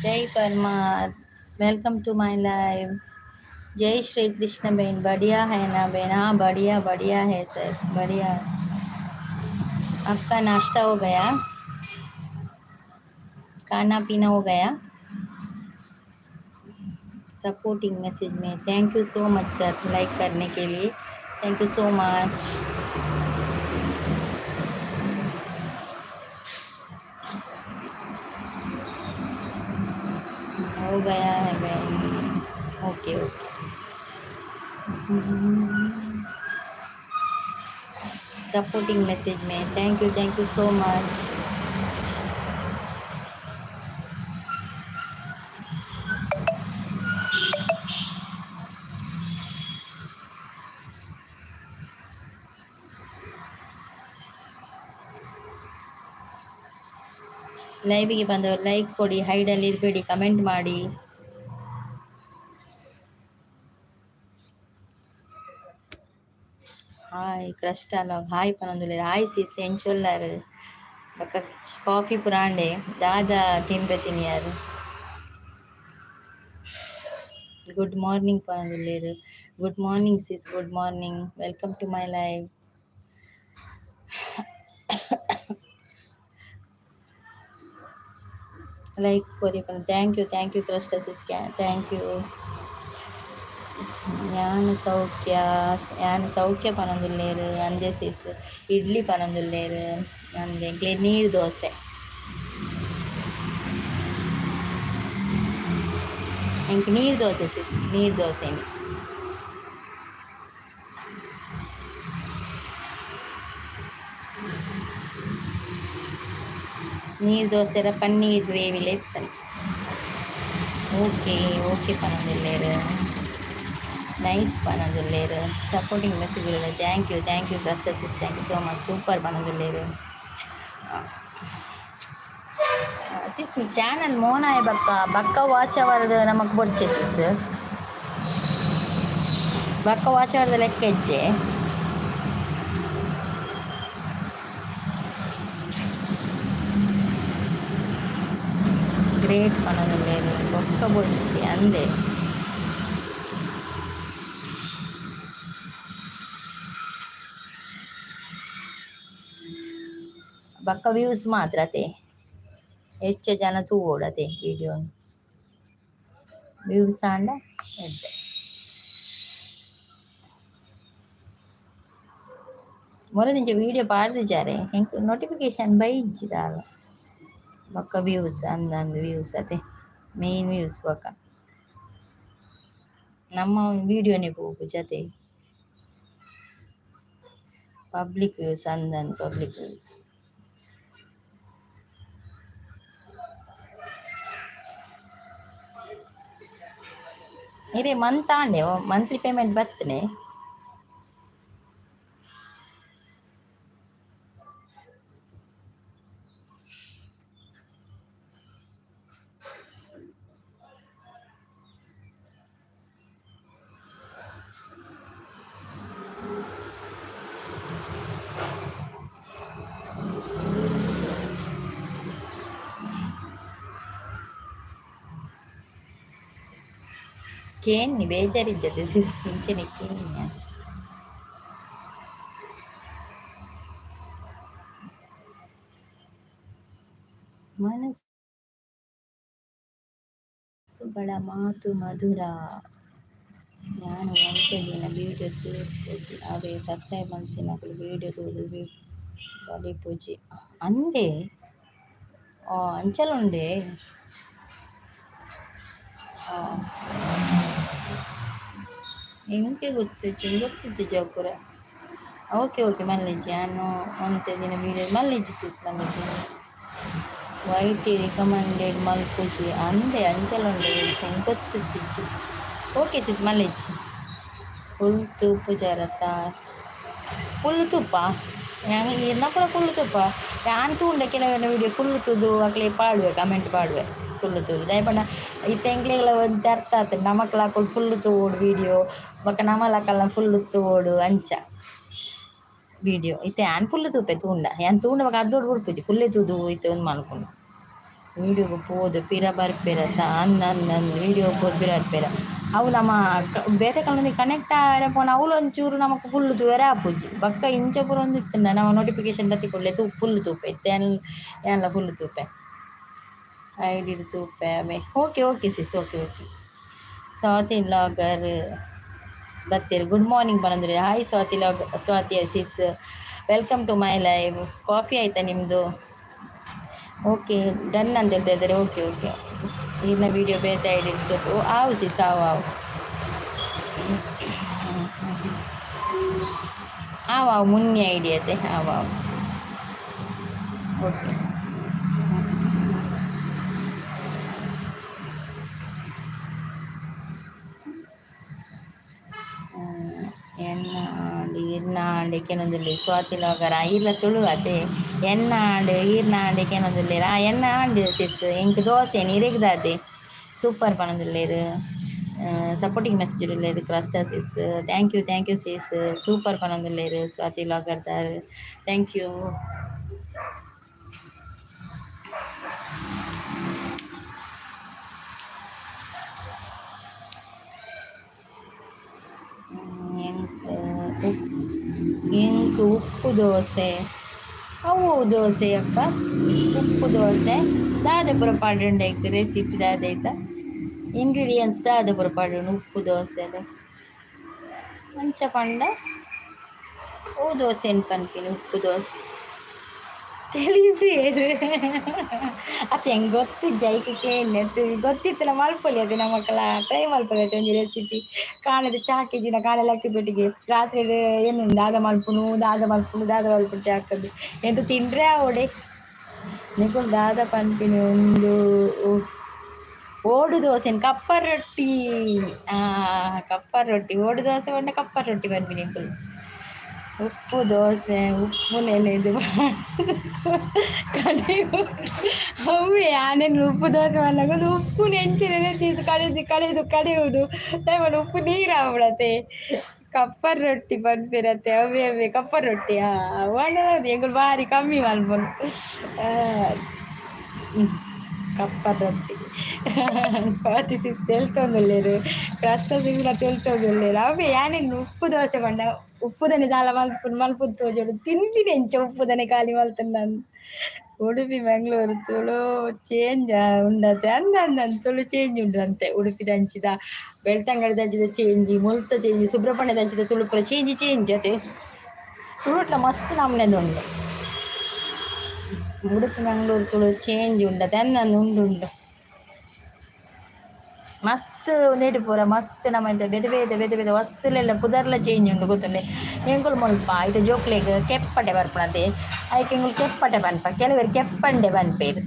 Jai Parmar, welcome to my live. जय श्री कृष्ण बहन, बढ़िया है ना बहन? हाँ बढ़िया बढ़िया है सर, बढ़िया। आपका नाश्ता हो गया? खाना पीना हो गया? सपोर्टिंग मैसेज में thank you so much sir, like करने के लिए thank you so much. हो गया है बहन, ओके ओके। सपोर्टिंग मैसेज में thank you so much. ಲೈವಿಗೆ ಬಂದವರು ಲೈಕ್ ಕೊಡಿ, ಹೈಡಲ್ಲಿ ಇರಬೇಡಿ, ಕಮೆಂಟ್ ಮಾಡಿ. ಹಾಯ್ ಕ್ರಸ್ಟ್ ಅಲ್ಲ, ಹಾಯ್ ಪನೊಂದುಲ್ಲೆರ್. ಹಾಯ್ ಸಿಸ್, ಎಂಚೊಲ್ಲಾರ್? ಬೊಕ್ಕ ಕಾಫಿ ಪುರಾಂಡೆ ದಾದ ತಿನ್ಬೆ ತಿನಿಯಾರ್? ಗುಡ್ ಮಾರ್ನಿಂಗ್ ಪನೊಂದುಲ್ಲೆರ್. Good morning sis, good morning, welcome to my live. Like ಕೊರಿ. Thank you, thank you ಕ್ರಸ್ಟ sis, thank you. ಯಾನ್ ಸೌಖ್ಯ, ಯಾನ್ ಸೌಖ್ಯ ಪನೊಂದುಲ್ಲೆರ್. ಅಂದೆ ಸಿಸ್, ಇಡ್ಲಿ ಪನೊಂದುಲ್ಲೆರ್. ಅಂದೆ ಎಂಕ್ಲೆ ನೀರು ದೋಸೆ. ಎಂಕ್ ನೀರು ದೋಸೆ ಸಿಸ್, ನೀರು ದೋಸೆನಿ. ನೀರು ದೋಸೆರ ಪನ್ನೀರ್ ಗ್ರೇವಿಲೆ ಇತ್ತನೆ. ಓಕೆ ಓಕೆ ಪನೊಂದುಲ್ಲೆರ್, ನೈಸ್ ಪನೊಂದುಲ್ಲೆರ್. ಸಪೋರ್ಟಿಂಗ್ ಮೆಸೇಜ್ ಉಲ್ಲೆ. Thank you, thank you ಕ್ರಸ್ಟರ್ sis, thank you so much. Super ಪನೊಂದುಲ್ಲೆರ್. Sis, channel ಮೋನಾಯ್ ಬಕ್ಕ ಬಕ್ಕ ವಾಚ್ ಅವರ್ದು ನಮಕ್ ಬೊಡ್ಚೆ ಸಿಸ್, ಬಕ್ಕ ವಾಚ್ ಅವರ್ದ ಲೆಕ್ಕ ಹೆಜ್ಜೆ. ಗ್ರೇಟ್ ಪನೊಂದುಲ್ಲೆರ್. ಬೊಕ್ಕ ಬೊಡ್ಚಿ ಅಂದೆ. ಬೊಕ್ಕ ವ್ಯೂಸ್ ಮಾತ್ರ ಅತೆ, ಹೆಚ್ಚ ಜನ ತೂವೊಡು ಅತೆ ವಿಡಿಯೋ. ವ್ಯೂಸ್ ಆಂಡ ಎಡ್ಡೆ. ಮೊರದಿಂಚ ವಿಡಿಯೋ ಪಾಡ್ದಿಜಾರೆ, ಎಂಕ್ ನೋಟಿಫಿಕೇಶನ್ ಬೈಜ್ಜಿ ದಾಲ. ಬೊಕ್ಕ ವ್ಯೂಸ್ ಅಂದಂದು ವ್ಯೂಸ್ ಅತೆ, ಮೇನ್ ವ್ಯೂಸ್. ಬೊಕ್ಕ ನಮ್ಮ ವಿಡಿಯೋನೇ ಪೋಪುಜಿ. ಪಬ್ಲಿಕ್ ವ್ಯೂಸ್ ಅಂದಂದು ಪಬ್ಲಿಕ್ ವ್ಯೂಸ್. ಇರೆ ಮಂತ್ ಆಂಡೆ, ಮಂತ್ಲಿ ಪೇಮೆಂಟ್ ಬತ್ತನೆ? ಕೇನ್ನಿ ಬೇಜಾರಿಜ್ಜತೆ ಸಿಸ್, ಇಂಚನೆ ಕೇನ್ಯ. ಮನಸ್ಸುಗಳ ಮಾತು ಮಧುರ. ಯಾನ್ ಒಂತೆ ದಿನ ವಿಡಿಯೋ ತೂಪುಜಿ, ಅವೇ ಸಬ್ಸ್ಕ್ರೈಬ್ ಮಲ್ತಿನಕುಲು ವಿಡಿಯೋ ತೂದು ಬಲಿಪುಜಿ ಅಂದೆ. ಅಂಚಲ ಉಂಡೆ. ಎಂಕೆ ಗೊತ್ತಿತ್ತು, ಗೊತ್ತಿತ್ತಿಜಿ ಅವು ಪೂರ. ಓಕೆ ಓಕೆ, ಮಲ್ಲಿಜಿ. ಯಾನ್ ಒಂತೆ ದಿನ ವಿಡಿಯೋ ಮಲ್ಲಿಜಿ ಸಿಸ್, ಮಲ್ಲಿಜಿ. ವೈಟಿ ರಿಕಮೆಂಡೆಡ್ ಮಲ್ಪುಜಿ ಅಂದೆ. ಅಂಚಲ ಉಂಡೆ, ಎಂಕ್ ಗೊತ್ತಿತ್ತಿಜಿ. ಓಕೆ ಸಿಸ್, ಮಲ್ಲಿಜಿ. ಫುಲ್ ತೂಪುಜರತ? ಫುಲ್ ತೂಪ ಈರ್ನ ಪೂರ ಫುಲ್ ತೂಪ. ಯಾನ್ ತೂಂಡ ಕೆಲವೆಲ್ಲ ವಿಡಿಯೋ ಫುಲ್ ತೂದು ಅಕ್ಲೆ ಪಾಡುವೆ, ಕಮೆಂಟ್ ಪಾಡುವೆ ಫುಲ್ ತೂದು. ದಾಯೆ ಪಂಡ ಇತ್ತೆ ಎಂಕ್ಲೆಗ್ಲ ಒಂತೆ ಅರ್ಥ ಆತುಂಡು, ನಮಕ್ಲ ಅಕುಲು ಫುಲ್ ತೂವೊಡು ವಿಡಿಯೋ, ಬೊಕ ನಮಲ ಅಕಲ್ನ ಫುಲ್ ತೂವೊಡು ಅಂಚ ವಿಡಿಯೋ. ಇತ್ತೆ ಯಾನ್ ಫುಲ್ ತೂಪೆ ತೂಂಡ. ಯಾನ್ ತೂಂಡ ಬೊಕ ಅರ್ಧೋಡು ಬುಡ್ಪುಜಿ, ಫುಲ್ಲೇ ತೂದು ಇತ್ತೆ ಒಂದು ಮಲ್ಪುನು. ವೀಡಿಯೋಗು ಪೋದು ಪಿರ ಬರ್ಪೆರತ್ತ ಅಂದ್ ಅಂದ್ ಅಂದ್ ವೀಡಿಯೋ ಪೋದು ಪಿರ ಬರ್ಪೆರ ಅವು ನಮ್ಮ ಬೇತೆ ಕಲ್ಲೊಂದು ಕನೆಕ್ಟ್ ಆಯೆರೆ ಪೋನ ಅವ್ಲು ಒಂಚೂರು ನಮಕ್ ಫುಲ್ಲು ತೂವರೆ ಆಪುಜಿ ಬೊಕ್ಕ ಇಂಚ ಪೂರ ಒಂದು ಇತ್ತುಂಡ ನಮ್ಮ ನೋಟಿಫಿಕೇಶನ್ ಬತ್ತಿ ಕೂಡ್ಲೆ ತೂ ಫುಲ್ಲು ತೂಪೆ ಇತ್ತೆ ಯಾನ್ಲ ಫುಲ್ಲು ತೂಪೆ ಐಡಿ ತೂಪೆ ಆಮೆ. Okay okay sis, okay okay. Swathi vlogger ಬತ್ತೆರ್ ಗುಡ್ ಮಾರ್ನಿಂಗ್ ಪನೊಂದುಲ್ಲೆರ್. Hi Swathi log Swathi sis, welcome to my live. Coffee ಆಯ್ತಾ ನಿಮ್ಮದು? ಓಕೆ ಡನ್ ಅಂತ ಹೇಳ್ತಾ ಇದ್ದಾರೆ. ಓಕೆ ಓಕೆ, ಇನ್ನ ವೀಡಿಯೋ ಬೇತೆ ಐಡಿ ತೂಪೆ. ಆವು ಸಿಸ್, ಆವು ಆವು ಆವು ಆವು ಮುನ್ನಿ ಐಡಿ ಅತೆ, ಆವು ಆವು. ಓಕೆ, ಎನ್ನ ಆಂಡ್ ಈರ್ನ ಆಂಡ್ ಕೆನೊಂದುಲ್ಲೆ ಸ್ವಾತಿ ಲಾಗರ ಈರ್ಲ ತುಳು ಅತೆ. ಎನ್ನ ಆಂಡ್ ಈರ್ನ ಆಂಡ್ ಕೆನೊಂದುಲ್ಲೆರ್. ಆ ಎನ್ನ ಆಂಡ್ ಸಿಸ್, ಎಂಕ್ ದೋಸೆ ಇರೆಗ್ ದಾದೆ ಸೂಪರ್ ಪನೊಂದುಲ್ಲೆರ್. ಸಪೋರ್ಟಿಂಗ್ ಮೆಸೇಜ್ ಉಲ್ಲೆರ್ ಕ್ರಸ್ಟಾ sis. Thank you thank you sis. Super ಪನೊಂದುಲ್ಲೆರ್ Swathi vlogger ದಾರ್, thank you. ಎಂಕ್ ಎಂಕ್ ಉಪ್ಪು ದೋಸೆ ಅವು ದೋಸೆ ಅಕ್ಕ. ಉಪ್ಪು ದೋಸೆ ದಾದ ಪೂರ ಪಾಡುಂಡು ಐಕ್ ರೆಸಿಪಿ ದಾದ ಐತ ಇಂಗ್ರೀಡಿಯೆಂಟ್ಸ್ ದಾದ ಪೂರ ಪಾಡುಂಡು ಉಪ್ಪು ದೋಸೆದ? ಅಂಚ ಪಂಡ ಓ ದೋಸೆನ್ ಪನ್ಪಿನಿ ಉಪ್ಪು ದೋಸೆ ತೆಲಿಪೇರು ಅತ್ತೆ. ಎಂಕ್ ಗೊತ್ತಿಜ್ಜಿ, ಐಕ್ ಕೇನ್ನೆ. ಗೊತ್ತಿತ್ತುಂಡ ಮಲ್ಪೊಲಿ ಅತೆ, ನಮಕ್ಲ ಟ್ರೈ ಮಲ್ಪೊಲಿ ಅತೆ. ಒಂಜಿ ರೆಸಿಪಿ ಕಾಣೆದ ಚಾಕಿಜಿನ ಕಾಣೆ ಲಕ್ಕಿ ಪೆಟ್ಟಿಗೆ ರಾತ್ರಿ ಏನು ದಾದ ಮಲ್ಪುನು ದಾದ ಮಲ್ಪುನು ದಾದ ಮಲ್ಪುನು ಚಾಕದ್ದು ಎಂತ ತಿಂಡ್ರೆ ಆವಡೆ. ನಿಕುಲು ದಾದ ಪನ್ಪಿನಿ? ಉಂದು ಓಡು ದೋಸೆನ್ ಕಪ್ಪರ್ ರೊಟ್ಟಿ. ಕಪ್ಪರ್ ರೊಟ್ಟಿ, ಓಡು ದೋಸೆ ಪಂಡ ಕಪ್ಪರ್ ರೊಟ್ಟಿ ಪನ್ಪಿನಿ ಎಂಕುಲು. ಉಪ್ಪು ದೋಸೆ ಉಪ್ಪು ನೆನೆದು ಅವೇ ಆನೆನ್ ಉಪ್ಪು ದೋಸೆ ಪನ್ನಗ ಉಪ್ಪು ಎಂಚ ನೆನೆತಿದ್ದು ಕಡೆದು ಕಡೆದು ಕಡೆಯುವುದು ದಯಮಾಡಿ ಉಪ್ಪು ನೀರು ಆವಡತೆ. ಕಪ್ಪರ್ ರೊಟ್ಟಿ ಪನ್ಪೆರತ್ತೆ, ಅವೇ ಅವೇ ಕಪ್ಪರ್ ರೊಟ್ಟಿ. ಅವು ಎಂಕುಲು ಬಾರಿ ಕಮ್ಮಿ ಮಲ್ಪುನು ಕಪ್ಪರ್ ರೊಟ್ಟಿ. ಸ್ವಾತಿ ಸಿಸ್ ತೆಲ್ತೊಂದುಲ್ಲೆರ್, ಕಷ್ಟ ಸಿಸ್ಲ ತೆಲ್ತೊಂದುಲ್ಲೆರ್. ಅವೇ ಯಾನೆನ್ ಉಪ್ಪು ದೋಸೆ ಪಂಡ ಉಪ್ಪುದನೆ ದಾಲ ಮಲ್ಪುನು ಮಲ್ಪುದು ತೋಜೊಡು ತಿಂದಿನಿ ಎಂಚ ಉಪ್ಪುದನೆ ಖಾಲಿ ಮಲ್ತುಂಡ. ಉಡುಪಿ ಮಂಗಳೂರು ತುಳು ಚೇಂಜ್ ಉಂಡತೆ. ಅಂದ ಅಂದ ತುಳು ಚೇಂಜ್ ಉಂಡು ಅಂತೆ. ಉಡುಪಿದಂಚಿದ ಬೆಳ್ತಂಗಡಿದಂಚಿದ ಚೇಂಜ್, ಮುಲ್ತ ಚೇಂಜ್, ಸುಬ್ರಹ್ಮಣ್ಯದಂಚಿದ ತುಳು ಪೂರ ಚೇಂಜ್ ಚೇಂಜ್ ಅತೆ. ತುಳುಟ್ಲ ಮಸ್ತ್ ನಮೂನೆದುಂಡು. ಉಡುಪಿ ಮಂಗಳೂರು ತುಳು ಚೇಂಜ್ ಉಂಡತೆ ಅಂದ ಉಂಡು ಉಂಡು ಮಸ್ತ್ ಉಂದೆಟ್ ಪೂರ ಮಸ್ತ್ ನಮ್ಮ ಇಂತ ಬೇತೆ ಬೇತೆ ಬೇತೆ ಬೇತೆ ವಸ್ತುಲೆಲ್ಲ ಪುದರ್ಲ ಚೇಂಜ್ ಉಂಡು ಗೊತ್ತುಂಡೆ. ಎಂಕುಲು ಮುಲ್ಪ ಇತ್ತೆ ಜೋಕ್ಲೆಗ್ ಕೆಪ್ಪಟೆ ಬರ್ಪುನತೆ, ಐಕ್ ಎಂಕುಲು ಕೆಪ್ಪಟೆ ಪನ್ಪ, ಕೆಲವೆರ್ ಕೆಪ್ಪಂಡೆ ಪನ್ಪೆರ್.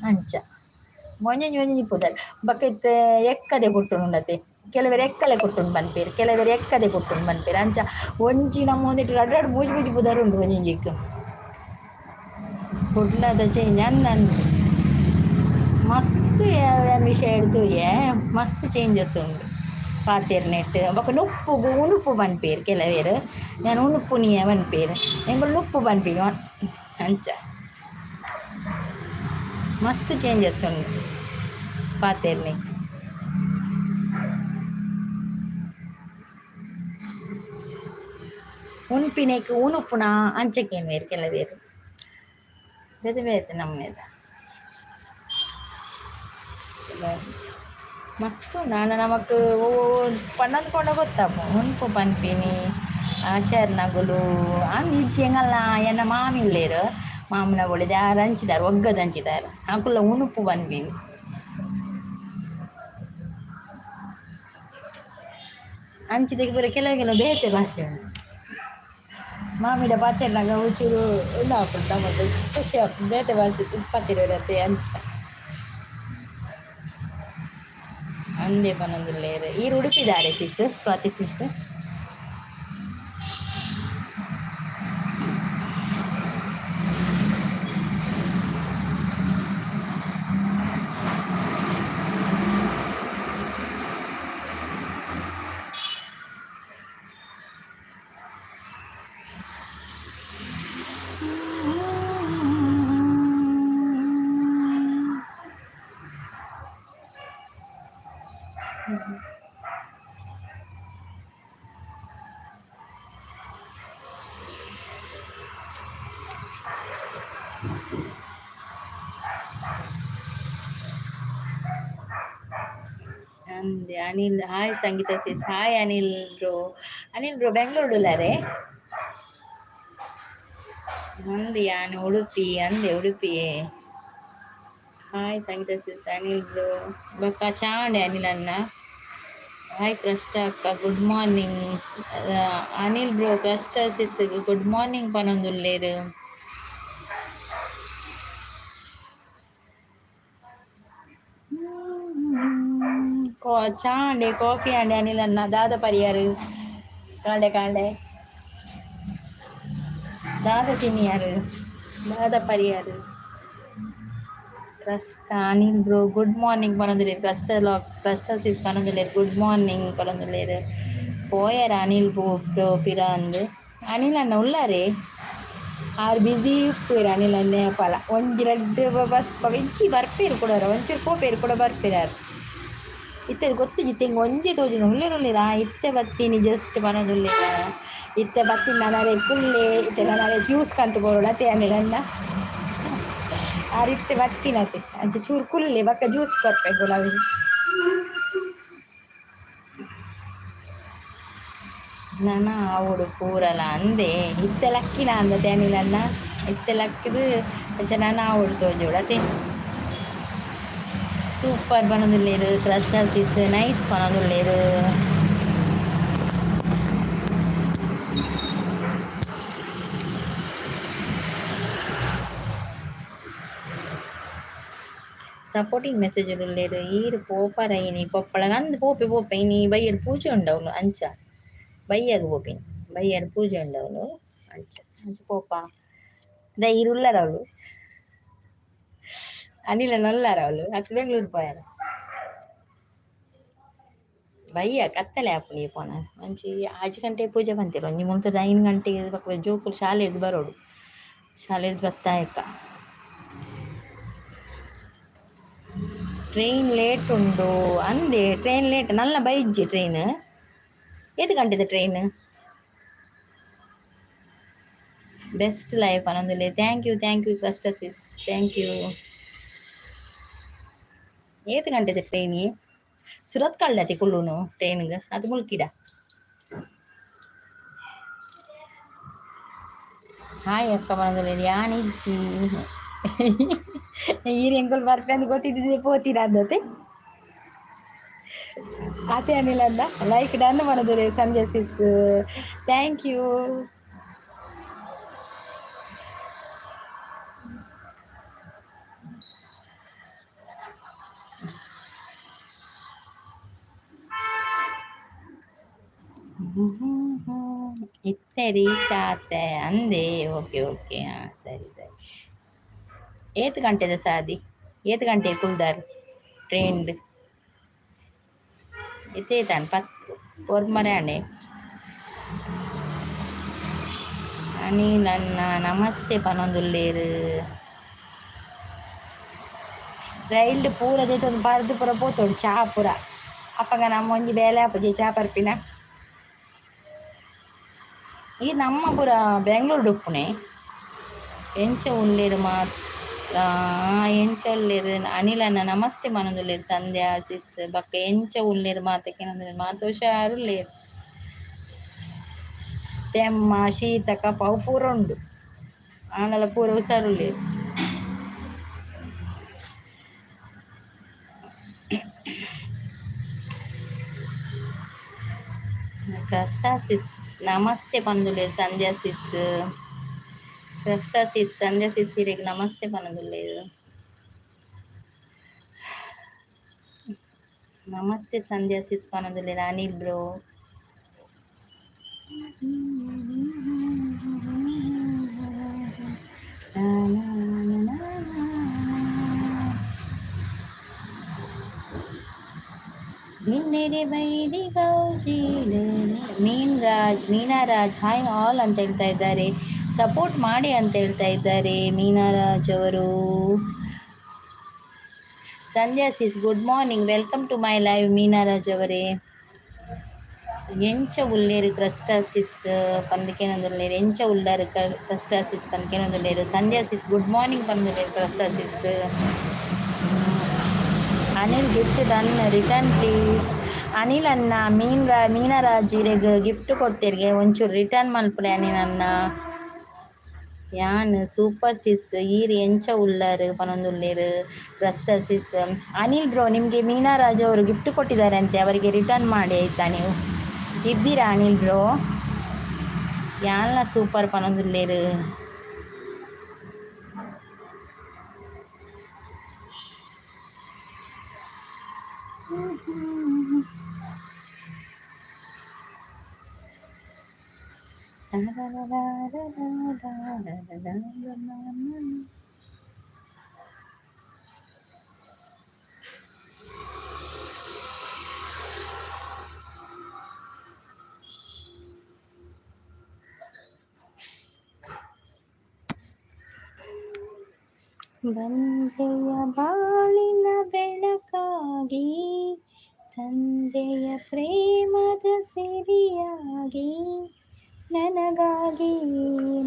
ಅಂಚ ಒಂಜೊಂಜಿ ಒಂಜೊಂಜಿ ಪುದರ್. ಬೊಕ್ಕ ಇತ್ತೆ ಎಕ್ಕದೆ ಕುಟ್ಟುನುಂಡತೆ, ಕೆಲವೆರ್ ಎಕ್ಕಲೆ ಕುಟ್ಟುನು ಪನ್ಪೆರ್, ಕೆಲವೆರ್ ಎಕ್ಕದೆ ಕುಟ್ಟುನು ಪನ್ಪೆರ್. ಅಂಚ ಒಂಜಿ ನಮ್ಮ ಒಂದೆಟ್ ರಡ್ಡ್ ರಡ್ಡ್ ಮೂಜಿ ಮೂಜಿ ಪುದರ್ ಉಂಡು ಒಂಜೊಂಜಿಕ್. ಕುಡ್ಲದ ಚೇಂಜ್ ಅಂದ್ ಅಂದ್ ಮಸ್ತ್ ಯಾನ್ ವಿಷಯ ತೂಯೆ, ಮಸ್ತ್ ಚೇಂಜಸ್ ಉಂಡು ಪಾತೆರ್ನೆಟ್. ಬೊಕ್ಕ ನುಪ್ಪುಗು ಉನುಪ್ಪು ಪನ್ಪೆರ್ ಕೆಲವೆರ್, ಯಾನ್ ಉನುಪ್ಪುನಿಯ ಪನ್ಪೆರ್, ಎಂಕುಲು ನುಪ್ಪು ಪನ್ಪಿನಿ. ಅಂಚ ಮಸ್ತ್ ಚೇಂಜಸ್ ಉಂಡು ಪಾತೆರ್ನೆಕ್. ಉನ್ಪಿನೆಕ್ ಉನುಪ್ಪುನ ಅಂಚ ಕೇನ್ವೆರ್ ಕೆಲವೆರ್. ಬೇತೆ ಬೇತೆ ನಮೂನೆದ ಮಸ್ತ್ ಉಂಡು. ಆಂಡ ನಮಕ್ ಒವು ಪಂಡೊಂದು ಪಂಡ ಗೊತ್ತಾಪುಂಡು. ಉನ್ಪು ಪನ್ಪಿನಿ ಆಚರಣೆಗಳು ಅಂದ್ ಇಜ್ಜಿ. ಎಂಕಲ್ನ ಎನ್ನ ಮಾಮಿ ಉಲ್ಲೆರ್, ಮಾಮನ ಬೊಡೆದಿ ಆರ್ ಅಂಚಿದಾರ್, ಒಗ್ಗದ ಅಂಚಿದಾರ್, ಅಕುಲ್ಲ ಉನುಪ್ಪು ಪನ್ಪಿನಿ. ಅಂಚಿದಕ್ಕೆ ಪೂರ ಕೆಲವು ಕೆಲವು ಬೇತೆ ಭಾಷೆ ಉಂಡು. ಮಾಮಿಡ ಪಾತೆರ್ನಗ ಒಂಚೂರು ಉಂದಾಪುಂಡು ನಮಕ್, ಖುಷಿ ಆಪುಂಡು, ಬೇತೆ ಭಾಷೆ ಪಾತೆರುವರತೆ ಅಂಚ. ಅಂದೆ ಪನೊಂದುಲ್ಲೆರ್. ಈರ್ ಉಡುಪಿದಾರೆ ಸಿಸ್, ಸ್ವಾತಿ ಸಿಸ್? Anil, hi Sangeetha sis, hi Anil bro. Anil bro Bengaluru ಉಲ್ಲಾರೆ. ಅಂದೆ ಯಾನು ಉಡುಪಿ ಅಂದೆ ಉಡುಪಿಯೇ. Hi Sangeetha sis, Anil bro. ಬೊಕ್ಕ ಚಾಂಡೆ ಅನಿಲ್ ಅಣ್ಣ. ಹಾಯ್ ಕ್ರಷ್ಟ ಅಕ್ಕ, good morning. Anil bro, ಕ್ರಷ್ಟ sis good morning ಪನೊಂದುಲ್ಲೇರು. ಚಾ ಅಂಡೆ ಕಾಫಿ ಅಂಡೆ ಅನಿಲ್ ಅಣ್ಣ. ದಾದ ಪರಿಯಾರು ಕಾಂಡೆ ಕಾಂಡೆ ದಾದ ತಿನ್ನಿಯಾರು ದಾದ ಪರಿಯಾರು. ಕ್ರಷ್ಟ ಅನಿಲ್ ಬ್ರೋ ಗುಡ್ ಮಾರ್ನಿಂಗ್ ಪನೊಂದುಲ್ಲೇರು. ಕ್ರಷ್ಟ ಲಾಕ್ಸ್ ಕ್ರಷ್ಟ ಸಿಸ್ ಪನೊಂದುಲ್ಲೇರು ಗುಡ್ ಮಾರ್ನಿಂಗ್ ಪನೊಂದುಲ್ಲೇರು. ಪೋಯರ ಅನಿಲ್ ಬ್ರೋ ಬ್ರೋ ಪಿರ ಅಂದ್. ಅನಿಲ್ ಅಣ್ಣ ಉಲ್ಲಾರೆ? ಆರು ಬಿಸಿ ಉಪ್ಪುವೆರ್ ಅನಿಲ್ ಅಣ್ಣೆ ಪಲ ಒಂಜಿ ರಡ್ಡ್ ಬಸ್ ಇಂಚಿ ಬರ್ಪೇರು ಕೂಡ, ಒಂಚೂರು ಪೋಪೇರು ಕೂಡ ಬರ್ಪೇರು. ಇತ್ತೆ ಗೊತ್ತುಜಿ ತೆಂಗ್ ಒಂಜಿ ತೋಜುಂಡು. ಉಲ್ಲೇರು ಉಲ್ಲೇರಾ ಇತ್ತೆ ಬತ್ತೀನಿ ಜಸ್ಟ್ ಪನೊಂದುಲ್ಲೇರ. ಇತ್ತೆ ಬತ್ತಿನ ನಾಳೆ ಕುಲ್ಲೆ, ಇತ್ತೆ ನಾಳೆ ಜ್ಯೂಸ್ ಕಂತು ಕೊರೊಡು ಅತೆ ಅನಿಲ್ ಅಣ್ಣ. ಆರ್ ಇತ್ತೆ ಬತ್ತಿನತೆ ಅಂಚ ಚೂರು ಕುಲ್ಲೆ ಬೊಕ್ಕ ಜ್ಯೂಸ್ ಕೊರ್ಪೆ ಗುಲಾಬಿ. ನನ ಆವೊಡು ಪೂರಲ ಅಂದೆ. ಇತ್ತೆ ಲಕ್ಕಿನ ಅಂದತೆ ಅನಿಲ್ ಅಣ್ಣ. ಇತ್ತೆ ಲಕ್ಕಿದ್ ಅಂಚ ನನ ಆವೊಡು ತೋಜೋಡು ಅತೆ. ಸೂಪರ್ ಪನೊಂದುಲ್ಲೇರು ಕ್ರಷ್ಟ ಸಿಸ್, ನೈಸ್ ಪನೊಂದುಲ್ಲೇರು. ಸಪೋರ್ಟಿಂಗ್ ಮೆಸೇಜ್ ಉಲ್ಲೇರು. ಈರ್ ಪೋಪರ ಇನಿ ಕೊಪ್ಪಳ ಅಂದ್? ಪೋಪೆ ಪೋಪೆ ಇನಿ ಬಯ್ಯಡ್ ಪೂಜೆ ಉಂಡವ್ಲು, ಅಂಚ ಬಯ್ಯಗ್ ಪೋಪಿನಿ. ಬಯ್ಯಡ್ ಪೂಜೆ ಉಂಡವ್ಲು, ಅಂಚ ಅಂಚ ಪೋಪ. ದ ಈರ್ ಉಲ್ಲರ ಅವ್ಲು? ಅನಿಲ ಉಲ್ಲಾರ ಅವ್ಲು ಅತ್ ಬೆಂಗಳೂರು ಪೋಯಾರ? ಬಯ್ಯ ಕತ್ತಲೆ ಆಪುಂಡು ಈ ಪೋನ. ಒಂಜಿ 6 ಗಂಟೆ ಪೂಜೆ ಪಂತೆರ್. ಒಂಜಿ ಮುಲ್ತದ 5 ಗಂಟೆಗೆ ಬೊಕ್ಕ ಜೋಕುಲು ಶಾಲೆರ್ದ್ ಬರೋಡು. ಶಾಲೆರ್ದ್ ಬತ್ತಾಯಕ ಟ್ರೈನ್ ಲೇಟ್ ಉಂಡು ಅಂದೆ. ಟ್ರೈನ್ ಲೇಟ್ ನಲ್ಲ ಬೈಜ್ಜಿ. ಟ್ರೈನ್ ಏತ್ ಗಂಟೆದ ಟ್ರೈನ್? ಬೆಸ್ಟ್ ಲೈವ್ ಪನೊಂದುಲ್ಲೆ. Thank you, thank you ಕ್ರಸ್ಟರ್ sis, thank you. ಏತ್ ಗಂಟೆದ ಟ್ರೈನ್? ಸುರತ್ಕಲ್ ಅತಿ ಕುಲ್ಲುನು ಟ್ರೈನ್ಗೆ ಅದು ಮುಲ್ಕಿಡ. ಹಾಯ್ ಅಕ್ಕ ಪನೊಂದುಲ್ಲೆರ್. ಯಾನ್ ಇಜ್ಜಿ. ಈರ್ ಎಂಕುಲು ಬರ್ಪೆ ಅಂದ್ ಗೊತ್ತಿದ್ದಿದೆ ಪೋತಿರ ಅಂದತೆ ಆತೆ ಅನಿಲ್ ಅಣ್ಣ. ಲೈಕ್ ಡನ್ ಪನೊಂದುಲ್ಲೆರ್ ಸಂಧ್ಯಾ ಸಿಸ್, thank you. ಇತ್ತೆ ರೀಚ್ ಆತೆ ಅಂದೆ. ಓಕೆ ಓಕೆ, ಹಾಂ ಸರಿ ಸರಿ. ಏತ್ ಗಂಟೆದ ಸಾದಿ? ಏತ್ ಗಂಟೆ ಕುಲ್ದಾರ್ ಟ್ರೈನ್ಡ್? ಇತ್ತೆ ಏತಾಂಡ್? 10:15 ಆಂಡೆ. ಅನಿಲ್ ಅಣ್ಣ ನಮಸ್ತೆ ಪನೊಂದುಲ್ಲೇರು. ರೈಲ್ಡ್ ಪೂರ ದೆತೊಂದು ಪರ್ದು ಪೂರ ಪೋತೊಡು ಚಾ ಪೂರ. ಅಪಗ ನಮ್ಮ ಒಂಜಿ ಬೇಲೆ ಆಪುಜಿ ಚಾ ಪರ್ಪಿನ. ಈ ನಮ್ಮ ಪೂರ ಬೆಂಗ್ಳೂರ್ಡು ಉಪ್ಪುನೆ. ಎಂಚ ಉಲ್ಲೇರು ಮಾತ? ಎಂಚ ಉಲ್ಲೇರು? ಅನಿಲ್ ಅಣ್ಣ ನಮಸ್ತೆ ಪನೊಂದುಲ್ಲೇರು. ಸಂಧ್ಯಾ ಸಿಸ್ ಬೊಕ್ಕ ಎಂಚ ಉಲ್ಲೇರು ಮಾತ ಕೇನೊಂದುಲ್ಲೇರು. ಮಾತ ಹುಷಾರುಲ್ಲೇರು. ತೆಮ್ಮ ಶೀತ ಕಫ ಅವು ಪೂರ ಉಂಡು. ಆಂಡಲ ಪೂರ ಹುಷಾರುಲ್ಲೇರು. ಕ್ರಸ್ಟಾ ಸಿಸ್ ನಮಸ್ತೆ ಪನೊಂದುಲ್ಲೇರು. ಸಂಧ್ಯಾ ಸಿಸ್, ಕ್ರಸ್ಟಾ ಸಿಸ್, ಸಂಧ್ಯಾ ಸಿಸ್ ಇರೆಗ್ ನಮಸ್ತೆ ಪನೊಂದುಲ್ಲೇರು. ನಮಸ್ತೆ ಸಂಧ್ಯಾ ಸಿಸ್ ಪನೊಂದುಲ್ಲೇರು ಅನಿಲ್ ಬ್ರೋ. ಬಿನ್ನೆಡೆ ಬೈದಿ ಗೌಜಿಲೆ. ಮೀನ್ ರಾಜ್, ಮೀನಾರಾಜ್ ಹಾಯ್ ಆಲ್ ಅಂತ ಹೇಳ್ತಾ ಇದ್ದಾರೆ. ಸಪೋರ್ಟ್ ಮಾಡಿ ಅಂತ ಹೇಳ್ತಾ ಇದ್ದಾರೆ ಮೀನಾರಾಜ್ ಅವರು. ಸಂಧ್ಯಾ sis good morning, welcome to my live ಮೀನಾರಾಜ್ ಅವರೇ. ಎಂಚ ಉಲ್ಲೇರು ಕ್ರಸ್ಟಾಸಿಸ್ ಪಂದ್ ಕೇನೊಂದುಲ್ಲೇರು. ಎಂಚ ಉಲ್ಲರು ಕ್ರಸ್ಟಾಸಿಸ್ ಪಂದ್ ಕೇನೊಂದುಲ್ಲೇರು. ಸಂಧ್ಯಾ ಸಿಸ್ ಗುಡ್ ಮಾರ್ನಿಂಗ್ ಪಂದುಲ್ಲೇರು ಕ್ರಸ್ಟಾಸಿಸ್. Anil gift done, return please. Anil ಅಣ್ಣ ಮೀನರಾಜ್ ಇರೆಗ್ ಗಿಫ್ಟ್ ಕೊಡ್ತೇರಿಗೆ ಒಂಚೂರು ರಿಟರ್ನ್ ಮಲ್ಪುಲೆ ಅನಿಲ್ ಅಣ್ಣ. ಯಾನ್ ಸೂಪರ್ ಸಿಸ್ ಈರ್ ಎಂಚ ಉಲ್ಲರ್ ಪನೊಂದುಲ್ಲೆರ್ ಕ್ರಸ್ಟರ್ ಸಿಸ್. ಅನಿಲ್ ಬ್ರೋ, ನಿಮಗೆ ಮೀನಾರಾಜ್ ಅವರು ಗಿಫ್ಟ್ ಕೊಟ್ಟಿದ್ದಾರೆ ಅಂತೆ, ಅವರಿಗೆ ರಿಟರ್ನ್ ಮಾಡಿ ಆಯ್ತಾ? ನೀವು ಇದ್ದೀರಾ ಅನಿಲ್ ಬ್ರೋ? ಯಾನ್ಲ ಸೂಪರ್ ಪನೊಂದುಲ್ಲೆರ್. ಬಂದೆಯ ಬಾಳಿನ ಬೆಳಕಾಗಿ, ತಂದೆಯ ಪ್ರೇಮದ ಸಿರಿಯಾಗಿ, ನನಗಾಗಿ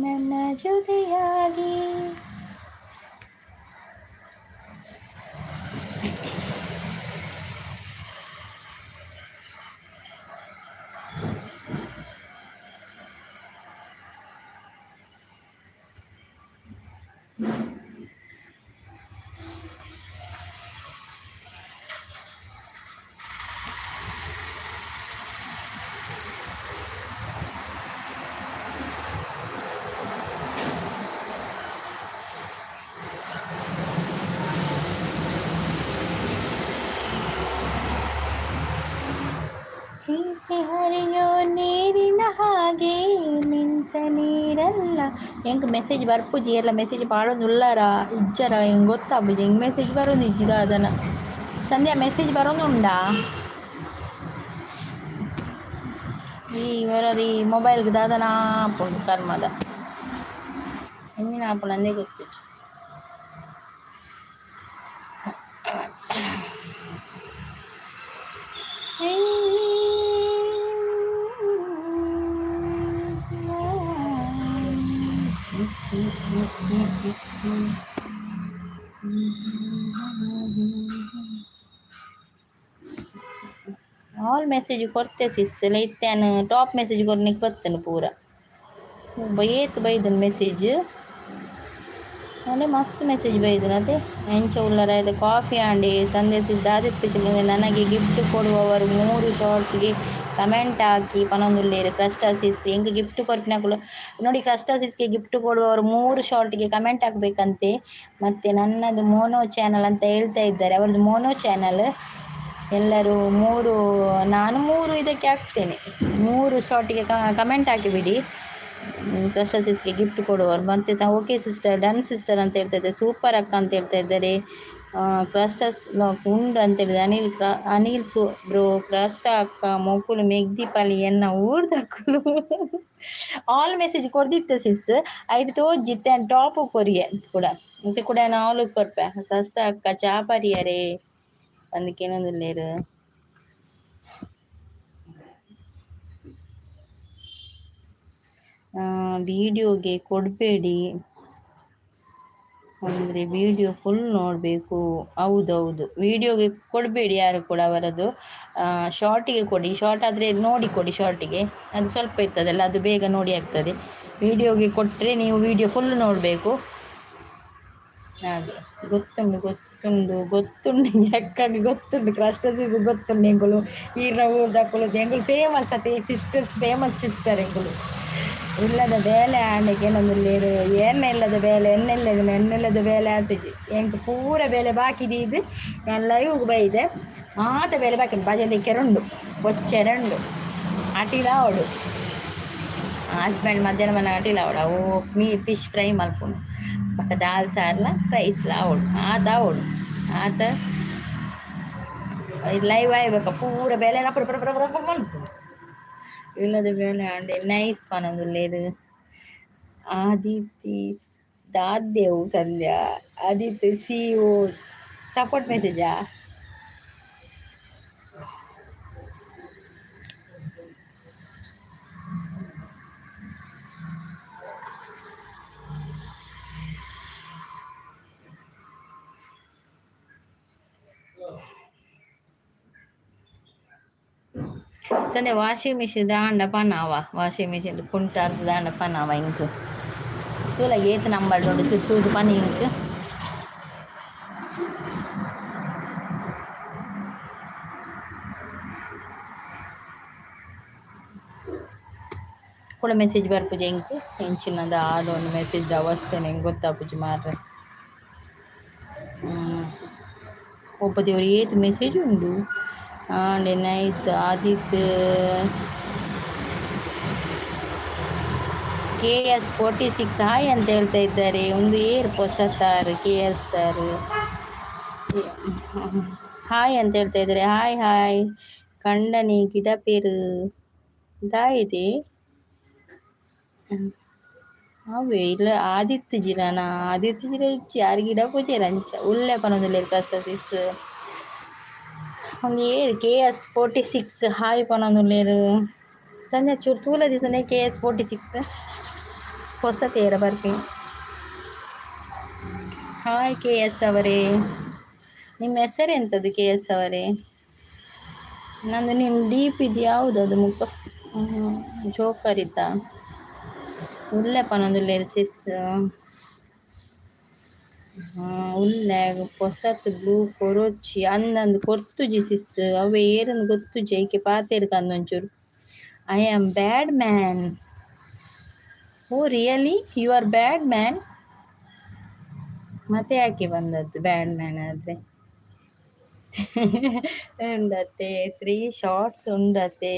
ನನ್ನ ಜೊತೆಯಾಗಿ. ಹೀಗೆ ಹರಿಯೋ ನೀರಿನ ಹಾಗೆ ನಿಂತ ನೀರಲ್ಲ. ಎಂಕ್ ಮೆಸೇಜ್ ಬರ್ಪುಜಿ ಎಲ್ಲ ಮೆಸೇಜ್ ಪಾಡೊಂದು ಉಲ್ಲಾರ ಇಜ್ಜರ ಎಂಕ್ ಗೊತ್ತಾಪುಜಿ. ಎಂಕ್ ಮೆಸೇಜ್ ಬರೋದು ಇಜ್ಜಿ ದಾದನ. ಸಂಧ್ಯಾ, ಮೆಸೇಜ್ ಬರೋದು ಉಂಡಾ? ಈ ವರ ಈ ಮೊಬೈಲ್ಗೆ ದಾದನ ಆಪುಂಡು ಕರ್ಮದ ಎಂಜಿನ ಆಪುಂಡು ಅಂದೇ ಗೊತ್ತುಜ್ಜಿ. ಆಲ್ ಮೆಸೇಜ್ ಕೊರ್ತೆ ಸಿಸ್ ಇತ್ತೆನ್ ಟಾಪ್ ಮೆಸೇಜ್ ಕೊರ್ನಿಕ್ ಬತ್ತನು ಪೂರ ಏತ್ ಬೈದನ್ ಮೆಸೇಜ್ ಅಲ್ಲೇ ಮಸ್ತ್ ಮೆಸೇಜ್ ಬೈದನ ಅದೇ. ಎಂಚ ಉಲ್ಲರ? ಇದು ಕಾಫಿ ಆಂಡಿ. ಸಂದೇಶ ದಾದೆ ಸ್ಪೆಷಲ್? ನನಗೆ ಗಿಫ್ಟ್ ಕೊಡುವವರು ಮೂರು ಶಾರ್ಟ್ಗೆ ಕಮೆಂಟ್ ಹಾಕಿ ಪನೊಂದುಲ್ಲೆರ್ ಕ್ರಸ್ಟಾಸಿಸ್. ಎಂಕ್ ಗಿಫ್ಟ್ ಕೊರ್ಪಿನಕುಲು ನೋಡಿ, ಕ್ರಸ್ಟಾಸಿಸ್ಗೆ ಗಿಫ್ಟ್ ಕೊಡುವವರು ಮೂರು ಶಾರ್ಟ್ಗೆ ಕಮೆಂಟ್ ಹಾಕಬೇಕಂತೆ. ಮತ್ತು ನನ್ನದು ಮೋನೋ ಚಾನಲ್ ಅಂತ ಹೇಳ್ತಾ ಇದ್ದಾರೆ, ಅವರದ್ದು ಮೋನೋ ಚಾನಲ್. ಎಲ್ಲರೂ ಮೂರು, ನಾನು ಮೂರು ಇದಕ್ಕೆ ಹಾಕ್ತೇನೆ. ಮೂರು ಶಾರ್ಟಿಗೆ ಕಮೆಂಟ್ ಹಾಕಿಬಿಡಿ ಕ್ರಸ್ಟಾಸಿಸ್ಗೆ ಗಿಫ್ಟ್ ಕೊಡುವವರು. ಮತ್ತು ಸಹ ಓಕೆ ಸಿಸ್ಟರ್, ಡನ್ ಸಿಸ್ಟರ್ ಅಂತ ಹೇಳ್ತಾ ಇದ್ದಾರೆ. ಸೂಪರ್ ಅಕ್ಕ ಅಂತ ಹೇಳ್ತಾ ಇದ್ದಾರೆ. ಕ್ರಸ್ಟಸ್ ವ್ಲಾಗ್ಸ್ ಉಂಡು ಅಂತ ಹೇಳಿದೆ. ಅನಿಲ್ ಕ್ರಾ ಅನಿಲ್ ಸು ಬ್ರೋ, ಕ್ರಸ್ಟ ಅಕ್ಕ ಮೊಕುಲು ಮೆಗ್ದಿಪಲಿ ಎನ್ನ ಊರ್ದಕುಲು. ಆಲ್ ಮೆಸೇಜ್ ಕೊರ್ದಿತ್ತೆ ಸಿಸ್, ಐಟ್ ತೋಜಿತ್ತೆ ಟಾಪು ಕೊರಿಯೆ ಕೂಡ ಮತ್ತೆ ಕೂಡ ಆಲು ಕೊರ್ಪೆ. ಕ್ರಸ್ಟ ಅಕ್ಕ ಚಾ ಪರಿಯರೆ ಪಂದ್ ಕೇನೊಂದುಲ್ಲೆರ್. ವೀಡಿಯೋಗೆ ಕೊಡಬೇಡಿ ಅಂದರೆ ವೀಡಿಯೋ ಫುಲ್ ನೋಡಬೇಕು. ಹೌದೌದು, ವೀಡಿಯೋಗೆ ಕೊಡಬೇಡಿ ಯಾರು ಕೂಡ ಅವರದ್ದು. ಶಾರ್ಟಿಗೆ ಕೊಡಿ. ಶಾರ್ಟ್ ಆದರೆ ನೋಡಿ ಕೊಡಿ ಶಾರ್ಟಿಗೆ. ಅದು ಸ್ವಲ್ಪ ಇರ್ತದಲ್ಲ, ಅದು ಬೇಗ ನೋಡಿ ಆಗ್ತದೆ. ವೀಡಿಯೋಗೆ ಕೊಟ್ಟರೆ ನೀವು ವೀಡಿಯೋ ಫುಲ್ ನೋಡಬೇಕು. ಹಾಗೆ ಗೊತ್ತುಂಟು, ಗೊತ್ತುಂಟು, ಗೊತ್ತುಂಟು ಅಕ್ಕಗೆ ಗೊತ್ತುಂಟು. ಕ್ರಸ್ಟಸಿಸ್ ಗೊತ್ತುಂಟು. ಎಂಕುಲು ಈರ್ನ ಊರ್ದಕುಲು, ಎಂಕುಲು ಫೇಮಸ್ ಅತೆ ಸಿಸ್ಟರ್ಸ್, ಫೇಮಸ್ ಸಿಸ್ಟರ್ ಎಂಕುಲು. ಇಲ್ಲದ ಬೇಲೆ ಆಂಡಕ್ಕೆ ಏನೊಂದುಲ್ಲೆರ್ ಏನ ಇಲ್ಲದ ಬೇಲೆ ಎನ್ನೆಲ್ಲದ ಎನ್ನೆಲ್ಲದ ಬೇಲೆ ಆತುಜಿ. ಎಂಕ್ ಪೂರ ಬೇಲೆ ಬಾಕಿ ದೀದ್ ಯಾನ್ ಲೈವ್ಗ್ ಬೈದೆ. ಮಾತ ಬೇಲೆ ಬಾಕಿ ಉಂಡು. ಭಜನೆ ಕೆರುಂಡು, ಬೊಚ್ಚೆರೆ ಉಂಡು, ಅಟಿಲ ಆವೊಡು. ಹಸ್ಬೆಂಡ್ ಮಧ್ಯಾಹ್ನ ಮನ ಅಟಿಲ ಆವೊಡು. ಅವು ಮೀ ಫಿಶ್ ಫ್ರೈ ಮಲ್ಪುನು, ಬೊಕ ದಾಲ್ ಸಾರ್ಲ ರೈಸ್ಲ ಆವೊಡು, ಆತ ಆವೊಡು. ಆತ ಲೈವ್ ಆಯ್ಬೇಕ ಪೂರ ಬೇಲೆ ರಪ್ಪ ರಪ್ಪ ರಪ್ಪ ರಪ್ಪ ಮಲ್ಪುನು. ಇಲ್ಲದ ಬೇಲೆ ಆಂಡೆ. ನೈಸ್ ಪನೊಂದುಲ್ಲೆರ್. ಆದಿತಿ ದಾದ್ಯವು ಸಂಧ್ಯಾ ಆದಿತ್ಯ ಸಿ ಓ ಸಪೋರ್ಟ್ ಮೆಸೇಜಾ? ಸಂದೆ ವಾಷಿಂಗ್ ಮಿಷಿನ್ ದಾಂಡ ಪನಾವ, ವಾಷಿಂಗ್ ಮಿಷಿನ್ ಕುಂಟಾರ್ದು ದಾಂಡ ಪನಾವ ಇಂಕ್. ತೂಲ ಏತ್ ನಂಬರ್ ಉಂಡು ತೂದು ಪನಿ ಇಂಕ್. ಕೂಡ ಮೆಸೇಜ್ ಬರ್ಪುಜಿ ಎಂಕ್ ಎಂಚಿನದ ಆದ ಒಂದು ಮೆಸೇಜ್ ಅವಸ್ಥೆನೆ ಎಂಕ್ ಗೊತ್ತಾಪುಜಿ ಮಾರ್ರೆ. ಒಬ್ಬ ದೇವರು ಏತ್ ಮೆಸೇಜ್ ಉಂಡು. And nice Adith KS 46 hi ಅಂತ ಹೇಳ್ತಾ ಇದ್ದಾರೆ. ಒಂದು ಏರ್ ಪೊಸತಾರ್ ಕೆ ಎಸ್ ತಾರ್ ಹಾಯ್ ಅಂತ ಹೇಳ್ತಾ ಇದ್ದಾರೆ. ಹಾಯ್ ಹಾಯ್ ಕಂಡನಿ ಗಿಡ ಪೇರು ದಾಯಿದೆ ಅವೇ ಇಲ್ಲ ಆದಿತ್ಯ ಜಿರನ ಆದಿತ್ಯ ಜಿರ ಇಚ್ಚಿ ಯಾರು ಗಿಡ ಪೂಜೆ ಅಂಚ ಉಲ್ಲೆ ಪನೊಂದುಲ್ಲೆರ್ ಕಷ್ಟ ಸಿಸ್. ಒಂದು ಏರ್ KS 46 hi ಪನೊಂದುಲ್ಲೆರ್. ಸಂಜೆ ಚೂರು ತೂಲ ದಿಸನೆ KS 46 ಹೊಸ ತೇರ ಬರ್ಪಿ. ಹಾಯ್ ಕೆ ಎಸ್ ಅವರೇ, ನಿಮ್ಮ ಹೆಸರು ಎಂಥದ್ದು ಕೆ ಎಸ್ ಅವರೇ? ನಂದು ನಿಮ್ಮ ಡೀಪ್ ಇದು ಯಾವುದು ಅದು ಮುಖ ಜೋಕರ್ ಇತ್ತಾ? ಉಲ್ಲೆ ಪನೊಂದುಲ್ಲೆರ್ ಸಿಸ್. ಉಲ್ಲೆ ಪೊಸತ್ ಬ್ಲೂ ಕೊರೊಚ್ಚಿ ಅಂದಂದು ಕೊರ್ತುಜಿ ಸಿಸ್ ಅವೇ ಏರಂದು ಗೊತ್ತುಜಿ ಐಕೆ ಪಾತೆರ್ಕ ಅಂದೊಂಚೂರು. I am bad man. Oh really, you are bad man? ಮತ್ತೆ ಯಾಕೆ ಬಂದದ್ದು ಬ್ಯಾಡ್ ಮ್ಯಾನ್ ಆದರೆ? ಉಂಡತೆ ತ್ರೀ ಶಾರ್ಟ್ಸ್ ಉಂಡತೆ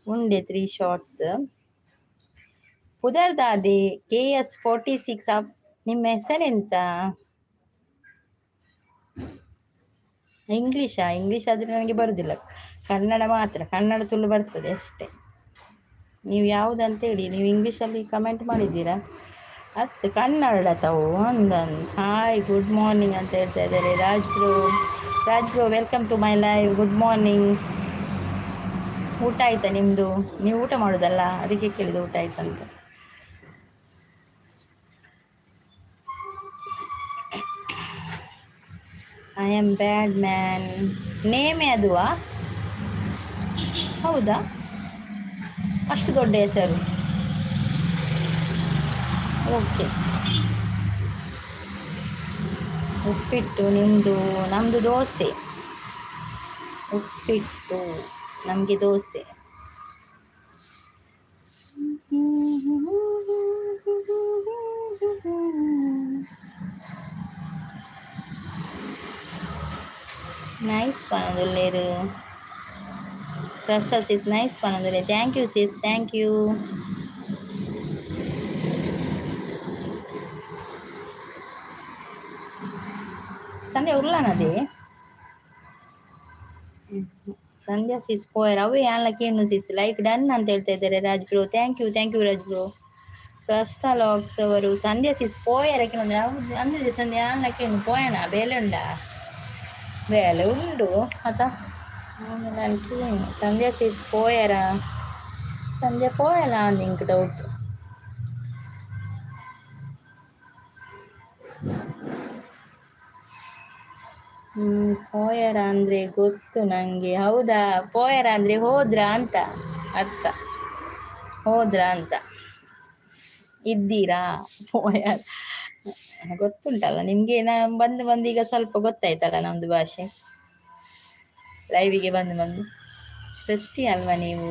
ಉಂಡೆ ತ್ರೀ ಶಾರ್ಟ್ಸ್ ಪುದರ್ದಾದೆ KS 46 up. ನಿಮ್ಮ ಹೆಸರೆಂತ? ಇಂಗ್ಲೀಷಾ? ಇಂಗ್ಲೀಷ್ ಆದರೆ ನನಗೆ ಬರುವುದಿಲ್ಲ, ಕನ್ನಡ ಮಾತ್ರ. ಕನ್ನಡ ತುಳು ಬರ್ತದೆ ಅಷ್ಟೇ. ನೀವು ಯಾವುದಂತೇಳಿ ನೀವು ಇಂಗ್ಲೀಷಲ್ಲಿ ಕಮೆಂಟ್ ಮಾಡಿದ್ದೀರಾ ಅತ್ತು ಕನ್ನಡ ತಾವು ಒಂದೊಂದು. ಹಾಯ್ ಗುಡ್ ಮಾರ್ನಿಂಗ್ ಅಂತ ಹೇಳ್ತಾ ಇದ್ದಾರೆ Raj bro. Raj bro, welcome to my live. Good morning. ಊಟ ಆಯಿತಾ ನಿಮ್ಮದು? ನೀವು ಊಟ ಮಾಡೋದಲ್ಲ, ಅದಕ್ಕೆ ಕೇಳಿದೆ ಊಟ ಆಯ್ತಂತ. I am bad man ನೇಮೇ ಅದುವಾ? ಹೌದಾ, ಅಷ್ಟು ದೊಡ್ಡ ಹೆಸರು? ಓಕೆ. ಉಪ್ಪಿಟ್ಟು ನಿಮ್ಮದು, ನಮ್ಮದು ದೋಸೆ. ಉಪ್ಪಿಟ್ಟು ನಮಗೆ ದೋಸೆ. ನೈಸ್ ಪನೊಂದುಲ್ಲೆರ್ ಕ್ರಸ್ಟಲ್ ಸಿಸ್, ನೈಸ್ ಪನೊಂದುಲ್ಲೆರ್. Thank you sis, thank you. Sandhya ಉರ್ಲಾನದೇ ಸಂಧ್ಯಾ ಸಿಸ್ ಪೋಯರ್ ಅವೇ ಯಾನ್ಲಕ್ಕೇನು ಸಿಸ್. ಲೈಕ್ ಡನ್ ಅಂತ ಹೇಳ್ತಾ ಇದ್ದಾರೆ Raj bro. Thank you, thank you Raj bro. ಪ್ರಸ್ತಾ logs ಅವರು ಸಂಧ್ಯಾ ಸಿಸ್ ಪೋಯರಕ್ಕೆ ಅಂದ್ರೆ ಸಂಧ್ಯಾ ಯಾನ್ಲಕ್ಕೇನು ಪೋಯನ ಬೇಲೆ ಉಂಡಾ? ಬೇಲೆ ಉಂಡು ಅತ ನಾನು ಸಂಧ್ಯಾ ಸಿಸ್ ಪೋಯರ ಸಂಧ್ಯಾ ಪೋಯಲ ಅಂದ್ ಇಂಕ್ ಡೌಟ್. ಪೋಯರ ಅಂದರೆ ಗೊತ್ತು ನನಗೆ. ಹೌದಾ? ಪೋಯರ ಅಂದರೆ ಹೋದ್ರಾ ಅಂತ ಅರ್ಥ, ಹೋದ್ರಾ ಅಂತ, ಇದ್ದೀರಾ ಪೋಯರ್ ಗೊತ್ತುಂಟಲ್ಲ ನಿಮಗೆ. ನಾ ಬಂದು ಬಂದು ಈಗ ಸ್ವಲ್ಪ ಗೊತ್ತಾಯ್ತಲ್ಲ ನಮ್ಮದು ಭಾಷೆ, ಲೈವಿಗೆ ಬಂದು ಬಂದು. ಸೃಷ್ಟಿ ಅಲ್ವಾ ನೀವು?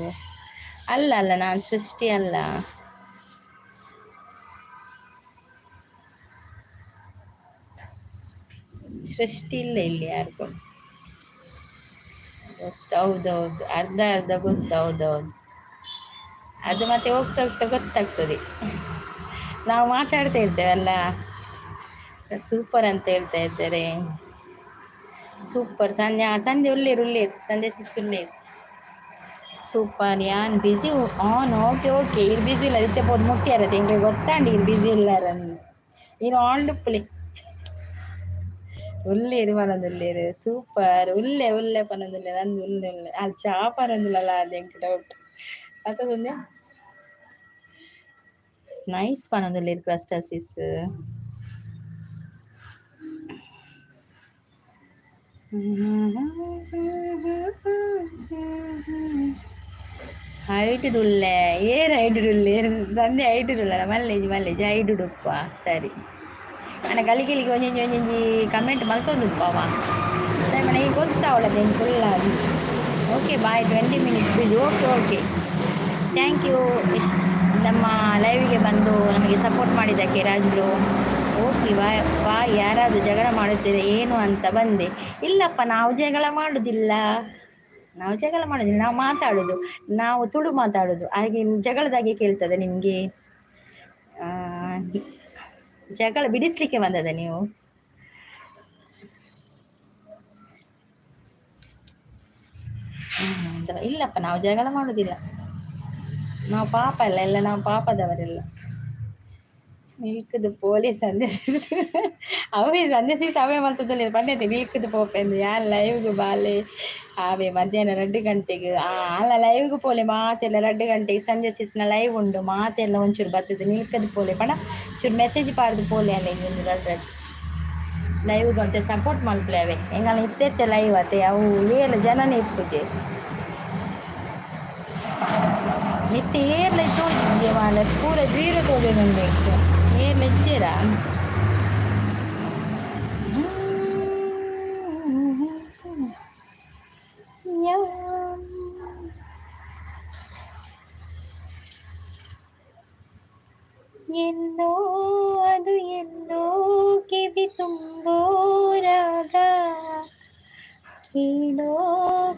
ಅಲ್ಲ ಅಲ್ಲ, ನಾನು ಸೃಷ್ಟಿ ಅಲ್ಲ. ಸೃಷ್ಟಿ ಇಲ್ಲ ಇಲ್ಲಿ ಯಾರಿಗೂ. ಗೊತ್ತು, ಹೌದೌದು, ಅರ್ಧ ಅರ್ಧ ಗೊತ್ತು, ಹೌದೌದು. ಅದು ಮತ್ತೆ ಹೋಗ್ತಾ ಹೋಗ್ತಾ ಗೊತ್ತಾಗ್ತದೆ, ನಾವು ಮಾತಾಡ್ತಾ ಇರ್ತೇವಲ್ಲ. ಸೂಪರ್ ಅಂತ ಹೇಳ್ತಾ ಇದ್ದಾರೆ. ಸೂಪರ್ ಸಂಧ್ಯಾ, ಸಂಧ್ಯಾ ಉಳ್ಳೇರು ಉಳ್ಳೇರು ಸಂಧ್ಯಾ ಸಿಸ್ ಉಳ್ಳೇರು. ಸೂಪರ್ ಯಾನ್ ಬಿಸಿ ಆನ್. ಓಕೆ ಓಕೆ, ಇರ್ ಬಿಸಿ ಇಲ್ಲ ಇತ್ತೆ ಪೋದು ಮುಟ್ಟಿಯಾರತ್ತೆ ಇಂಗ್ಲಿಗೆ ಗೊತ್ತಾಂಡಿ ಇರ್ ಬಿಸಿ ಇಲ್ಲಾರನ್ನು ಇರು ಆಂಡುಪ್ಪುಲೆ ಉಳ್ಳೇರು ಪನೊಂದುಲ್ಲೇರು. ಸೂಪರ್ ಉಲ್ಲೆ ಉಲ್ಲೆ ಪನೊಂದುಲ್ಲೆ ನಂದು ಉಲ್ಲೆ ಉಲ್ಲೆ ಅಲ್ಲಿ ಚಾ ಪನೊಂದುಲ್ಲಲ್ಲ ಅದು ಎಂಕ್ ಡೌಟ್ ಅತ್ತ ಸಂಧ್ಯಾ. ನೈಸ್ ಪನೊಂದುಲ್ಲೇರು ಕ್ರಸ್ಟರ್ ಸಿಸ್. ಹೈಟ್ ಉಲ್ಲೆ ಏರ್ ಹೈಟ್ ಉಲ್ಲೆ? ಸಂಜೆ ಹೈಟ್ ಉಲ್ಲ. ಮಲ್ಲೆಜಿ ಮಲ್ಲೆಜಿ ಹೈಟ್ ಉಪ್ಪ. ಸರಿ ಅಣ್ಣ, ಗಲಿಗಿಲಿಗೆ ಒಂಜೊಂಜಿ ಒಂಜೊಂಜಿ ಕಮೆಂಟ್ ಮಲ್ತೊಂದುಪ್ಪವ ಮನೆ ಗೊತ್ತಾವಳದೆ full. Okay, bye. 20 minutes busy. Okay okay, thank you. ಇಷ್ಟು ನಮ್ಮ ಲೈವಿಗೆ ಬಂದು ನಮಗೆ ಸಪೋರ್ಟ್ ಮಾಡಿದ್ದಕ್ಕೆ Raj bro. Okay, bye bye. ಯಾರಾದರೂ ಜಗಳ ಮಾಡುತ್ತೀರ ಏನು ಅಂತ ಬಂದೆ. ಇಲ್ಲಪ್ಪ, ನಾವು ಜಗಳ ಮಾಡುವುದಿಲ್ಲ. ನಾವು ಜಗಳ ಮಾಡೋದಿಲ್ಲ. ನಾವು ಮಾತಾಡೋದು, ನಾವು ತುಳು ಮಾತಾಡೋದು. ಹಾಗೆ ಜಗಳದಾಗೆ ಕೇಳ್ತದೆ ನಿಮಗೆ? ಜಗಳ ಬಿಡಿಸಲಿಕ್ಕೆ ಬಂದದ ನೀವು? ಇಲ್ಲಪ್ಪ, ನಾವು ಜಗಳ ಮಾಡೋದಿಲ್ಲ. ನಾವು ಪಾಪ ಅಲ್ಲ ಎಲ್ಲ, ನಾವು ಪಾಪದವರೆಲ್ಲ. ನಿಲ್ಕದು ಪೊಲೀಸ್ ಸಂದೇಶ ಅವೇ ಸಂದೇಶ ಅವೇ ಮಲ್ತದಲ್ಲಿ ಪಂಡ್ಯತೆ ನಿಲ್ಕದು ಪೋಪೆಂದು. ಯಾನ್ ಲೈವ್ಗೆ ಬಾಲೆ ಆವೆ ಮಧ್ಯಾಹ್ನ 2 ಗಂಟೆಗೆ. ಅಲ್ಲ, ಲೈವ್ಗೆ ಪೋಲೆ ಮಾತೆಲ್ಲ. 2 ಗಂಟೆಗೆ ಸಂಜೆ ಸಿಸ್ನ ಲೈವ್ ಉಂಡು. ಮಾತೆಲ್ಲ ಒಂಚೂರು ಬರ್ತದೆ. ನಿಲ್ಕದು ಪೋಲೆ ಪಂಡ ಚೂರು ಮೆಸೇಜ್ ಪಾಡ್ದು ಪೋಲೆ. ಅಲ್ಲ, ಒಂಜಿ ರಡ್ಡು ರಡ್ಡು ಲೈವ್ಗೆ ಅಂತೆ ಸಪೋರ್ಟ್ ಮಲ್ಪಲೆ. ಅವೇ ಎಂಗಲ್ಲ ಇತ್ತೆತ್ತೆ ಲೈವ್ ಅತ್ತೆ. ಅವು ಏಲ ಜನನೇ ಇಪ್ಪುಜೆ. ಇತ್ತೆ ಏರ್ಲ ತೋಜಿದ್ದೆ ಮಾಲೆ ಪೂರ ಜೀರೋ ತೋಜೊಂದುಂಡು. ಏರ್ಲ ಇಜ್ಜೆರಾ? ಎಲ್ಲೋ ಅದು ಎಲ್ಲೋ ಕಿವಿ ತುಂಬೋ ರಾಗ, ಕೇಳೋ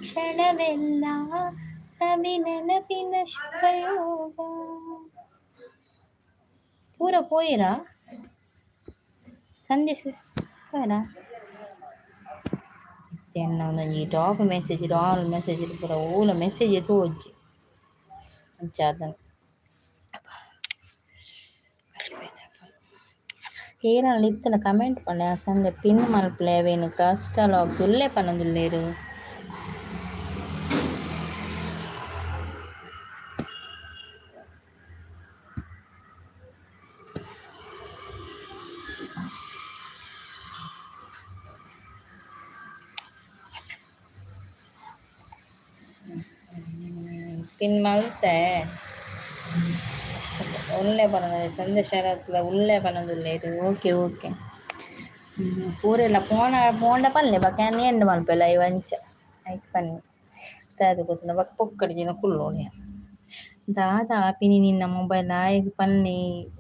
ಕ್ಷಣವೆಲ್ಲ ಸವಿ ನೆನಪಿನ ಶುಭಯೋಗ. ಪೂರ ಪೋಯಿರಾ ಸಂದೇಶ ಪೋಯರಾ? ಎನ್ನ ಒಂದೊಂಜಿ ಟಾಪ್ ಮೆಸೇಜ್, ಆಲ್ ಮೆಸೇಜ್ ಪೂರ ಓಲ ಮೆಸೇಜ್ ತೋಜಿ. ಅಂಚಾದನ ಏನಾಲ ಇತ್ತನ ಕಮೆಂಟ್ ಪಂಡೆ. ಆ ಸಂದೆ ಪಿನ್ ಮಲ್ಪಲೆ. ಅವೇನು ಕ್ರಾಸ್ಟಾ ಲಾಗ್ಸ್ ಉಲ್ಲೆ ಪನೊಂದುಲ್ಲೇರು. ಪಿನ್ ಮಲ್ತೆ ಉಲ್ಲೆ ಪನೊಂದು ಸಂದೆ ಶರತ್ಲ ಉಲ್ಲೆ ಪನೊಂದುಲ್ಲೇರು. Okay okay, ಪೂರೆಲ್ಲ ಪೋಣ ಪೋಂಡ ಪನ್ಲೆ. ಬೊಕ ಯಾನ್ ಎಂಡ್ ಮಲ್ಪೆ ಲೈವ್. ಅಂಚ ಐಕ್ ಪನ್ನಿ ದಾದ ಗೊತ್ತುಂಡ. ಬೊಕ ಪೊಕ್ಕಡೆ ಜಿನ ಕುಲ್ಲೊಡು. ದಾದ ಆಪಿನಿ ನಿನ್ನ ಮೊಬೈಲ್ ಆಯಗ್ ಪನ್ಲೆ.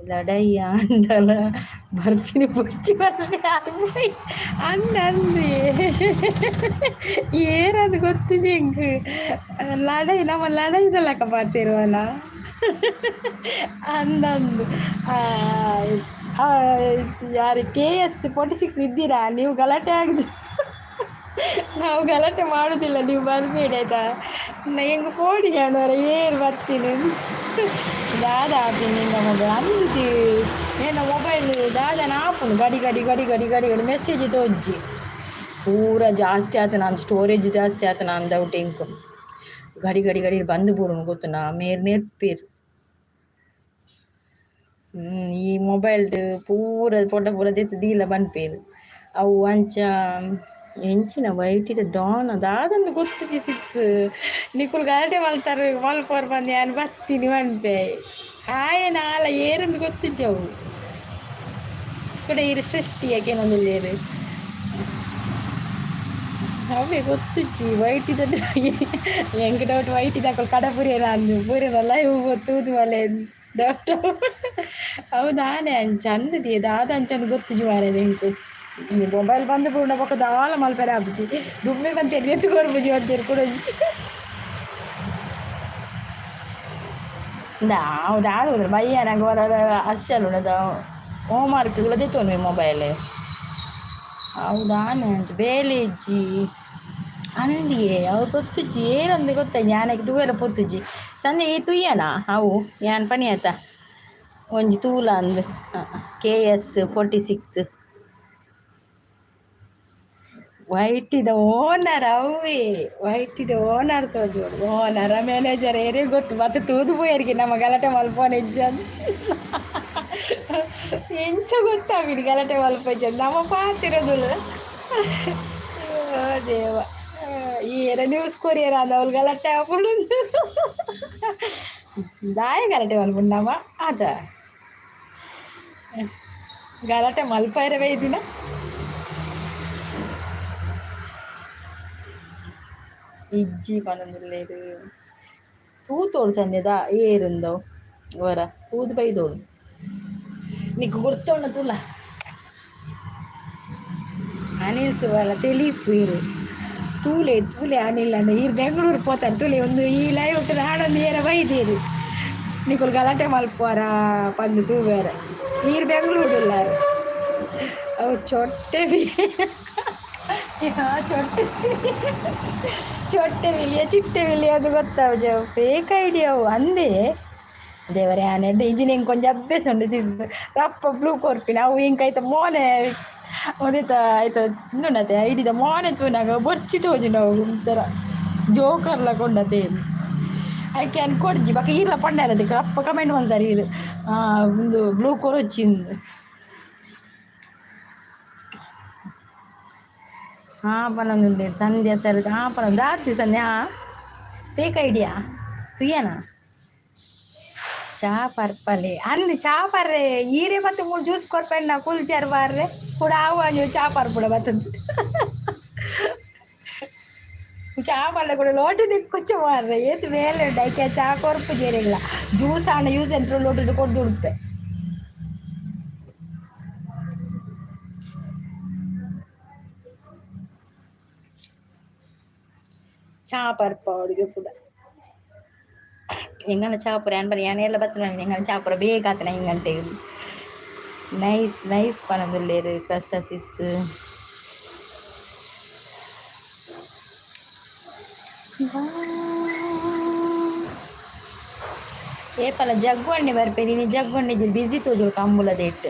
ಲಡೈ ಆಂಡಲ ಬರ್ಪಿನಿ ಬೊಡ್ಚಿ ಪನ್ಲೆ. ಅಂದ್ ಅಂದ್ ಏರದು ಗೊತ್ತುಜಿ ಎಂಕ್. ಲಡೈ ನಮ ಲಡೈದ ಲೆಕ್ಕ ಪಾತೆರುವನ? ಅಂದಂದು ಯಾರು ಕೆಎಸ್ 46 ಇದ್ದೀರಾ ನೀವು? ಗಲಾಟೆ ಆಗಿದೆ. ನಾವು ಗಲಾಟೆ ಮಾಡೋದಿಲ್ಲ, ನೀವು ಬರಬೇಡಿ ಆಯ್ತಾ? ಎಂಕ್ ಪೋಡಿಗೆ ಅವರ ಏರ್ ಬರ್ತೀನಿ. ದಾದ ಆಪಿ ನಿನ್ನ ಮೊಬೈಲ್ ಅಂದು ಏನ ಮೊಬೈಲ್ ದಾದನ ಆಪುಂಡು. ಗಡಿ ಗಡಿ ಗಡಿ ಗಡಿ ಗಡಿ ಗಡಿ ಮೆಸೇಜ್ ತೋಜ್ಜಿ. ಪೂರ ಜಾಸ್ತಿ ಆತ ನಾನು ಸ್ಟೋರೇಜ್ ಜಾಸ್ತಿ ಆತ ನಾನು ಡೌಟ್ ಎಂಕ್. ಗಡಿ ಗಡಿ ಗಡಿ ಬಂದು ಬೂರುನು ಗೊತ್ತುನಾ ಮೇರ್ ನೆರ್ಪೇರು. ಈ ಮೊಬೈಲ್ಡ್ ಪೂರ ಫೋಟೋ ಪೂರ ದೆತ್ತ್ ದೀಲ ಪನ್ಪೆರ್ ಅವು. ಅಂಚ ಎಂಚಿನ ವೈಟಿದ ಡಾನ್ ದಾದಂದ್ ಗೊತ್ತುಜಿ ಸಿಸ್. ನಿಕುಲು ಗಲಾಟೆ ಮಲ್ತಾರ್ ಮಲ್ಪೊರ್ ಪಂದ್ ಯಾನ್ ಬತ್ತೀನಿ ಪನ್ಪೆ. ಆಯೆ ಆಲ ಏರಂದ್ ಗೊತ್ತುಜಿ ಅವು. ಕುಡ ಇರ್ ಸೃಷ್ಟಿ ಕೇನೊಂದುಲ್ಲೆರ್. ಅವೇ ಗೊತ್ತುಜ್ಜಿ. ವೈಟಿದ ಎಂಕ್ ಡೌಟ್, ವೈಟಿದಕುಲು ಕಡಪುರಿಯೆರ ಅಂದ್ ಪೂರೆನ ಲೈವ್ ತೂದು ಮಲೆ ಡೌಟ್. ಹೌದಾನೆ ಅಂಚ ಅಂದದಿ ದಾದ ಅಂಚಂದ್ ಗೊತ್ತುಜಿ ಮಾರ್ರೆ ಎಂಕ್. ಮೊಬೈಲ್ ಬಂದ್ ಪೂಂಡ ಬೊಕ ದಾಲ ಮಲ್ಪೆರೆ ಆಪುಜಿ. ದುಂಬೆ ಪಂತೆರ್ ಎತ್ತು ಕೊರ್ಪುಜಿ ಪಂತೆರ್ ಕುಡೊಂಜಿ. ಇಂದಾ ಅವು ದಾದ ಗೊತ್ತುಂಡ ಬಯ್ಯಾನಗ ಒರ ಅರ್ಶಲ್ ಉಂಡದ ಹೋಮ್ವರ್ಕ್ ದೆತ್ತೊನ್ವೆ ಮೊಬೈಲ್. ಹೌದಾನೆ ಅಂಚ ಬೇಲೆ ಇಜ್ಜಿ ಅಂದಿಯೇ. ಅವು ಗೊತ್ತುಜ್ಜಿ ಏರಂದ್ ಗೊತ್ತಾಯ್ಜಿ. ಯಾನ್ ಐಕ್ ತೂವೆರೆ ಪೊತ್ತುಜಿ. ಸಂಜೆ ಈ ತೂಯನ ಅವು ಯಾನ್ ಪನಿಯತ ಒಂಜಿ ತೂಲ ಅಂದ್. ಕೆಎಸ್ 46 ವೈಟಿದ ಓನರ್ ಅವೇ. ವೈಟಿದ ಓನರ್ ತೋಜೋಡು. ಓನರ ಮ್ಯಾನೇಜರ್ ಏರೇ ಗೊತ್ತು. ಮತ್ತೆ ತೂದು ಪೋಯೆರ್ಗೆ ನಮ್ಮ ಗಲಾಟೆ ಮಲ್ಪೋನೆ ಇಜ್ಜಂದ್. ಎಂಚ ಗೊತ್ತಾವಿನಿ ಗಲಾಟೆ ಮಲ್ಪೊಂಜಿ ನಮ್ಮ ಪಾತಿರೋದಿಲ್ಲ. ದೇವ, ಏರ ನ್ಯೂಸ್ ಕೊರಿಯರ್ ಅಂದ ಅವ್ಲು ಗಲಾಟೆ ಆಪುಂಡು. ದಾಯ ಗಲಾಟೆ ಮಲ್ಪುಂಡಮ್ಮ ಆತ ಗಲಾಟೆ ಮಲ್ಪೈರೆ ಬೈದಿನ. ಇಜ್ಜಿ ಪನೊಂದುಲ್ಲೆರ್. ತೂತೋಡು ಸಂಧ್ಯದ ಏರುಂದವು ವರ ತೂದು ಬೈದೋಡು. ನಿಕ್ಕು ಗುರ್ತುಂಡ ತೂಲ. ಅನಿಲ್ ಸುವಲ ತೆಲಿಪುವೆರ್. ತೂಲೆ ತೂಲೆ ಅನಿಲ್ ಅಂದ ಈರ್ ಬೆಂಗಳೂರು ಪೋತಾರೆ ತೂಲೆ. ಒಂದು ಈ ಲೈವ್ ನಾಡೊಂದು ಏರ ಬೈದೇರು, ನಿಕುಲು ಗಲಾಟೆ ಮಲ್ಪುವರ ಪಂದ್ ತೂವೆರೆ. ಈರ್ ಬೆಂಗಳೂರು ಉಲ್ಲಾರ್. ಅವು ಚೊಟ್ಟೆ ಬಿ ಚೊಟ್ಟೆ ಚೊಟ್ಟೆ ಬಿಲಿಯ ಚಿಟ್ಟೆ ಬಿಲಿಯ ಅದು ಗೊತ್ತಾವುಜ. ಫೇಕ್ ಐಡಿ ಅವು ಅಂದೇ. ದೇವರೇ, ಆನೆಡ್ಡೆ ಇಂಜಿನಿಯರಿಂಗ್ ಕೊಂಚ ಅಭ್ಯಾಸ ಉಂಡು ಸಿಸ್. ರಪ್ಪ ಬ್ಲೂ ಕೊರ್ಪಿನ ಅವು ಇಂಕ್ ಐತ ಮೋನೆ ಉಂದೆತ ಐತ ಉಂದುಂಡತೆ ಐಡಿದ ಮೋನೆ ತೂನಗ ಬೊರ್ಚಿ ತೋಜುಂಡು. ಅವು ಒಂಥರ ಜೋಕರ್ಲ ಕೊಂಡತೆ. ಐಕೆ ಯಾನ್ ಕೊರ್ಜಿ. ಬೊಕ ಈರ್ಲ ಪಂಡರ ಅದಕ್ಕೆ ಅಪ್ಪ ಕಮೆಂಟ್ ಮಲ್ದಾರ್ ಈರ್ ಉಂದು ಬ್ಲೂ ಕೊರೊಚ್ಚಿಂದ್. ಹಾ ಪನೊಂದುಲ್ಲೆರ್ ಸಂಧ್ಯಾ ಸರ್. ಹಾ ಪನೊಂದು ದಾತಿ ಸಂಧ್ಯಾ ಫೇಕ್ ಐಡಿಯಾ ತೂಯನಾ. ಚಾ ಪರ್ಪಲೆ ಅಂದ್ ಚಾ ಪರ್ರೆ. ಈರೆ ಮತ್ತೆ ಮೂಲು ಜ್ಯೂಸ್ ಕೊರ್ಪೆಣ್ಣ ಕುಲ್ಜಾರ್ ಬಾರ್ರೆ ಕೂಡ ಆವು ನೀವು ಚಾ ಪರ್ಪುಡ ಬತ್ತಂದು. ಚಾ ಪರ್ಲೆ ಕೂಡ ಲೋಟ ದಿಕ್ಕೊಚ್ಚ ಮಾರ್ರೆ. ಏತ್ ಬೇಲೆ ಉಂಡು ಐಕೆ ಚಾ ಕೊರ್ಪು ಜೇರೆಗ್ಲ. ಜ್ಯೂಸ್ ಆಂಡ ಯೂಸ್ ಎಂತ ಲೋಟದ ಕೊಡ್ದು ಉಡುಪೆ. ಚಾ ಪರ್ಪ ಅಡುಗೆ ಕೂಡ. ಎಂಗನ ಚಾಪುರ ಯಾನ್ ಬರಿ ಯಾನ್ ಏರ್ಲ ಬತ್ತನ ಎಂಗನ ಚಾಪುರ ಬೇಗ ಆತನ ಹಿಂಗಂತೆ. Nice nice ಪನೊಂದುಲ್ಲೆರ್ ಕ್ರಸ್ಟಸಿಸ್. ಏಪಲ ಜಗ್ಗೊಂಡೆ ಬರ್ಪೇರಿ ನೀ. ಜಗ್ಗೊಂಡೆ ಬಿಸಿ ತೋಜುಡು ಕಂಬುಲದೆಟ್.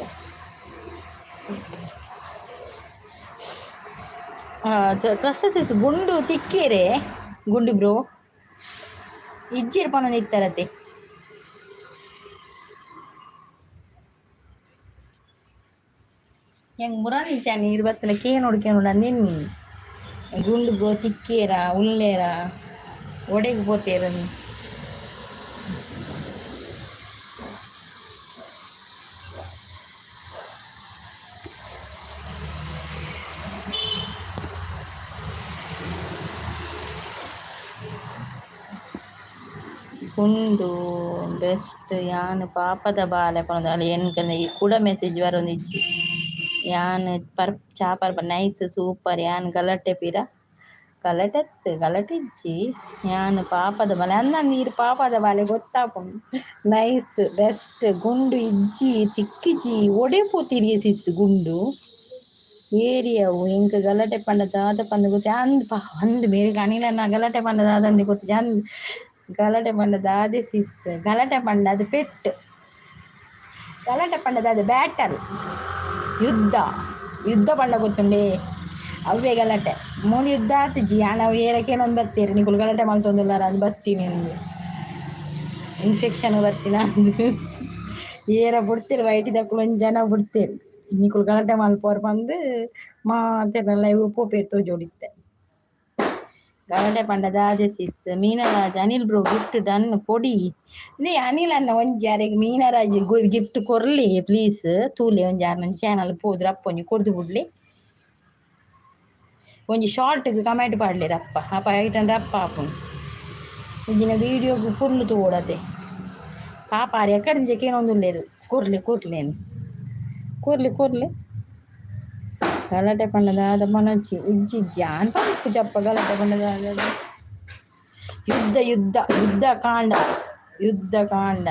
ಕ್ರಸ್ಟಸಿಸ್ ಗುಂಡು ತಿಕ್ಕೇರೆ. ಗುಂಡು ಬ್ರೋ ಇಜ್ಜಿರ್ ಪನೊಂದು ಇತ್ತಾರತೆ. ಹೆಂಗ್ ಮುರಾನಿ ನೀರು ಬತ್ತನ ಕೇನೋಡು ಕೇನೋಡು ಅಂದಿನಿ. ಗುಂಡು ಬ್ರೋ ತಿಕ್ಕೇರ ಉಲ್ಲೇರ ಒಡೆಗ್ ಪೋತೇರ. ಗುಂಡು ಬೆಸ್ಟ್ ಯಾನ್ ಪಾಪದ ಬಾಲೆ ಪನೊಂದು ಅಲ್ಲಿ ಎನ್ಕಂದ ಈ ಕುಡ ಮೆಸೇಜ್ ಬರೊಂದಿಜ್ಜಿ. ಯಾನ್ ಪರ್ ಚಾ ಪರ್ಪ ನೈಸ್ ಸೂಪರ್. ಯಾನ್ ಗಲಾಟೆ ಪಿರ ಗಲಾಟೆ ಅತ್ತ್ ಗಲಾಟೆ ಇಜ್ಜಿ. ಯಾನ್ ಪಾಪದ ಬಾಲೆ ಅಂದಂದು ಈರ್ ಪಾಪದ ಬಾಲೆ ಗೊತ್ತಾಪುಂಡು. ನೈಸ್ ಬೆಸ್ಟ್ ಗುಂಡು ಇಜ್ಜಿ ತಿಕ್ಕಿಜಿ. ಒಡೆ ಪೋತಿರಿ ಸಿಸ್ ಗುಂಡು? ಏರಿಯವು ಎಂಕ್ ಗಲಾಟೆ ಪಂಡ ದಾದ ಪಂದ್ ಗೊತ್ತಿ ಅಂದ್ ಪಾ ಅಂದ್ ಮೇರೆಗ್ ಅನಿಲನ್ನ ಗಲಾಟೆ ಪಂಡ ದಾದ ಅಂದ್ ಗೊತ್ತಿಜ್ಜಿ ಅಂದ್. ಗಲಾಟೆ ಪಂಡ ದಾದೆ ಸಿಸ್? ಗಲಾಟೆ ಪಂಡ ಅದು ಪೆಟ್ಟು. ಗಲಾಟೆ ಪಂಡದ ಅದು ಬ್ಯಾಟಲ್, ಯುದ್ಧ. ಯುದ್ಧ ಪಂಡ ಗೊತ್ತುಂಡೆ? ಅವ್ವೆ ಗಲಾಟೆ. ಮೂಲು ಯುದ್ಧ ಆತಿಜಿ ಆಂಡ ಅವು ಏರಕ್ಕೇನೊಂದು ಬತ್ತೀರಿ ನಿಕುಲು ಗಲಾಟೆ ಮಲ್ತೊಂದುಲ್ಲಾರ ಅಂದ್ ಬತ್ತೀನಿ ಅಂದು ಇನ್ಫೆಕ್ಷನ್ ಬತ್ತಿನ ಅಂದ್. ಏರ ಬುಡ್ತಿರು ವೈಟಿದಕುಲು ಒಂಜಿ ಜನ ಬುಡ್ತೇರು. ನಿಕುಲು ಗಲಾಟೆ ಮಲ್ಪೋರ್ ಪಂದ್ ಮಾತೆರ್ನ ಲೈವ್ ಪೋಪೇರ್ ತೋಜೋಡಿತ್ತೆ. ಗಲಾಟೆ ಪಂಡ ದಾದೆ ಸಿಸ್? ಮೀನರಾಜ್ ಅನಿಲ್ ಬ್ರೋ ಗಿಫ್ಟ್ ಡನ್ ಕೊಡಿ. ನೀ ಅನಿಲ್ ಅನ್ನ ಒಂಜಿ ಅರೆಗ್ ಮೀನರಾಜ್ ಗಿಫ್ಟ್ ಕೊರ್ಲಿ ಪ್ಲೀಸ್. ತೂಲೆ ಒಂಜಿ ಆರ್ನ ಚಾನಲ್ ಪೋದು ರಪ್ಪ ಒಂಜಿ ಕೊರ್ದು ಬುಡ್ಲಿ. ಒಂಜಿ ಶಾರ್ಟ್ಗ್ ಕಮೆಂಟ್ ಪಾಡ್ಲೆ ರಪ್ಪ ಅಪ್ಪ ಐಟನ್ ರಪ್ಪ ಆಪುಂಡು. ಒಂಜಿನ ವೀಡಿಯೋಗ್ ಪೊರ್ಲು ತೂವೊಡತೆ. ಪಾಪ ಆರ್ ಎಕಡಿಂಚ ಕೇನೊಂದುಲ್ಲೆರ್ ಕೊರ್ಲೆ ಕೊರ್ಲೆಂದ್. ಕೊರ್ಲೆ ಕೊರ್ಲೆ. ಗಲಾಟೆ ಪಂಡ ದಾದ ಪನೊಚ್ಚಿ. ಇಜ್ಜಿ ಇಜ್ಜಿ ಯಾನ್ ಪನ್ಪುಜಪ್ಪ ಗಲಾಟೆ ಪಂಡ ದಾದ. ಯುದ್ಧ ಯುದ್ಧ ಯುದ್ಧ ಕಾಂಡ ಯುದ್ಧ ಕಾಂಡ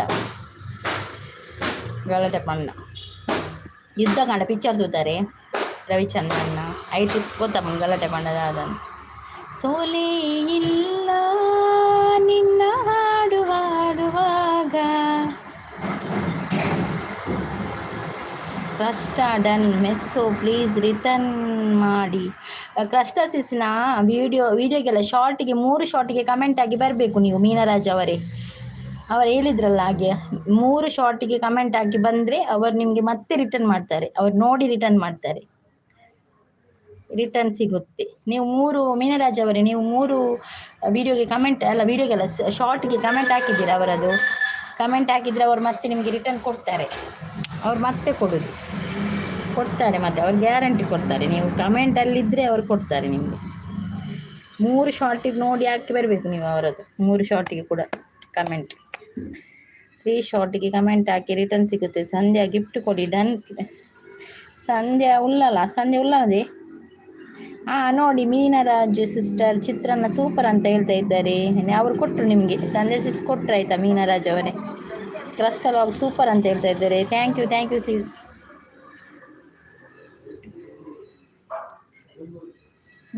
ಗಲಾಟೆ ಪಂಡ. ಯುದ್ಧ ಕಾಂಡ ಪಿಕ್ಚರ್ ತೂತಾರೆ ರವಿಚಂದ್ರನ್ನ ಐಟ್ ಗೊತ್ತಪ್ಪುಂಡು ಗಲಾಟೆ ಪಂಡ ದಾದ. ಸೋಲೇ ಇಲ್ಲ ನಿನ್ನ ಹಾಡು ಹಾಡುವಾಗ. ಕಷ್ಟ ಡನ್ ಮೆಸ್ಸು ಪ್ಲೀಸ್ ರಿಟರ್ನ್ ಮಾಡಿ. ಕ್ರಸ್ಟಸಿಸ್ನ ವಿಡಿಯೋ ವಿಡಿಯೋಗೆಲ್ಲ ಶಾರ್ಟಿಗೆ ಮೂರು ಶಾರ್ಟಿಗೆ ಕಮೆಂಟ್ ಆಗಿ ಬರಬೇಕು ನೀವು. ಮೀನರಾಜ್ ಅವರೇ, ಅವರು ಹೇಳಿದ್ರಲ್ಲ ಹಾಗೆ ಮೂರು ಶಾರ್ಟಿಗೆ ಕಮೆಂಟ್ ಆಗಿ ಬಂದರೆ ಅವರು ನಿಮಗೆ ಮತ್ತೆ ರಿಟರ್ನ್ ಮಾಡ್ತಾರೆ. ಅವ್ರು ನೋಡಿ ರಿಟರ್ನ್ ಮಾಡ್ತಾರೆ. ರಿಟರ್ನ್ ಸಿಗುತ್ತೆ. ನೀವು 3 ಮೀನರಾಜ್ ಅವರೇ, ನೀವು 3 ವಿಡಿಯೋಗೆ ಕಮೆಂಟ್ ಅಲ್ಲ, ವಿಡಿಯೋಗೆಲ್ಲ ಶಾರ್ಟ್ಗೆ ಕಮೆಂಟ್ ಹಾಕಿದ್ದೀರಾ. ಅವರದು ಕಮೆಂಟ್ ಹಾಕಿದರೆ ಅವರು ಮತ್ತೆ ನಿಮಗೆ ರಿಟರ್ನ್ ಕೊಡ್ತಾರೆ. ಅವ್ರು ಮತ್ತೆ ಕೊಡೋದು ಕೊಡ್ತಾರೆ, ಮತ್ತೆ ಅವ್ರು ಗ್ಯಾರಂಟಿ ಕೊಡ್ತಾರೆ. ನೀವು ಕಮೆಂಟಲ್ಲಿದ್ದರೆ ಅವರು ಕೊಡ್ತಾರೆ ನಿಮಗೆ. 3 ಶಾರ್ಟಿಗೆ ನೋಡಿ ಹಾಕಿ ಬರಬೇಕು ನೀವು ಅವರದ್ದು. 3 ಶಾರ್ಟಿಗೆ ಕೂಡ ಕಮೆಂಟ್, 3 ಶಾರ್ಟಿಗೆ ಕಮೆಂಟ್ ಹಾಕಿ ರಿಟರ್ನ್ ಸಿಗುತ್ತೆ. ಸಂಧ್ಯಾ ಗಿಫ್ಟ್ ಕೊಡಿ, ಡನ್. ಸಂಧ್ಯಾ ಉಲ್ಲಲ್ಲ, ಸಂಧ್ಯಾ ಉಲ್ಲದೆ. ಹಾಂ ನೋಡಿ, ಮೀನರಾಜ್ ಸಿಸ್ಟರ್ ಚಿತ್ರಾನ್ನ ಸೂಪರ್ ಅಂತ ಹೇಳ್ತಾ ಇದ್ದಾರೆ. ಅವರು ಕೊಟ್ಟರು ನಿಮಗೆ, ಸಂಧ್ಯಾ ಸಿಸ್ ಕೊಟ್ಟರು ಆಯಿತಾ. ಮೀನರಾಜ್ ಅವರೇ ಕ್ರಸ್ಟಲ್ ಆಗಿ ಸೂಪರ್ ಅಂತ ಹೇಳ್ತಾ ಇದ್ದಾರೆ. Thank you, thank you sis.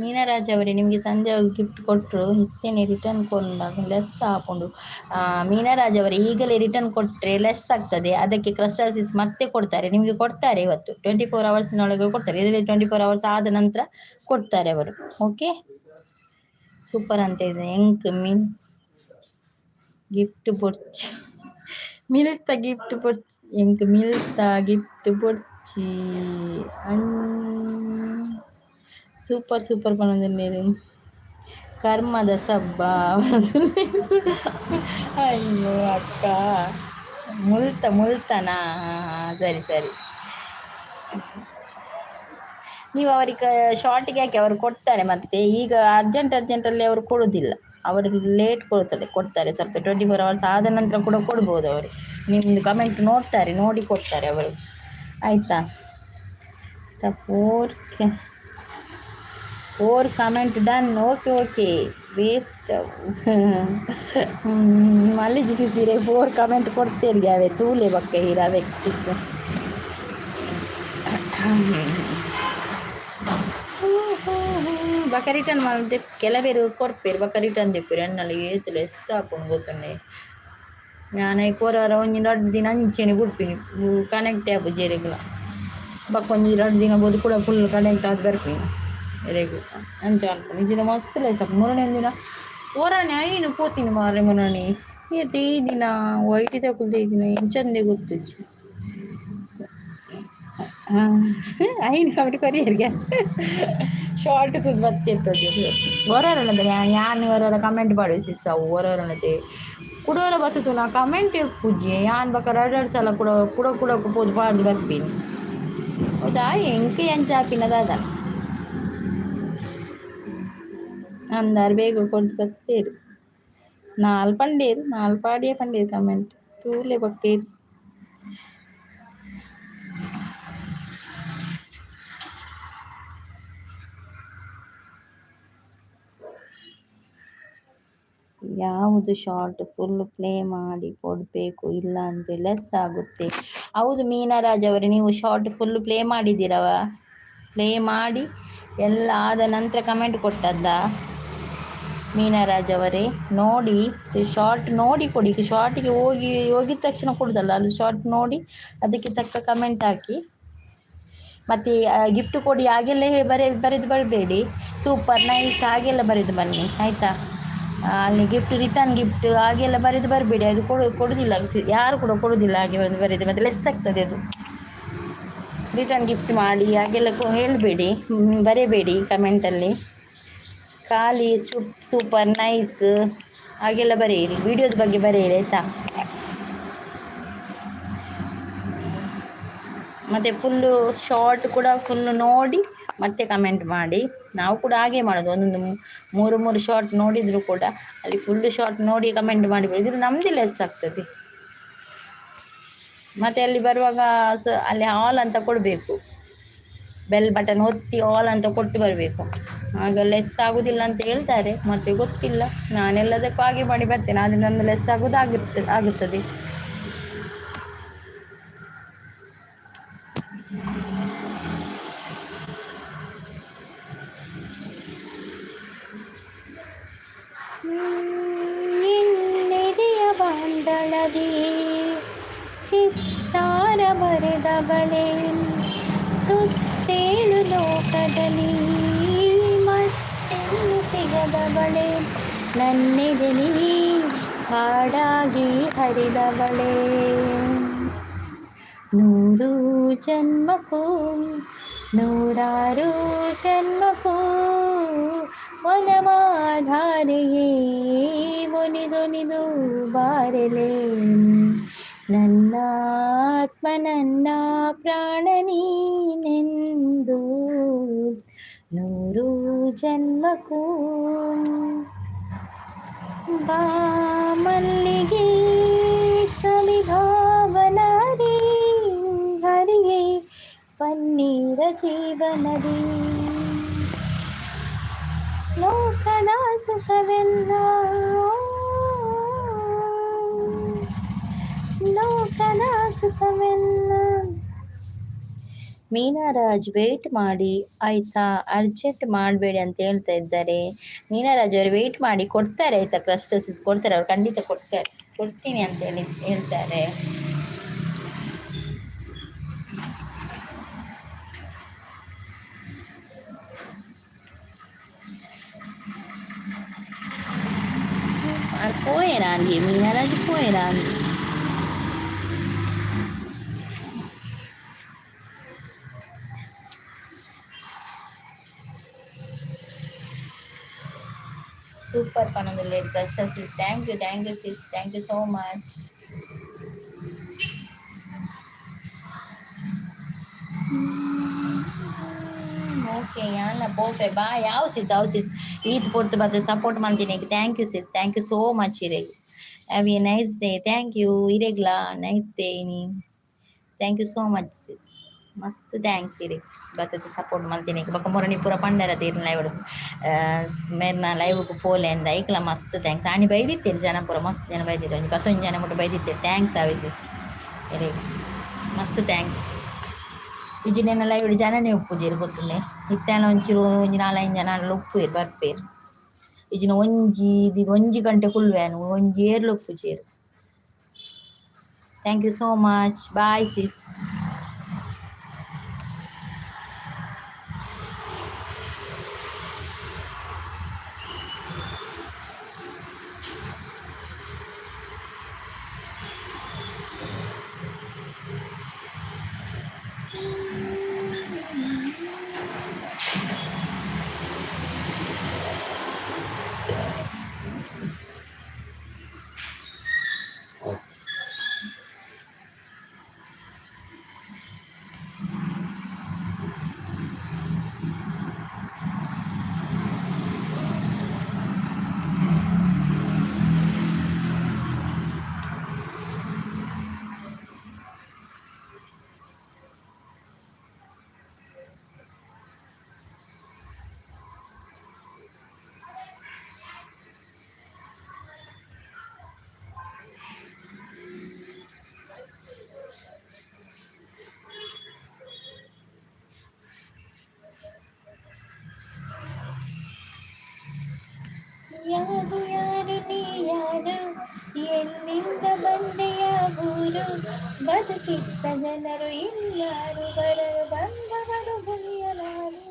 Meenaraj ಅವರೇ ನಿಮಗೆ ಸಂಧ್ಯಾ ಗಿಫ್ಟ್ ಕೊಟ್ಟರು, ಇತ್ತೇನೆ ರಿಟರ್ನ್ ಕೊಂಡಾಗ ಲೆಸ್ ಹಾಕೊಂಡು. ಮೀನರಾಜ್ ಅವರೇ ಈಗಲೇ ರಿಟರ್ನ್ ಕೊಟ್ಟರೆ ಲೆಸ್ ಆಗ್ತದೆ. ಅದಕ್ಕೆ ಕ್ರಸ್ಟಾಸಿಸ್ ಮತ್ತೆ ಕೊಡ್ತಾರೆ, ನಿಮಗೆ ಕೊಡ್ತಾರೆ ಇವತ್ತು. 24 ಅವರ್ಸಿನೊಳಗೆ ಕೊಡ್ತಾರೆ. ಇದರಲ್ಲಿ 24 ಅವರ್ಸ್ ಆದ ನಂತರ ಕೊಡ್ತಾರೆ ಅವರು. ಓಕೆ, ಸೂಪರ್ ಅಂತ ಇದೆ. ಎಂಕ್ ಮೀನ್ ಗಿಫ್ಟ್ ಬೊರ್ಚಿ, ಮಿಲ್ತ ಗಿಫ್ಟ್ ಬೊರ್ಚಿ, ಎಂಕ್ ಮಿಲ್ತ ಗಿಫ್ಟ್ ಬೊರ್ಚಿ. ಅನ್ ಸೂಪರ್ ಸೂಪರ್ ಪನೊಂದುಲ್ಲೆರ್. ಕರ್ಮದ ಸಬ್ಬ. ಅಯ್ಯೋ ಅಕ್ಕ, ಮುಲ್ತ ಮುಲ್ತನಾ? ಹಾಂ ಸರಿ ಸರಿ. ನೀವು ಅವರಿಗೆ ಶಾರ್ಟಿಗೆ ಹಾಕಿ, ಅವರು ಕೊಡ್ತಾರೆ. ಮತ್ತೆ ಈಗ ಅರ್ಜೆಂಟ್ ಅರ್ಜೆಂಟಲ್ಲಿ ಅವರು ಕೊಡೋದಿಲ್ಲ, ಅವರು ಲೇಟ್ ಕೊಡ್ತಾರೆ ಕೊಡ್ತಾರೆ ಸ್ವಲ್ಪ 24 ಅವರ್ಸ್ ಆದ ನಂತರ ಕೂಡ ಕೊಡ್ಬೋದು ಅವರು. ನಿಮ್ಮದು ಕಮೆಂಟ್ ನೋಡ್ತಾರೆ, ನೋಡಿ ಕೊಡ್ತಾರೆ ಅವರು, ಆಯಿತಾ? 4 comment done. Okay okay, waste ಮಲ್ಲಿಜಿ ಸಿಸಿರೆ. 4 comment ಕೊಡ್ತೇನೆ ಅವೆ ತೂಲೆ ಬಕ್ಕ ಇರವೆ ಸಿಸ್. ಬಕ ರಿಟರ್ನ್ ಮಾಡಿದೆ ಕೆಲವೇರು ಕೊರ್ಪೇರು, ಬಕ ರಿಟರ್ನ್ ದೆಪ್ಪೇರು. ಎನ್ನಲ ಏತ್ ಲೆಸ್ ಆಪುಂಡು ಗೊತ್ತುಂಡೆ. ಯಾನ್ ಐಕ್ ಒರ ಒಂಜಿ ರಡ್ಡ್ ದಿನ ಅಂಚೆನೆ ಬುಡ್ಪಿನಿ, ಕನೆಕ್ಟ್ ಆಪುಜಿ ಎರೆಗ್ಲ. ಬೊಕ್ಕ ಒಂಜಿ ರಡ್ಡ್ ದಿನ ಬೋದು ಕೂಡ ಫುಲ್ ಕನೆಕ್ಟ್ ಆದ್ ಬರ್ಪಿನಿ ಎರೆಗ್. ಅಂಚ ಮನ್ಪುನು. ಇಜ್ಜಿಂಡ ಮಸ್ತ್ ಲೇಸ್ ಆಪುಂಡು. ಮೊರನೆ ಒಂದಿನ ಒರಾನೆ ಐನು ಪೋತಿನಿ ಮಾರ್ರೆ. ಮೊರನೆ ಏತ್ ಈ ದಿನ ವೈಟ್ ತಕುಲು ದಿನ ಎಂಚಂದೆ ಗೊತ್ತುಜ್ಜಿ. ಐನು ಕಮೆಂಟ್ ಕೊರಿಯರ್ಗೆ ಶಾರ್ಟ್ ತೂದು ಬತ್ತಿರ್ತದೆ. ಒರೊರನದ ಯಾನ್ ಒರೊರ ಕಮೆಂಟ್ ಪಾಡುವೆ ಸಿಸ್. ಅವು ಒರೊರನದೆ ಕುಡೋರ ಬತ್ತುತು ನಾ ಕಮೆಂಟ್ ಇಪ್ಪುಜಿ ಯಾನ್. ಬೊಕ ರಡ್ಡ್ ರಡ್ಡ್ ಸಲ ಕುಡ ಕುಡ ಕುಡ ಪೋದು ಪಾಡ್ದು ಬರ್ಪಿನಿ. ಹೌದಾ? ಎಂಕ್ ಎಂಚ ಆಪಿನ ದಾದನ ಅಂದಾರ್ ಬೇಗ ಕೊರ್ದು ಬತ್ತೇರು. ನಾಲ್ ಪಂಡೇರು, ನಾಲ್ ಪಾಡಿಯೇ ಪಂಡೇರು ಕಮೆಂಟ್. ತೂಲೆ ಬೊಕ್ಕ. ಯಾವುದು ಶಾರ್ಟ್ ಫುಲ್ ಪ್ಲೇ ಮಾಡಿ ಕೊಡಬೇಕು, ಇಲ್ಲ ಅಂದರೆ ಲೆಸ್ ಆಗುತ್ತೆ. ಹೌದು ಮೀನರಾಜ್ ಅವರೇ, ನೀವು ಶಾರ್ಟ್ ಫುಲ್ ಪ್ಲೇ ಮಾಡಿದ್ದೀರವ? ಪ್ಲೇ ಮಾಡಿ ಎಲ್ಲ ಆದ ನಂತರ ಕಮೆಂಟ್ ಕೊಟ್ಟದ್ದ ಮೀನರಾಜ್ ಅವರೇ? ನೋಡಿ, ಶಾರ್ಟ್ ನೋಡಿ ಕೊಡಿ. ಶಾರ್ಟಿಗೆ ಹೋಗಿ ಹೋಗಿದ ತಕ್ಷಣ ಕೊಡೋದಲ್ಲ, ಅಲ್ಲಿ ಶಾರ್ಟ್ ನೋಡಿ ಅದಕ್ಕೆ ತಕ್ಕ ಕಮೆಂಟ್ ಹಾಕಿ. ಮತ್ತು ಗಿಫ್ಟ್ ಕೊಡಿ ಹಾಗೆಲ್ಲ ಬರೆದು ಬರಬೇಡಿ. ಸೂಪರ್, ನೈಸ್ ಹಾಗೆಲ್ಲ ಬರೆದು ಬನ್ನಿ, ಆಯಿತಾ? ಅಲ್ಲಿ ಗಿಫ್ಟ್, ರಿಟರ್ನ್ ಗಿಫ್ಟ್ ಹಾಗೆಲ್ಲ ಬರೆದು ಬರಬೇಡಿ. ಅದು ಕೊಡೋದಿಲ್ಲ, ಯಾರು ಕೂಡ ಕೊಡೋದಿಲ್ಲ ಹಾಗೆ ಒಂದು ಬರೆದು. ಮತ್ತು ಲೆಸ್ ಆಗ್ತದೆ ಅದು. ರಿಟರ್ನ್ ಗಿಫ್ಟ್ ಮಾಡಿ ಹಾಗೆಲ್ಲ ಹೇಳಬೇಡಿ, ಬರೆಯಬೇಡಿ ಕಮೆಂಟಲ್ಲಿ. ಖಾಲಿ ಸೂಪರ್, ನೈಸ್ ಹಾಗೆಲ್ಲ ಬರೆಯಿರಿ, ವಿಡಿಯೋದ ಬಗ್ಗೆ ಬರೆಯಿರಿ, ಆಯಿತಾ? ಮತ್ತು ಫುಲ್ಲು ಶಾರ್ಟ್ ಕೂಡ ಫುಲ್ಲು ನೋಡಿ ಮತ್ತೆ ಕಮೆಂಟ್ ಮಾಡಿ. ನಾವು ಕೂಡ ಹಾಗೆ ಮಾಡೋದು. ಒಂದೊಂದು ಮೂರು ಮೂರು ಶಾರ್ಟ್ ನೋಡಿದರೂ ಕೂಡ ಅಲ್ಲಿ ಫುಲ್ಲು ಶಾರ್ಟ್ ನೋಡಿ ಕಮೆಂಟ್ ಮಾಡಿ. ಇದು ನಮ್ಮದೇ ಲೆಸ್ ಆಗ್ತದೆ. ಮತ್ತು ಅಲ್ಲಿ ಬರುವಾಗ ಅಲ್ಲಿ ಆಲ್ ಅಂತ ಕೊಡಬೇಕು. ಬೆಲ್ ಬಟನ್ ಒತ್ತಿ ಆಲ್ ಅಂತ ಕೊಟ್ಟು ಬರಬೇಕು. ಆಗ ಲೆಸ್ ಆಗೋದಿಲ್ಲ ಅಂತ ಹೇಳ್ತಾರೆ, ಮತ್ತು ಗೊತ್ತಿಲ್ಲ. ನಾನೆಲ್ಲದಕ್ಕೂ ಹಾಗೆ ಮಾಡಿ ಬರ್ತೇನೆ, ಆದರೆ ನನ್ನ ಲೆಸ್ ಆಗೋದು ಆಗುತ್ತದೆ. ನಿನ್ನೆದೆಯ ಬಾಂಡಳದಿ ಚಿತ್ತಾರ ಬರೆದ ಬಳೆ, ಸುತ್ತೇಳು ಲೋಕದಲ್ಲಿ ಮತ್ತೆಲ್ಲೂ ಸಿಗದ ಬಳೆ, ನನ್ನೆದೆಲಿ ಹಾಡಾಗಿ ಹರಿದ ಬಳೆ. ನೂರು ಜನ್ಮಕ್ಕೂ ನೂರಾರು ಜನ್ಮಕ್ಕೂ ಒಲವಾಧಾರೆಯೇ ಒಲಿದೊಲಿದು ಬಾರಲೆ. ನನ್ನ ಆತ್ಮ ನನ್ನ ಪ್ರಾಣ ನೀನೆಂದು ನೂರು ಜನ್ಮಕ್ಕೂ. ಬಾ ಮಲ್ಲಿಗೆ ಸವಿಭಾವನಾರಿ ಹರಿಯೇ ಪನ್ನೀರ ಜೀವನದಿ. ಲೋಕದ ಸುಖವೆಲ್ಲ, ಲೋಕದ ಸುಖವೆಲ್ಲ. ಮೀನಾರಾಜ್, ವೆಯ್ಟ್ ಮಾಡಿ ಆಯಿತಾ, ಅರ್ಜೆಂಟ್ ಮಾಡಬೇಡಿ ಅಂತ ಹೇಳ್ತಾ ಇದ್ದಾರೆ ಮೀನಾರಾಜ್ ಅವರು. ವೆಯ್ಟ್ ಮಾಡಿ, ಕೊಡ್ತಾರೆ ಆಯಿತಾ. ಕ್ರಸ್ಟಸಿಸ್ ಕೊಡ್ತಾರೆ ಅವ್ರು, ಖಂಡಿತ ಕೊಡ್ತಾರೆ. ಕೊಡ್ತೀನಿ ಅಂತ ಹೇಳಿ ಹೇಳ್ತಾರೆ. ಪೋಯೆರಾ ಅಂದಿ ಮೀನಾರಾಜ್, ಪೋಯೆರಾ ಅಂದಿ. ಸೂಪರ್ ಪನೊಂದುಲ್ಲೆರ್ cluster sis. Thank you, thank you sis, thank you so much. Okay, ಯಾನ್ಲ ಪೋಪೆ, ಬಾಯ್. ಯಾವ ಸಿಸ್, ಅವು ಸಿಸ್, ಈತ್ ಪೊರ್ತು ಬತ್ತ ಸಪೋರ್ಟ್ ಮಲ್ತಿನಿ. Thank you sis, thank you so much ಇರೆಗ್. Have a nice day. Thank you ಇರೆಗ್ಲಾ, nice day ಇನಿ. Thank you so much sis, ಮಸ್ತ್ thanks ಇರೆಗ್ ಬತ್ತದ ಸಪೋರ್ಟ್ ಮಲ್ತಿನಿ. ಬೊಕ ಮೊರಣಿ ಪೂರ ಪಂಡರ ತೀರ್ನ ಲೈವ್ ಮೇರ್ನ ಲೈವ್ಗ್ ಪೋಲೆ ಅಂದ. ಐಕ್ಲ ಮಸ್ತ್ thanks. ಆನಿ ಬೈದಿತ್ತೆರ್ ಜನ ಪೂರ, ಮಸ್ತ್ ಜನ ಬೈದಿತ್ತೆರ್. ಒಂಜಿ ಪತ್ತೊಂಜಿ ಜನ ಮುಟ್ಟ ಬೈದಿತ್ತೆರ್. Thanks ಆವೆ ಸಿಸ್ ಇರೆಗ್, ಮಸ್ತ್ thanks. ಇಜ್ಜಿಂಡ ಲೈವ್ ಜನನೇ ಉಪ್ಪುಜೆರ್ ಗೊತ್ತುಂಡೆ. ಇತ್ತೆಲ ಒಂಚೂರು ಒಂಜಿ ನಾಲೈನ್ ಜನ ಆಂಡಲ ಉಪ್ಪುವೆರ್, ಬರ್ಪೆರ್. ಇಜ್ಜಿಂಡ ಒಂಜಿ ಒಂಜಿ ಗಂಟೆ ಕುಲ್ಲುವೆ, ಒಂಜಿ ಏರ್ಲ ಉಪ್ಪುಜೆರ್. Thank you so much, bye sis. ಯಾರು ಯಾರು ನೀ ಯಾರು, ಎಲ್ಲಿಂದ ಬಂದೆಯ ಊರು, ಬದುಕಿದ್ದ ಜನರು ಇಲ್ಯಾರು, ಬರರು ಬಂದವರು ಬರೆಯಲಾರು.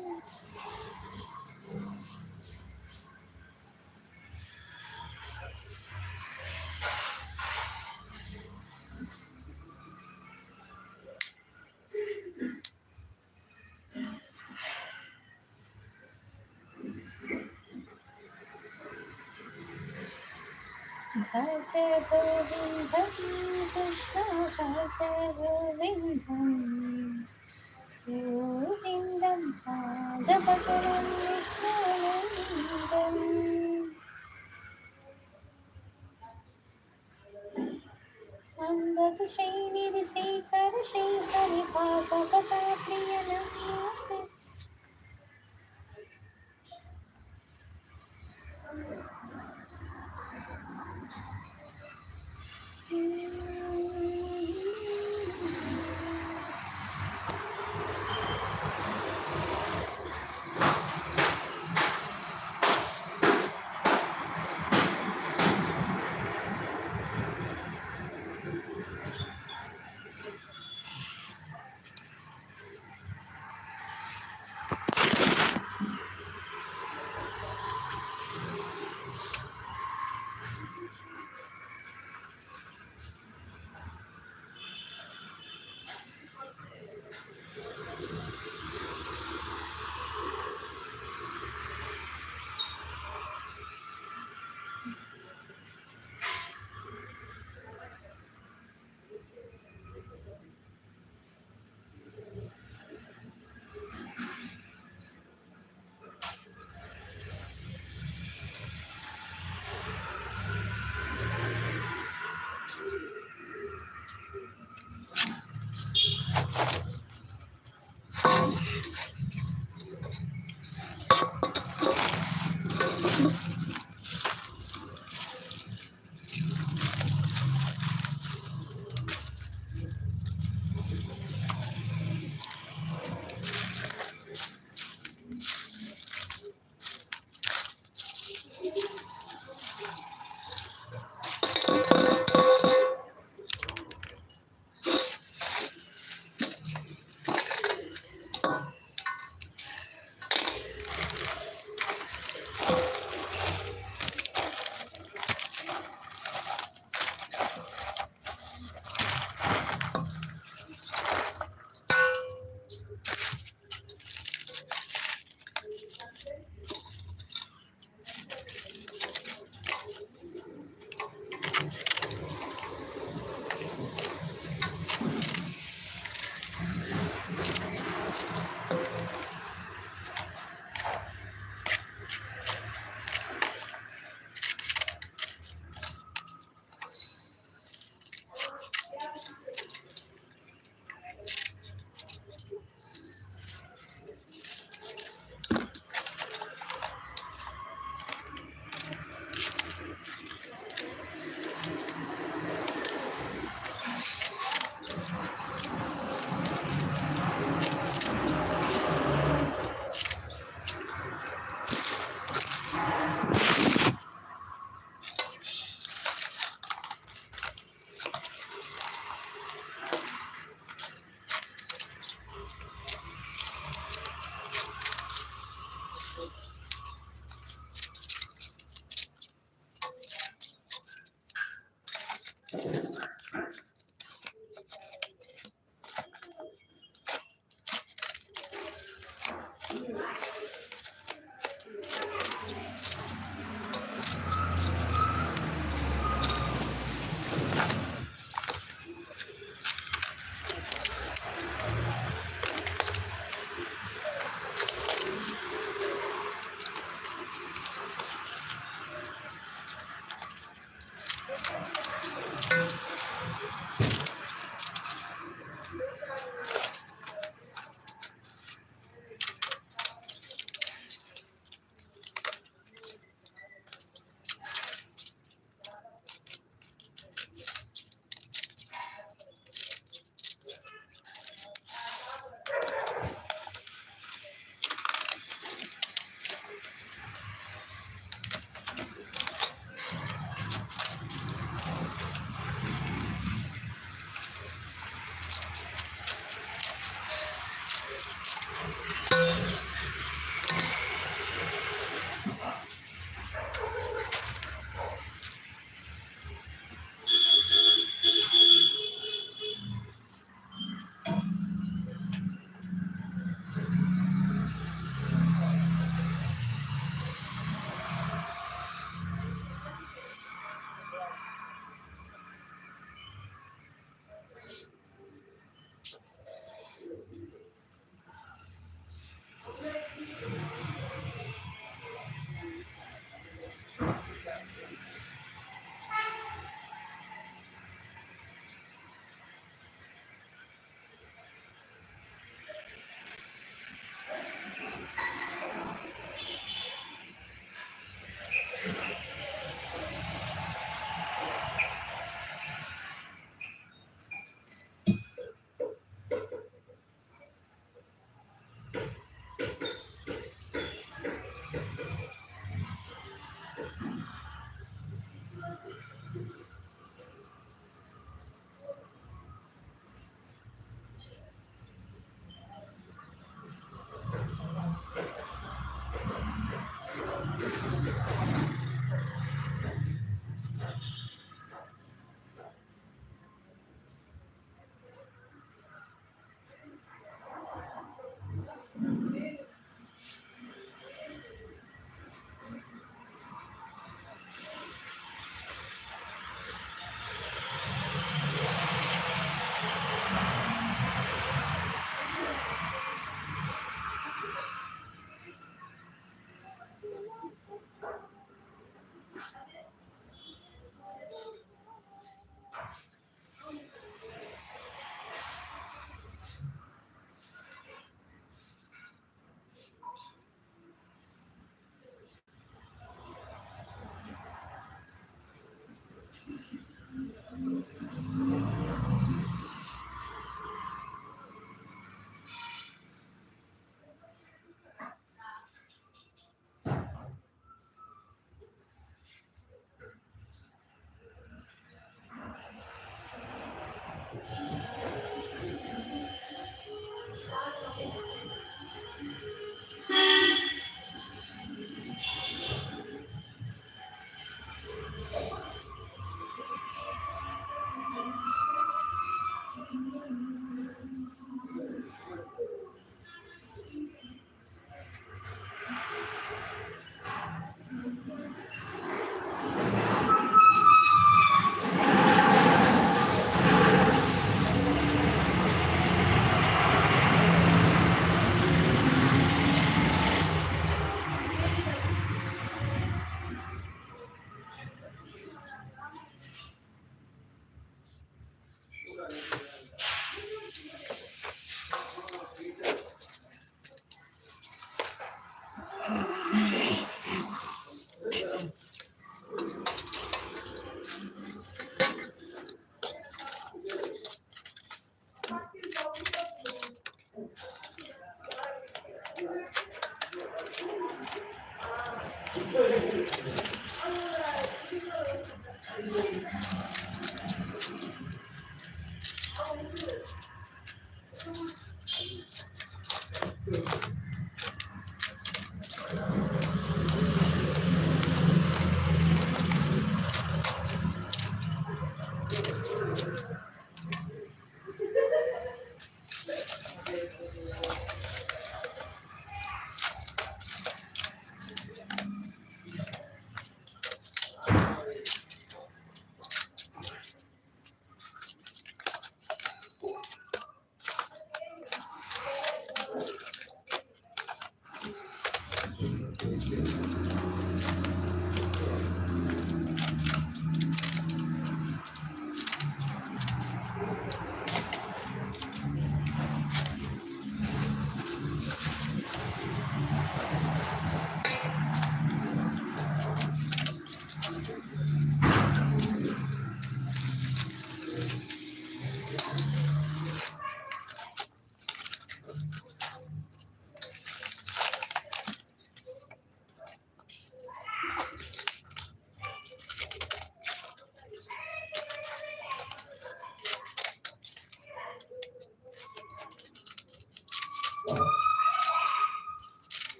ಭಜ ಗೋವಿಂದಂ ಕೃಷ್ಣ ಭಜ ಗೋವಿಂದಂ, ಗೋವಿಂದಂ ಪಾದಭಜನಂ ನಿತ್ಯಾನಂದಂ. ಅಂದದ ಶ್ರೀನಿಧಿ ಶ್ರೀಕರ ಶ್ರೀಹರಿ ಭಾಗವತ ಪ್ರಿಯ ನಮ್ಮ.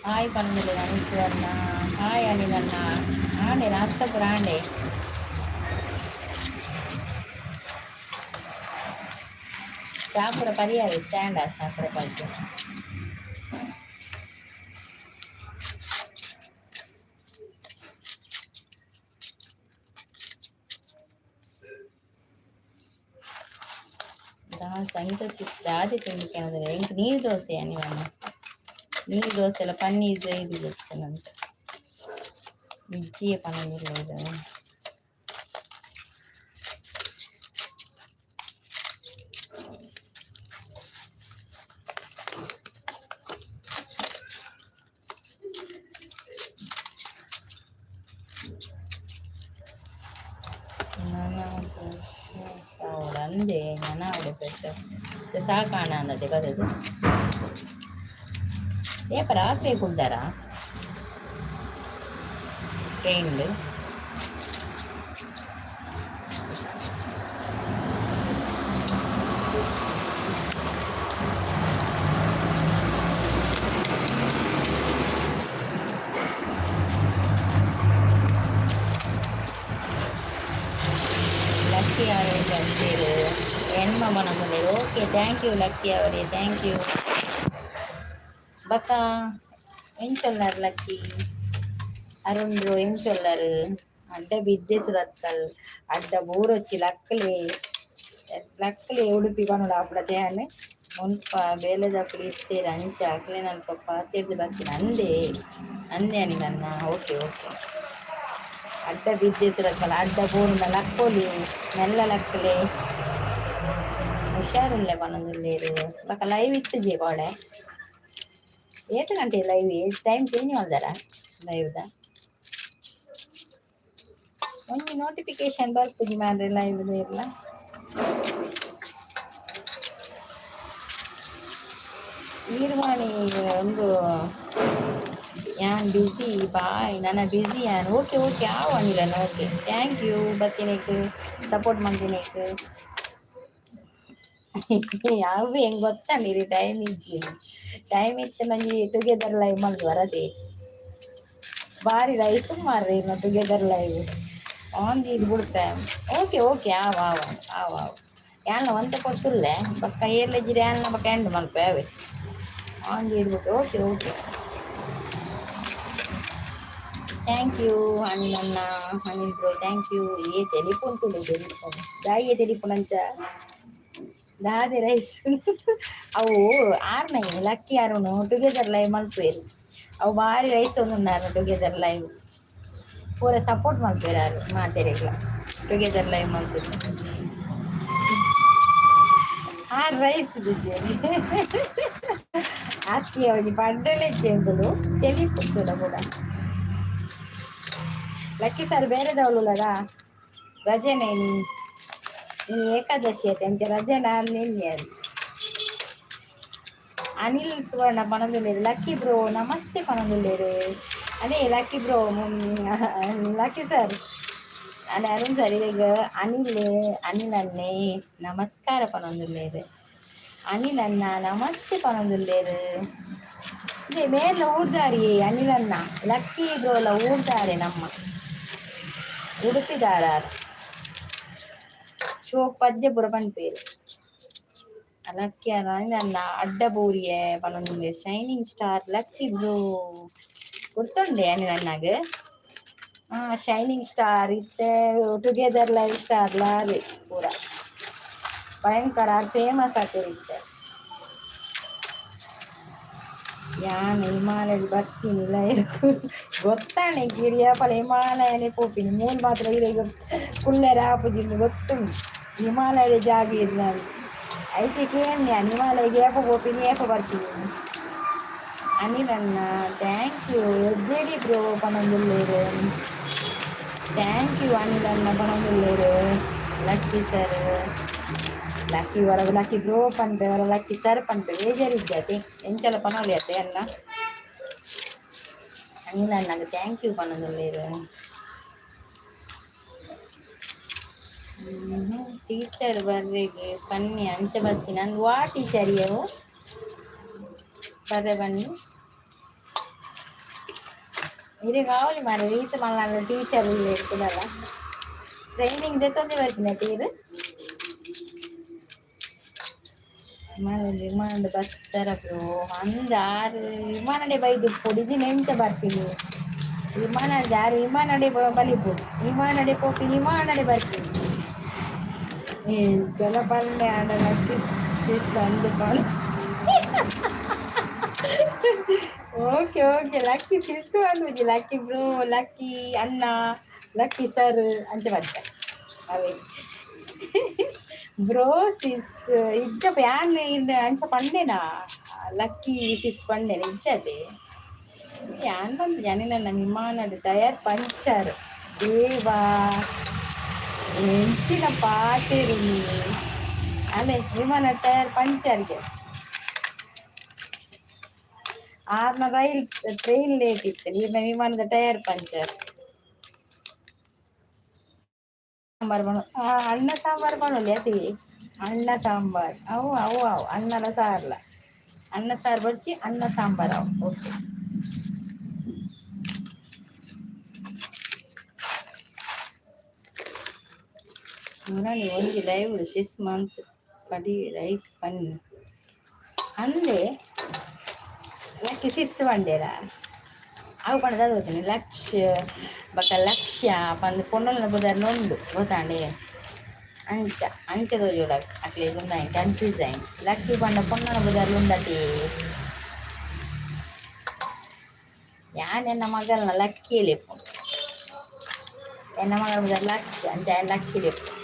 ಹಾಯ್ ಪನೊಂದುಲ್ಲೆರ್ ಅನಿಲ್ ಸುವರ್ಣ. ಹಾಯ್ ಅನಿಲ್ ಅಣ್ಣ. ಆಂಡೆ, ನಾಷ್ಟ ಪೂರ ಆಂಡೆ. ಚಾ ಪೂರ ಪರಿಯಾರ ಸ್ಟ್ಯಾಂಡ್, ಚಾ ಪೂರ ಪಲ್ತೆ. ದಾ ಸಂಗೀತ ಸಿಸ್, ದಾದೆ ತಿಂಡಿ ಕೇನೋದಿಲ್ಲ ಎಂಕ್? ನೀರು ದೋಸೆ ಅನಿವಣ್ಣ. ನೀರು ದೋಸೆ ಎಲ್ಲ ಪನ್ನೀರ್ ಗ್ರೇವಿ ಗೊತ್ತಂತ ಇಜ್ಜಿಯ ಪನ್ನೀರ್. ಅಂದೆ ನನ ಅವಡೆ ಫ್ರೆಶ್ ಸಾಕಾಣ ಅಂದತೆ ಬದದು. ಏಪ ರಾತ್ರಿ ಕುಲ್ದಾರ ಟ್ರೈನ್? ಲಕ್ಕಿ ಅವರೇ ಬಂದಿರು ಎಣ್ಮ ಮನಮುಂದೆ. ಓಕೆ, thank you lucky ಅವರೇ, thank you. ಬಕ್ಕ ಎಂಚೊಲ್ಲಾರ್ ಲಕ್ಕಿ? ಅರುಣ್ ಬ್ರೋ, ಎಂಚೊಲ್ಲಾರು? ಅಡ್ಡ ಬಿದ್ದೆ ಸುರತ್ಕಲ್, ಅಡ್ಡ ಬೂರೊಚ್ಚಿ. ಲಕ್ಕ್ಲೆ ಲಕ್ಕ್ಲೆ, ಉಡುಪಿ ಪನೊಡು ಆಪುಡ ಯಾನ್. ಮುಲ್ಪ ಬೇಲೆದಕುಲು ಇತ್ತೆರ್, ಅಂಚ ಅಕ್ಲೆನಲ್ಪ ಪಾತೆರ್ದ್ ಬತ್ತಿನ ಅಂದೆ ಅಂದೆ ಅನಿಲಣ್ಣ. Okay okay. ಅಡ್ಡ ಬಿದ್ದೆ ಸುರತ್ಕಲ್, ಅಡ್ಡ ಬೂರುಂಡ ಲಕ್ಕೋಲಿ, ಮೆಲ್ಲ ಲಕ್ಕಲೆ. ಹುಷಾರುಲ್ಲೆ ಪನೊಂದುಲ್ಲೆರ್. ಬೊಕ ಲೈವ್ ಇತ್ತುಜಿ ಕೋಡೆ. ಏತ್ ಗಂಟೆ ಲೈವ್? ಟೈಮ್ ಚೇಂಜ್ ಮಲ್ದಾರ ಲೈವ್ದ? ಒಂಜಿ ನೋಟಿಫಿಕೇಶನ್ ಬರ್ಪುಜಿ ಮಾರ್ರೆ ಲೈವ್ ಇರ್ಲ. ಈರ್ವಾಣಿ ಒಂದು ಯಾನ್ ಬಿಸಿ, ಬಾಯ್. ನನ್ನ ಬಿಸಿ ಯಾನ್. ಓಕೆ ಓಕೆ, ಆವು ಅನಿಲಣ್ಣ. ಓಕೆ, thank you ಬತ್ತಿನೇಕ್, support ಮಂತಿನೇಕ್. ಅವು ಹೆಂಗೆ ಗೊತ್ತಂಡಿರಿ, ಟೈಮ್ ಇಜ್ಜಿ. ಟೈಮ್ ಇತ್ತು ನಂಗೆ ಟುಗೆದರ್ ಲೈವ್ ಮಲ್ದು ಬರದೆ. ಬಾರಿ ರೈಸ್ ಮಾರ್ರಿ ಟುಗೆದರ್ ಲೈವ್ ಆನ್ ಇದು ಬಿಡ್ತೆ. ಓಕೆ ಓಕೆ, ಆವು ಆವು ಆವು ಆವು. ಯಾನ್ಲ ಒಂತೆ ಕೊಡ್ಸುಲ್ಲೆ. ಬೊಕ್ಕ ಏರ್ಲೆಜ್ಜಿರಿ ಯಾನ್ಲ ಬೊಕ್ಕ ಎಂಡ್ ಮಲ್ಪೆ ಅವೆ ಆನ್ ಇಡ್ಬಿಟ್ಟು. Okay okay, thank you Anil ಅಣ್ಣ. Anil bro, thank you. ಏ ತೆಲಿಪುಂತುಲು, ತೆಲಿಪುಂಡು ದಾಯಿಗೆ ತೆಲಿಪುನಂಚ ದಾದೆ ರೈಸ್ ಅವು ಆರ್ನೈ. ಲಕ್ಕಿ ಅರುಣು ಟುಗೆದರ್ ಲೈವ್ ಮಲ್ಪೇರು. ಅವು ಬಾರಿ ರೈಸ್ ಒಂದುಂಡಾರು. ಟುಗೆದರ್ ಲೈವ್ ಪೂರ ಸಪೋರ್ಟ್ ಮಲ್ಪೇರು ಆರು ಮಾತೆರೆಗ್ಲ. ಟುಗೆದರ್ ಲೈವ್ ಮಲ್ಪೇರು ಆರು ರೈಸ್. ಅಕ್ಕಿ ಒಂಜಿ ಪಂಡಲೆ ಎಂಕುಲು ತೆಲಿಪುತ್ತುಲ ಕೂಡ. ಲಕ್ಕಿ ಸರ್ ಬೇರೆದವಳುಲ್ಲದ ರಜೆನೇ ನೀ ನೀ ಏಕಾದಶಿ ಐತೆ ಅಂಚ ರಜೆ ನಾನು ನಿನ್ನೆ. ಅನಿಲ್ ಸುವರ್ಣ ಪನೊಂದುಲ್ಲೆರ್. ಲಕ್ಕಿ ಬ್ರೋ, ನಮಸ್ತೆ ಪನೊಂದುಲ್ಲೆರ್. ಅದೇ ಲಕ್ಕಿ ಬ್ರೋ, ಲಕ್ಕಿ ಸರ್ ಅದೇ ಅರುಣ್ ಸರ್. ಈಗ ಅನಿಲ್ ಅನಿಲ್ ಅಣ್ಣೆ ನಮಸ್ಕಾರ ಪನೊಂದುಲ್ಲೆರ್. ಅನಿಲ್ ಅಣ್ಣ ನಮಸ್ತೆ ಪನೊಂದುಲ್ಲೆರ್. ಇದೆ ಮೇಲ್ಲ ಊರ್ದಾರಿ ಅನಿಲ್ ಅಣ್ಣ. ಲಕ್ಕಿ ಬ್ರೋಲ ಊರ್ದಾರೆ, ನಮ್ಮ ಉಡುಪಿದಾರ. ಶೋಕ್ ಪದ್ಯ ಪೂರ ಪನ್ಪೇರು ಲಕ್ಕಿ ಅಣ್ಣ. ಅಡ್ಡ ಬೂರಿಯೆ ಪನೊಂದುಲ್ಲೆರ್. ಶೈನಿಂಗ್ ಸ್ಟಾರ್ ಲಕ್ಕಿ ಬ್ರೋ ಗೊತ್ತುಂಡೆ ಅನಿಲ್ ಅಣ್ಣಗ್? ಹಾಂ, ಶೈನಿಂಗ್ ಸ್ಟಾರ್ ಇತ್ತೆ ಟುಗೆದರ್ ಲೈವ್ ಸ್ಟಾರ್ ಲಾರಿ ಪೂರ ಭಯಂಕರ ಫೇಮಸ್ ಆತೇರ್ ಇತ್ತೆ. ಯಾನ್ ಹಿಮಾಲಯಡ್ ಬರ್ತೀನಿ ಲೈವ್ ಗೊತ್ತಾಣೆ ಕಿರಿಯಪಲ. ಹಿಮಾಲಯನೇ ಪೋಪಿನಿ, ಮೂಲು ಮಾತ್ರ ಇರೆಗ್ ಕುಲ್ಲೆರೆ ಆಪುಜಿ ಗೊತ್ತುಂಡು. ಹಿಮಾಲಯದ ಜಾಗ ಇದು. ನಾನು ಐತೆ ಕೇನ್ಯ ಹಿಮಾಲಯಗೆ ಏಪ ಪೋಪಿನಿ, ಏಪ ಬರ್ತೀನಿ. ಅನಿಲ್ ಅಣ್ಣ thank you. ಎವ್ರಿ ಬ್ರೋ ಪನೊಂದುಲ್ಲೆರ್. Thank you Anil ಅಣ್ಣ ಪನೊಂದುಲ್ಲೆರ್. ಲಕ್ಕಿ ಸರ್, ಲಕ್ಕಿ ವರ ಲಕ್ಕಿ ಬ್ರೋ ಪನ್ಪೆ, ವರ ಲಕ್ಕಿ ಸರ್ ಪನ್ಪೆ. ಬೇಜಾರಿಜ್ಜಾತೆ, ಎಂಚಲ ಪನೊಲಿ ಅತ್ತೆ ಅಣ್ಣ. ಅನಿಲ್ ಅಣ್ಣಗ್ thank you ಪನೊಂದುಲ್ಲೆರ್. ಟೀಚರ್ ಬರ್ರೆಗೆ ಪನ್ನಿ ಅಂಚ ಬತ್ತಿನ ಅಂದ್. ವಾ ಟೀಚರ್ ಅವು ಬರ್ರೆ ಬನ್ನಿ. ಇರೆಗ್ ಆವೊಲಿ ಮಾರ್ರೆ, ಈತ್ ಮಲ್ಲ ಟೀಚರ್ ಉಲ್ಲೆರ್ ಕುಡಲ. ಟ್ರೈನಿಂಗ್ ದೆತ್ತೊಂದೇ ಬರ್ಪಿನ ತೀರ್ ವಿಮಾನ ವಿಮಾನಡ್ ಬತ್ತರ ಬ್ರೋ. ಅಂದ್ ಆರ್ ವಿಮಾನಡೆ ಬೈದುಪ್ಪೊಡು, ಇಜ್ಜಿಂಡ ಎಂಚ ಬರ್ಪಿನಿ? ವಿಮಾನ ಆರ್ ವಿಮಾನಡೆ ಬಲಿಪೊಡು, ವಿಮಾನಡೆ ಪೋಪಿನಿ, ವಿಮಾನಡೆ ಬರ್ಪಿನಿ. ಎಂಚಲ ಪನ್ನೆ ಆಂಡ ಲಕ್ಕಿ ಸಿಸ್ ಅಂದ್ ಪಣ್. ಓಕೆ ಓಕೆ, ಲಕ್ಕಿ ಸಿಸ್ ಪನ್ಪುಜಿ. ಲಕ್ಕಿ ಬ್ರೋ, ಲಕ್ಕಿ ಅಣ್ಣ, ಲಕ್ಕಿ ಸರ್ ಅಂಚ ಪನ್ಪೆ ಅವೇ. ಬ್ರೋ ಸಿಸ್ ಇಜ್ಜಪ್ಪ. ಯಾನ್ ಇನ್ ಅಂಚ ಪಂಡೆನಾ? ಲಕ್ಕಿ ಸಿಸ್ ಪಂಡೆನ? ಇಜ್ಜತೆ. ಯಾನ್ ಪನ್ಪುಜಿ. ಅನಿಲಣ್ಣ ವಿಮಾನಡ್ ಟಯರ್ ಪಂಚರ್. ದೇವಾ, ಎಂಚಿನ ಪಾತೆರುನಿ? ಅಲೆ, ವಿಮಾನ ಟಯರ್ ಪಂಚರ್ಗೆ. ಆರ್ನ ರೈಲ್ ಟ್ರೈನ್ ಲೇಟ್ ಇತ್ತು, ಈರ್ನ ವಿಮಾನದ ಟಯರ್ ಪಂಚರ್. ಸಾಂಬಾರ್ ಪಣು, ಅಣ್ಣ ಸಾಂಬಾರ್ ಪಣೊಲಿ ಅತಿ. ಅಣ್ಣ ಸಾಂಬಾರ್ ಅವು ಅವು ಅವು ಅಣ್ಣನ ಸಾರ್ಲ. ಅನ್ನ ಸಾರು ಬೊಡ್ಚಿ, ಅನ್ನ ಸಾಂಬಾರ್ ಅವು. ಓಕೆ. ಮುರಳಿ ಒಂಜಿ ಲೈವ್ ಸಿಸ್ ಮಂತ್ ಪಡಿ ಲೈಕ್ ಪನ್ನಿ ಅಂದೆ. ಲಕ್ಕಿ ಸಿಸ್ ಪಂಡೇರ? ಅವು ಪಂಡ ಗೊತ್ತೇನೆ, ಲಕ್ಷ ಬೊಕ ಲಕ್ಷ್ಯ ಪಂದ್ ಪೊಣ್ಣುಲೆನ ಪುದರ್ಲ ಉಂಡು, ಗೊತ್ತಾಂಡೆ? ಅಂಚ ಅಂಚ ತೋಜೋಡ ಅಕ್ಲೆಗ್ ಉಂದಾಯಿನ್ ಕನ್ಫ್ಯೂಸ್ ಆಯಿನ್. ಲಕ್ಕಿ ಪಂಡ ಪೊಣ್ಣನ ಪುದರ್ಲ ಉಂಡತೆ. ಯಾನ್ ಎನ್ನ ಮಗಲ್ನ ಲಕ್ಕಿ ಲೆಪ್ಪುನು. ಎನ್ನ ಮಗಳ ಪುದರ್ ಲಕ್ಷ, ಅಂಚ ಯಾನ್ ಲಕ್ಕಿ ಲೆಪ್ಪು.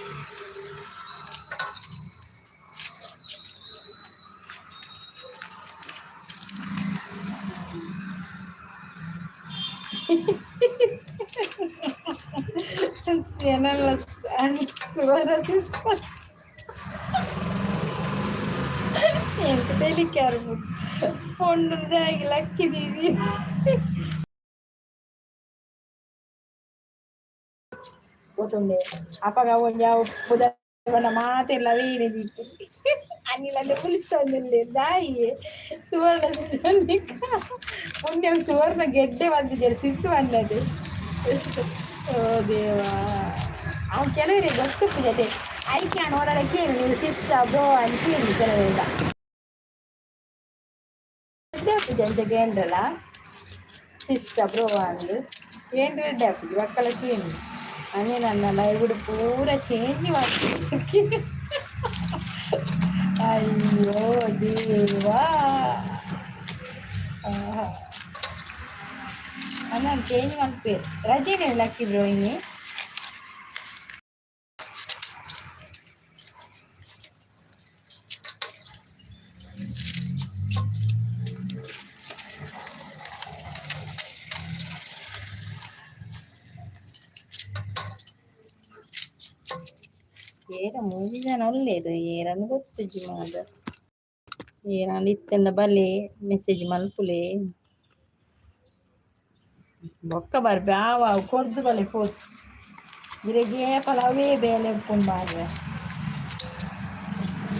ಎನಲ್ಲ ಸುವರ್ಣ ಸಿಸ್ ಎಂತ ತೆಲಿಕೆ ಆರ್ಪುಂಡು. ಪೊಣ್ಣು ದಾಯೆಗ್ ಲಕ್ಕಿ ದೀದಿ? ಗೊತ್ತುಂಡೆ, ಅಪಗ ಒಂಜಿ ಅವು ಪುದರ್ ಪಂಡ ಮಾತೆರ್ಲ ಅವೇ ದೀಪು. ಅನಿಲಂದೆ ಕುಲಿತೊಂದುಲ್ಲೆರ್. ದಾಯೆ ಸುವರ್ಣ ಸಿಸ್ ಪನ್ನಿಕ? ಪುಣ್ಯ ಸುವರ್ಣ ಗೆಡ್ಡೆ ಬಂದಿದ್ದಾರೆ, ಸಿಸ್ ಬಂದದ್ದು. ಓ ದೇವಾ, ಅವು ಕೆಲವರಿಗೆ ಗೊತ್ತುಪ್ಪುಜತೆ. ಐಕೆ ಯಾನ್ ಒರಡ ಕೇನು, ನೀವು ಸಿಸ್ಸ ಬ್ರೋ ಅಂತ ಕೇನು. ಕೆಲವೆಲ್ಲ ಎಡ್ಡೆ ಆಪುಜಿ. ಅಂಚ ಕೇಂಡ್ರಲ ಸಿಸ್ಸ ಬ್ರೋ ಅಂದ್ ಕೇಂದ್ರ ಎಡ್ಡೆ ಆಪುಜಿ. ಬಕ್ಕಲ ಕೇನು. ಅನೇ ನನ್ನ ಲೈವ್ ಪೂರ ಚೇಂಜ್ ಮಾಡ್ತೀನಿ. ಅಯ್ಯೋ ದೇವಾ. ಅಣ್ಣ ಚೇಂಜ್ ಮಲ್ಪೇರು. ರಜೆನೇ ಲಕ್ಕಿ ಬ್ರೋ ಇನಿ? ಏರ ಮೂಜಿ ಜನ ಉಲ್ಲೆರ್, ಏರಂದ್ ಗೊತ್ತುಜ್ಜಿ ಮಾತ. ಏರಾಂಡ ಇತ್ತೆಂಡ ಬಲೆ ಮೆಸೇಜ್ ಮಲ್ಪುಲೆ. ಬೊಕ್ಕ ಬರ್ಪೆ. ಆವು ಆವು, ಕೊರ್ದು ಬಲೆ ಪೋತು. ಇರೆಗ್ ಏಪಲ ಅವೇ ಬೇಲೆ ಉಪ್ಪುಂಡು ಮಾರ್ರೆ.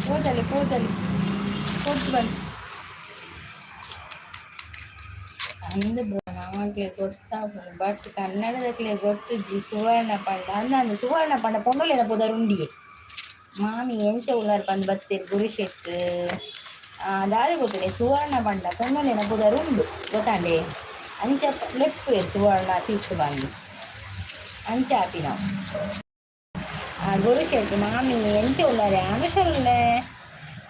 ಪೋತಲೆ ಪೋತಲೆ, ಕೊರ್ದು ಬಲೆ. ಅಂದ್ ಬ್ರೋ, ನಮಗೆ ಗೊತ್ತಾಪುಂಡು, ಬಟ್ ಕನ್ನಡದಕ್ಲೆಗ್ ಗೊತ್ತುಜ್ಜಿ ಸುವರ್ಣ ಪಂಡ. ಅಂದ್ ಅಂದ್, ಸುವರ್ಣ ಪಂಡ ಪೊಣ್ಣುಲೆನ ಪುದರ್ ಉಂಡಿಯೆ. ಮಾಮಿ ಎಂಚ ಉಲ್ಲರ್ ಪಂದ್ ಬತ್ತೆರ್ ಗುರು ಶೆಟ್ರ್. ದಾದ ಗೊತ್ತುಂಡೆ, ಸುವರ್ಣ ಪಂಡ ಪೊಣ್ಣುಲೆನ ಪುದರ್ ಉಂಡು, ಗೊತ್ತಾಂಡೆ? ಅಂಚ ಲೆಪ್ಪುವೆರ್ ಸುವರ್ಣ ಸಿಸ್ ಪಂದ್. ಅಂಚ ಆಪಿನವು. ಗುರು ಶೆಟ್ರ್, ಮಾಮಿ ಎಂಚ ಉಲ್ಲರ್? ಯಾನ್ ಹುಷಾರುಲ್ಲೆ.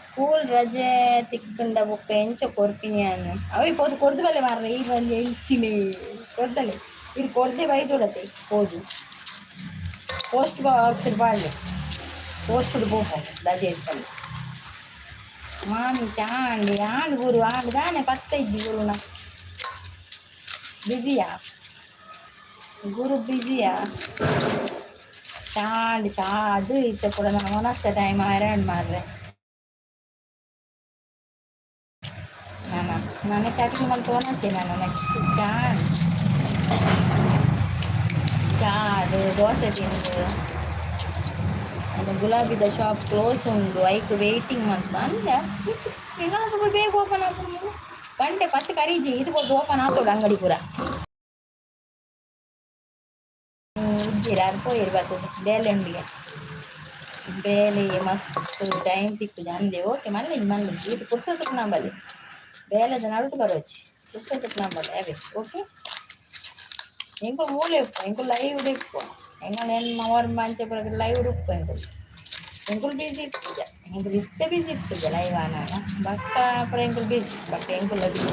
ಸ್ಕೂಲ್ ರಜೆ ತಿಕ್ಕುಂಡ ಬೊಕ್ಕ ಎಂಚ ಕೊರ್ಪಿನಿ ಯಾನ್? ಅವೆ ಪೋದು ಕೊರ್ದು ಬಲ್ಲೆ ಮಾರ್ರೆ. ಈ ಒಂಜಿ ಎಂಚಿನೆ ಕೊರ್ದಲೆ. ಇರ್ ಕೊರ್ದೆ ಬೈದೊಡತೆ. ಪೋದು ಪೋಸ್ಟ್ ಬಾಕ್ಸ್ ಪಾಡ್ಲೆ, ಪೋಸ್ಟ್ ಪೋಪುಂಡು ರಜೆ ಇತ್ತಂಡ. ಮಾಮಿ ಚಾಂಡಿ ಆಂಡ್ ಗುರು, ಆಂಡ್ ದಾನೆ ಪತ್ತ ಇಜ್ಜಿ ಗುರುನ. ಬಿಸಿಯಾ ಗುರು? ಬಿಸಿಯಾ? ಚಾಂಡ್ ಚಾ ಅದು ಇತ್ತೆ ಪೂರ ನನ ವನಸ್ದ ಟೈಮ್ ಹೈರಾಣ್ ಮಾರ್ರೆ. ನಾನ ನಾನೇ ಪ್ಯಾಕಿಂಗ್ ಮಲ್ತ್ ವನಸೆ ನಾನು. ನೆಕ್ಸ್ಟ್ ಚಾಂಡ್ ಚಾ ಅದು ದೋಸೆ ತಿಂದು. ಅದು ಗುಲಾಬಿದ ಶಾಪ್ ಕ್ಲೋಸ್ ಉಂಡು, ಐಕ್ ವೇಟಿಂಗ್ ಮಲ್ಪ ಅಂದ. ಎಂಕಲ್ನ ಬೇಗ ಓಪನ್ ಆಪುಂಡು. ಗಂಟೆ 10 ಕರೀಜಿ, ಇದು ಓಪನ್ ಆಪುಂಡು ಅಂಗಡಿ ಪೂರ. ಇದ್ದೀರ ಆರು ಪೋಯಿರು ಬರ್ತದೆ ಬೇಲೆ ಉಂಡಿಗೆ ಬೇಲೆ ಮಸ್ತ್ ಟೈಮ್ ತಿಕ್ಕುಜಿ ಅಂದೆ. ಓಕೆ ಮಲ್ಲಿಜಿ ಮಲ್ಲಿಜಿ ಇಟ್ಟು ಪುರ್ಸೊತ್ತಕ್ಕೆ ನಂಬಲ್ಲಿ ಬೇಲೆದ ನಡುಟು ಬರೋಚಿ ಪುರ್ಸೊತ್ತಕ್ಕೆ ನಂಬಲ್ಲಿ ಅವೇ. ಓಕೆ ಎಂಕುಲು ಮೂಲೆ ಉಪ್ಪು ಎಂಕುಲು ಲೈವ್ ಇಪ್ಪು ಎಂಕಲ್ ಎನ್ನ ಅವರ್ ಮಂಚೆ ಬರೋದು ಲೈವ್ ಉಪ್ಪು ಎಂಕುಲು ಎಂಕುಲು ಬಿಸಿ ಇಪ್ಪುಜ ಎಂಕುಲು ಇತ್ತೆ ಬಿಸಿ ಇಪ್ಪುಜ ಲೈವ್ ಆನಾಗ ಬಕ್ಕ ಪೂರ ಎಂಕುಲು ಬಿಸಿ ಬಕ್ಕ ಎಂಕುಲ ಬಿಸಿ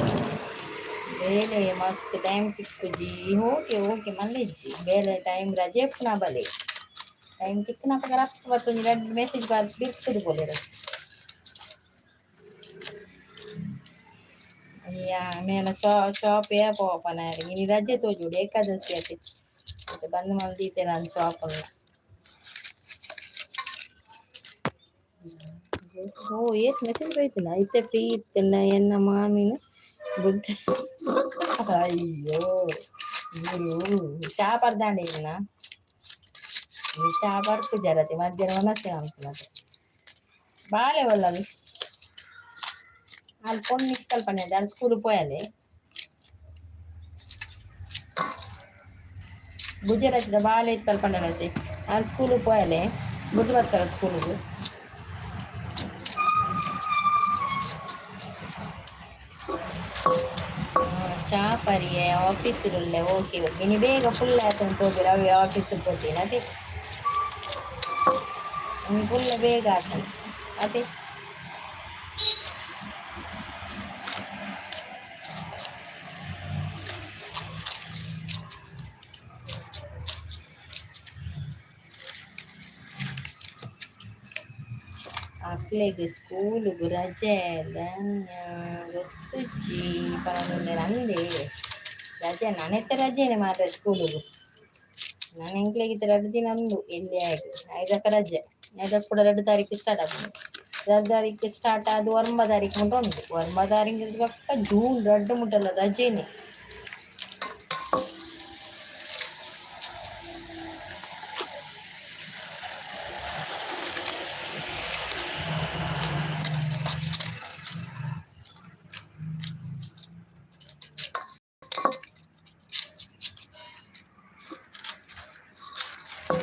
ಬೇಲೆ ಮಸ್ತ್ ಟೈಮ್ ತಿಕ್ಕುಜಿ. ಓಕೆ ಓಕೆ ಮಲ್ಲಿಜ್ಜಿ ಬೇಲೆ ಟೈಮ್ ರಜೆ ಉಪ್ಪುನ ಬಲೆ ಟೈಮ್ ತಿಕ್ಕುನಪಗ ರಪ್ಪ ಬತ್ತೊಂಜಿ ರಡ್ಡ್ ಮೆಸೇಜ್ ಬಾರ್ ಬಿರ್ತದೆ ಪೋಲೆರ್. ಅಯ್ಯ ಮೇಲ ಶಾಪ್ ಏಪ ಓಪನ್ ಆಯೆರೆ ಇನಿ ರಜೆ ತೋಜುಡು ಏಕಾದಶಿ ಅತೆ ಇತ್ತೆ ಬಂದ್ ಮಲ್ತ್ ದೀತೆರ್ ಅಂದ್ ಶಾಪ್ ಲ. ಓ ಏತ್ ಮೆಸೇಜ್ ಬೈತಿನ ಇತ್ತೆ ಫ್ರೀ ಇತ್ತಿಂಡ ಎನ್ನ ಮಾಮಿನ ಬುಡ್. ಅಯ್ಯೋ ಗುರು ಚಾ ಪರ್ದಾಂಡ ಇನ್ನ ಚಾ ಪರ್ಪುಜರತೆ ಮಧ್ಯಾಹ್ನ ವನಸೆ ಮನ್ಪುನತೆ ಬಾಲೆ ಒಲ್ಲದು ಆಲ್ ಪೊಣ್ಣು ನಿಕ್ಕಲ್ ಪನ್ನೆ ಆಲ್ ಸ್ಕೂಲ್ ಪೋಯಲೆ ಗುಜರಾತ್ದ ಬಾಲೆ ಇತ್ತಲ್ ಪಂಡಲತೆ ಆಲ್ ಸ್ಕೂಲ್ ಪೋಯಲೆ ಬುಡ್ದು ಬರ್ತಾರ ಸ್ಕೂಲಿಗೆ. ಚಾ ಪರಿಯೆ ಆಫೀಸ್ ಉಲ್ಲೆ. ಓಕೆ ಓಕೆ ಇನಿ ಬೇಗ ಫುಲ್ ಆತಂತ ತೋಜುಂಡು ಅವೆ ಆಫೀಸ್ ಪೋತಿನ ಅತೆ ಇನಿ ಫುಲ್ ಬೇಗ ಆತಂದು ಅತೆ. ಅಕ್ಲೆಗ್ ಸ್ಕೂಲುಗು ರಜೆ ಗೊತ್ತುಜ್ಜಿ ಪನೊಂದುಲ್ಲೆರ್ ಅಂದೆ ರಜೆ ನನೆತ್ತ ರಜೆನೆ ಮಾತ್ರ ಸ್ಕೂಲುಗು ನನ ಎಂಕ್ಲೆಗ್ ಇತ್ತೆ ರಡ್ಡ್ ದಿನ ಉಂಡು ಎಲ್ಯ ಆಗ್ ಐದಕ್ಕೆ ರಜೆ ಐದಕ್ಕೆ ಕೂಡ ರಡ್ಡ್ ತಾರೀಕು ಸ್ಟಾರ್ಟ್ ಆಪುಂಡು. ರಡ್ಡ್ ತಾರೀಕು ಸ್ಟಾರ್ಟ್ ಆದ್ ಒರ್ಂಬ ತಾರೀಕು ಮುಟ ಉಂಡು. ಒರ್ಂಬ ತಾರೀಕು ಬೊಕ್ಕ ಜೂನ್ ರಡ್ಡ್ ಮುಟಲ ರಜೆನೆ.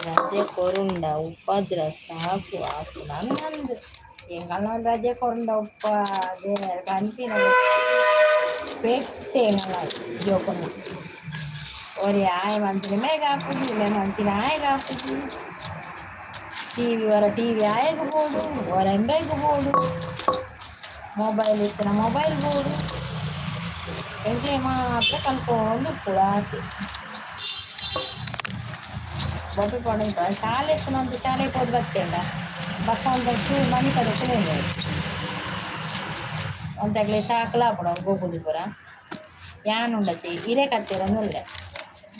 ರಜೆ ಕೊರುಂಡ ಉಪದ್ರ ಸಾಕು ಆಪುಂಡು ಅಂದ್ ಎಂಕಲ್ನ ರಜೆ ಕೊರುಂಡ ಉಪ್ಪ ದೇವೆರ್ ಪನ್ಪಿನ ಪೆಟ್ಟೆ ಎಂಕಲ್ನ ಜೋಕುಲ್ನ ಒರಿ ಆಯೆ ಮನ್ತಿನ ಮೇಗ್ ಆಪುಜಿ ಇಂಬೆ ಮನ್ತಿನ ಆಯೆಗ್ ಆಪುಜಿ. ಟಿವಿ ಒರ ಟಿವಿ ಆಯೆಗ್ ಬೋಡು ಒರ ಇಂಬೆಗ್ ಬೋಡು ಮೊಬೈಲ್ ಇತ್ತಿನ ಮೊಬೈಲ್ ಬೋಡು ಎಂಕ್ಲೆಗ್ ಮಾತ್ರ ಕಲ್ಪೊಂದು ಉಪ್ಪೊಡು ಆತೆ. ಬೊಬ್ಬೆ ಪಾಡೊಂದು ಶಾಲೆ ಇತ್ತಿನ ಒಂತೆ ಶಾಲೆಗ್ ಪೋದು ಬತ್ತೆಂಡ ಬೊಕ್ಕ ಒಂತೆ ಚೂರು ಮನಿಪಂದೆ ಕುಲ್ಲೊಂದು ಒಂತೆ ಅಕ್ಲೆಗ್ ಸಾಕಲ ಆಪುಂಡು ಅವು ಗೊಬ್ಬುದು ಪೂರ. ಯಾನ್ ಉಂಡತೆ ಇರೆ ಕತ್ತೆರೊಂದುಲ್ಲೆ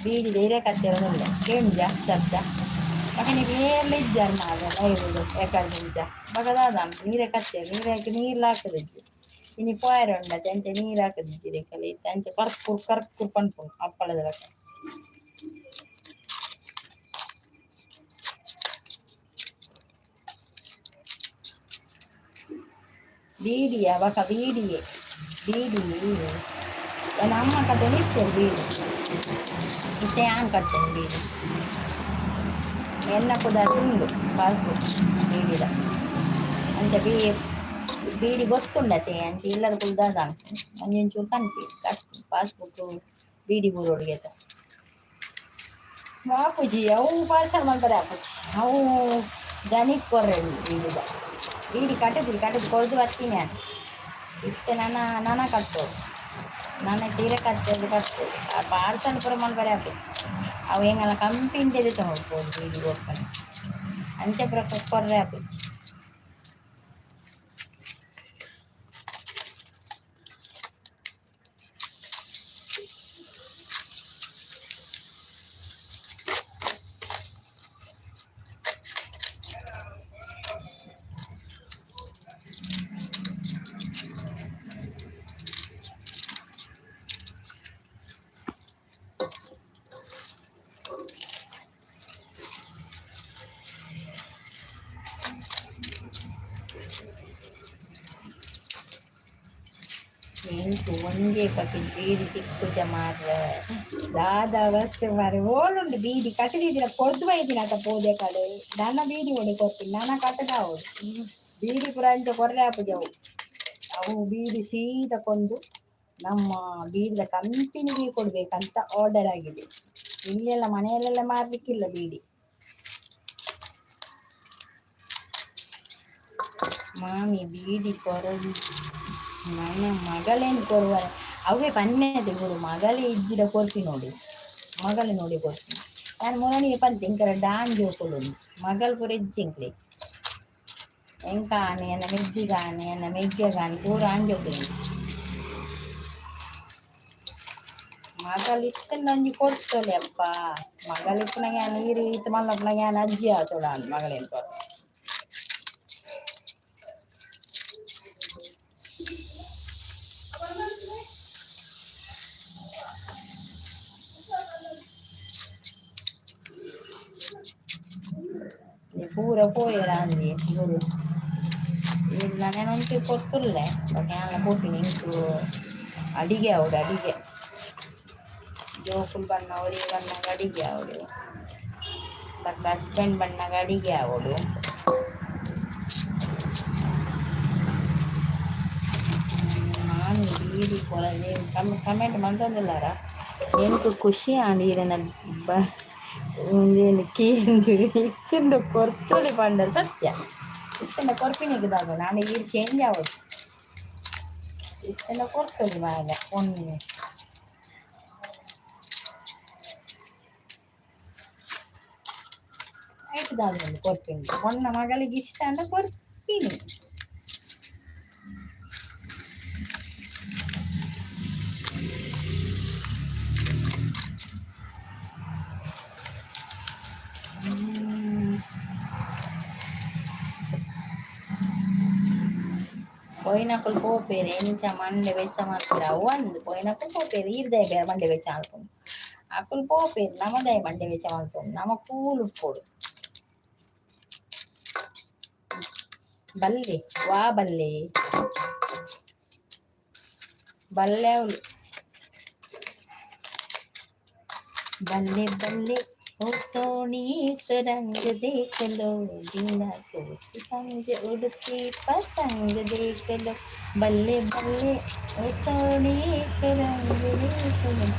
ಬೀಡಿದ ಇರೆ ಕತ್ತೆರೊಂದುಲ್ಲೆ ಕೇಂಜ ಶಬ್ದ ಬೊಕ ನಿಕ್ಲ್ ಏರ್ಲ ಇಜ್ಜಾರ್ ಮಾರ್ರೆ ಲೈವ್ ಏಕಾದಿಂಚ ಬೊಕ ದಾದ ಅನ್ಪುನು ಇರೆ ಕತ್ತೆರ್ ಇರೆಕ್ ನೀರ್ಲ ಹಾಕುದಿಜ್ಜಿ ಇನಿ ಪೋಯೆರೆ ಉಂಡತೆ ಅಂಚ ನೀರ್ ಹಾಕುದಿಜ್ಜಿ ಇರೆಕಲ್ ಇತ್ತೆ ಅಂಚ ಕರ್ಪುರ್ ಕರ್ಪುರ್ ಪನ್ಪುಂಡು ಅಪ್ಪಳದ ಲೆಕ. ಬೀಡಿಯ ಬೊಕ ಬೀಡಿಯೆ ಬೀಡಿ ಎನ್ನ ಅಮ್ಮ ಕಟ್ಟೊಂದು ಇತ್ತೆರ್ ಬೀಡಿ ಇತ್ತೆ ಯಾನ್ ಕಟ್ಟುನು ಬೀಡಿ ಎನ್ನ ಪುದರ್ ಉಂಡು ಪಾಸ್ಬುಕ್ ಬೀಡಿದ ಅಂಚ ಬೀ ಬೀಡಿ ಗೊತ್ತುಂಡತೆ ಅಂಚ ಇಲ್ಲದ ಕುಲ್ದು ದಾದ ಅನ್ಪುಂಡು ಒಂಜೊಂಚೂರು ಕನ್ಪಿ ಕಟ್ಟುನು ಪಾಸ್ಬುಕ್ ಬೀಡಿ ಬೂರೊಡುಗೆತ ಆಪುಜಿ ಅವು ಪಾರ್ಸೆಲ್ ಮಲ್ಪರೆ ಆಪುಜಿ ಅವು ದನಿಕ್ ಕೊರ್ರೆ ಬೀಡಿದ ಬೀಡಿ ಕಟ್ಟುದಿರಿ ಕಟ್ಟುದು ಕೊರ್ದು ಬತ್ತೀನಿ ಯಾನ್ ಇತ್ತೆ ನನ ನನ ಕಟ್ಟೊಡು ನನ ತೀರ ಕಟ್ಟೊಡು ಕಟ್ಟೊಡು ಆ ಪಾರ್ಸೆಲ್ ಪೂರ ಮಲ್ಪರೆ ಆಪುಜಿ ಅವು ಎಂಕಲ್ನ ಕಂಪೆನಿಡೆ ದೆತೊನೊಡು ಪೋದು ಬೀಡಿ ಕೊರ್ಪುನ ಅಂಚ ಪೂರ ಕೊರ್ರೆ ಆಪುಜಿ. ಒಂಜೇ ಪಕ್ಕಿ ಬೀಡಿ ತಿಕ್ಕುಜ ಮಾರ್ರೆ. ದಾದ ವಸ್ತು ಮಾರೆ, ಓಲುಂಡು ಬೀಡಿ ಕಟ್ಟಿದಿದ್ದೀರ ಕೊರ್ದು ಬೈದಿನ ಅತ ಪೋದೆ ಕಡೆ. ನನ್ನ ಬೀಡಿ ಒಡೆ ಕೊರ್ತೀನಿ ನನ್ನ ಕಟ್ಟದ ಅವಳು ಬೀಡಿ ಪುರ ಅಂಚ ಕೊರ್ರೆ ಆಪುಜವು. ಅವು ಬೀಡಿ ಸೀದಾ ಕೊಂಡು ನಮ್ಮ ಬೀಡಿದ ಕಂಪನಿಗೆ ಕೊಡ್ಬೇಕಂತ ಆರ್ಡರ್ ಆಗಿದೆ. ಇಲ್ಲೆಲ್ಲ ಮನೆಯಲ್ಲೆಲ್ಲ ಮಾರ್ಲಿಕ್ಕಿಲ್ಲ ಬೀಡಿ. ಮಾಮಿ ಬೀಡಿ ಕೊರದು. ನನ್ನ ಮಗಳೇನು ಕೊಡುವ ಅವೇ ಪನ್ನೆದೆ ಗುರು. ಮಗಳೇ ಇಜ್ಜಿಡ ಕೊರ್ತಿ ನೋಡಿ, ಮಗಳೇ ನೋಡಿ ಕೊರ್ತೀನಿ. ನಾನು ಮೊದಲಿಗೆ ಪಂತೆ ಇಂಕರ ಡಾನ್ ಜೋಕುಲು ಮಗಳು ಪೂರ ಇಜ್ಜಿಂಕ್ಲೆ. ಎಂಕಾನೆ ಎನ್ನ ಮೆಗ್ಗಿಗಾನೆ ಎನ್ನ ಮೆಗ್ಗೆಗಾನೆ ಪೂರ ಆಂಜೋಕುಲು. ಮಗಳು ಇತ್ತಂಡ ಒಂಜಿ ಕೊಡ್ತೋಲೆ ಅಪ್ಪ. ಮಗಳು ಇಪ್ಪುನಾಗ ನೀರು ಇತ್ತು ಮಲ್ಲಪ್ಪನಾಗ ಅಜ್ಜಿ ಆತೋಡ ಮಗಳೇನು ಕೊರ್. ಪೂರ ಪೋಯೆರ ಅಂದಿ ಗುರು. ಇಲ್ಲ, ನಾನು ಒಂಚೂರು ಕೊಡ್ತಿರ್ಲೆ ಬಟ್ ಯಾನ್ಲ ಪೋಪಿನಿ. ಇಂಕು ಅಡಿಗೆ ಅವಡು, ಅಡಿಗೆ ಜೋಕುಲು ಬಣ್ಣ ಒರಿ ಬಣ್ಣಗ ಅಡಿಗೆ ಅವಡು, ಬಟ್ ಹಸ್ಬೆಂಡ್ ಬಣ್ಣಗ ಅಡಿಗೆ ಅವಡು. ನಾನು ಬೀಡಿ ಕೊರದೆ ಕಮೆಂಟ್ ಮಂತೊಂದುಲ್ಲಾರ. ಎಂಕ್ ಖುಷಿ ಆಂಡ್ ಈರೆನ ಬ ಉಂದೆನ್ ಕೇಂದ್. ಇತ್ತುಂಡ ಕೊರ್ತೊಲಿ ಪಂಡರ್ ಸತ್ಯ. ಇತ್ತಂಡ ಕೊರ್ಪಿನಿಗೆ ದಾಗ ನಾನು ಈರು ಚೇಂಜ್ ಆವಡು. ಇತ್ತಂಡ ಕೊರ್ತೊಲಿ ಮಾರ್ರೆ ಪೊಣ್ಣು. ಆಯ್ತು, ದಾದ ಒಂದು ಕೊರ್ಪಿನಿ. ಪೊಣ್ಣ ಮಗಳಿಗೆ ಇಷ್ಟ ಅಂಡ ಕೊರ್ಪಿನಿ. ಪೋಯಿನಕುಲು ಪೋಪೆರ್ ಎಂಚ ಮಂಡೆ ಬೆಚ್ಚ ಮಲ್ಪೆರ್ ಅವು ಅಂದ್. ಪೋಯಿನಕುಲು ಪೋಪೆರ್, ಈರ್ದಾಯ ಬೇರೆ ಮಂಡೆ ಬೆಚ್ಚ ಮಲ್ಪುನು. ಅಕುಲು ಪೋಪೆರ್, ನಮದಾಯ ಮಂಡೆ ಬೆಚ್ಚ ಮಲ್ತೊಂದು ನಮ ಕೂಲು ಉಪ್ಪೊಡು. ಬಲ್ಲೆ ವಾ ಬಲ್ಲೆ ಬಲ್ಲೆ ಅವಳು. बल्ले बल्ले ओ सोनी, एक रंग देख लो, बिना सोच समझ उड़ती पतंग देख लो. बल्ले बल्ले ओ सोनी, एक रंग देख लो.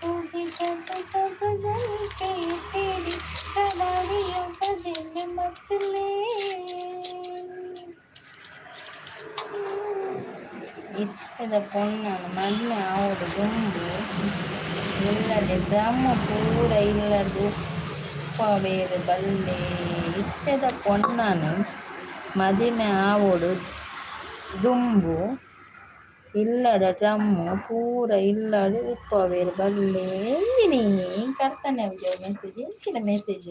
तू भी जब जब गुजर गई तेरी करारियों का दिल मचले. ಇತ್ತದ ಪೊಣ್ಣನು ಮದ್ಮೆ ಆವೊಡು ದುಂಬು ಇಲ್ಲದೆ ಡ್ರಮ್ ಪೂರ ಇಲ್ಲದ ಉಪ್ಪವೇರ್ ಬಲ್ಲೆ. ಇತ್ತೆದ ಪೊಣ್ಣನು ಮದಿಮೆ ಆವೊಡು ದುಂಬು ಇಲ್ಲದ ಡ್ರಮ್ ಪೂರ ಇಲ್ಲಡ್ ಉಪ್ಪವೆರ್ ಬಲ್ಲೆ. ಎಂಚಿನ ಎಂಕ್ ಅರ್ಥನೆ ಆಪುಜಿ ಮೆಸೇಜ್. ಎಂಚಿನ ಮೆಸೇಜ್?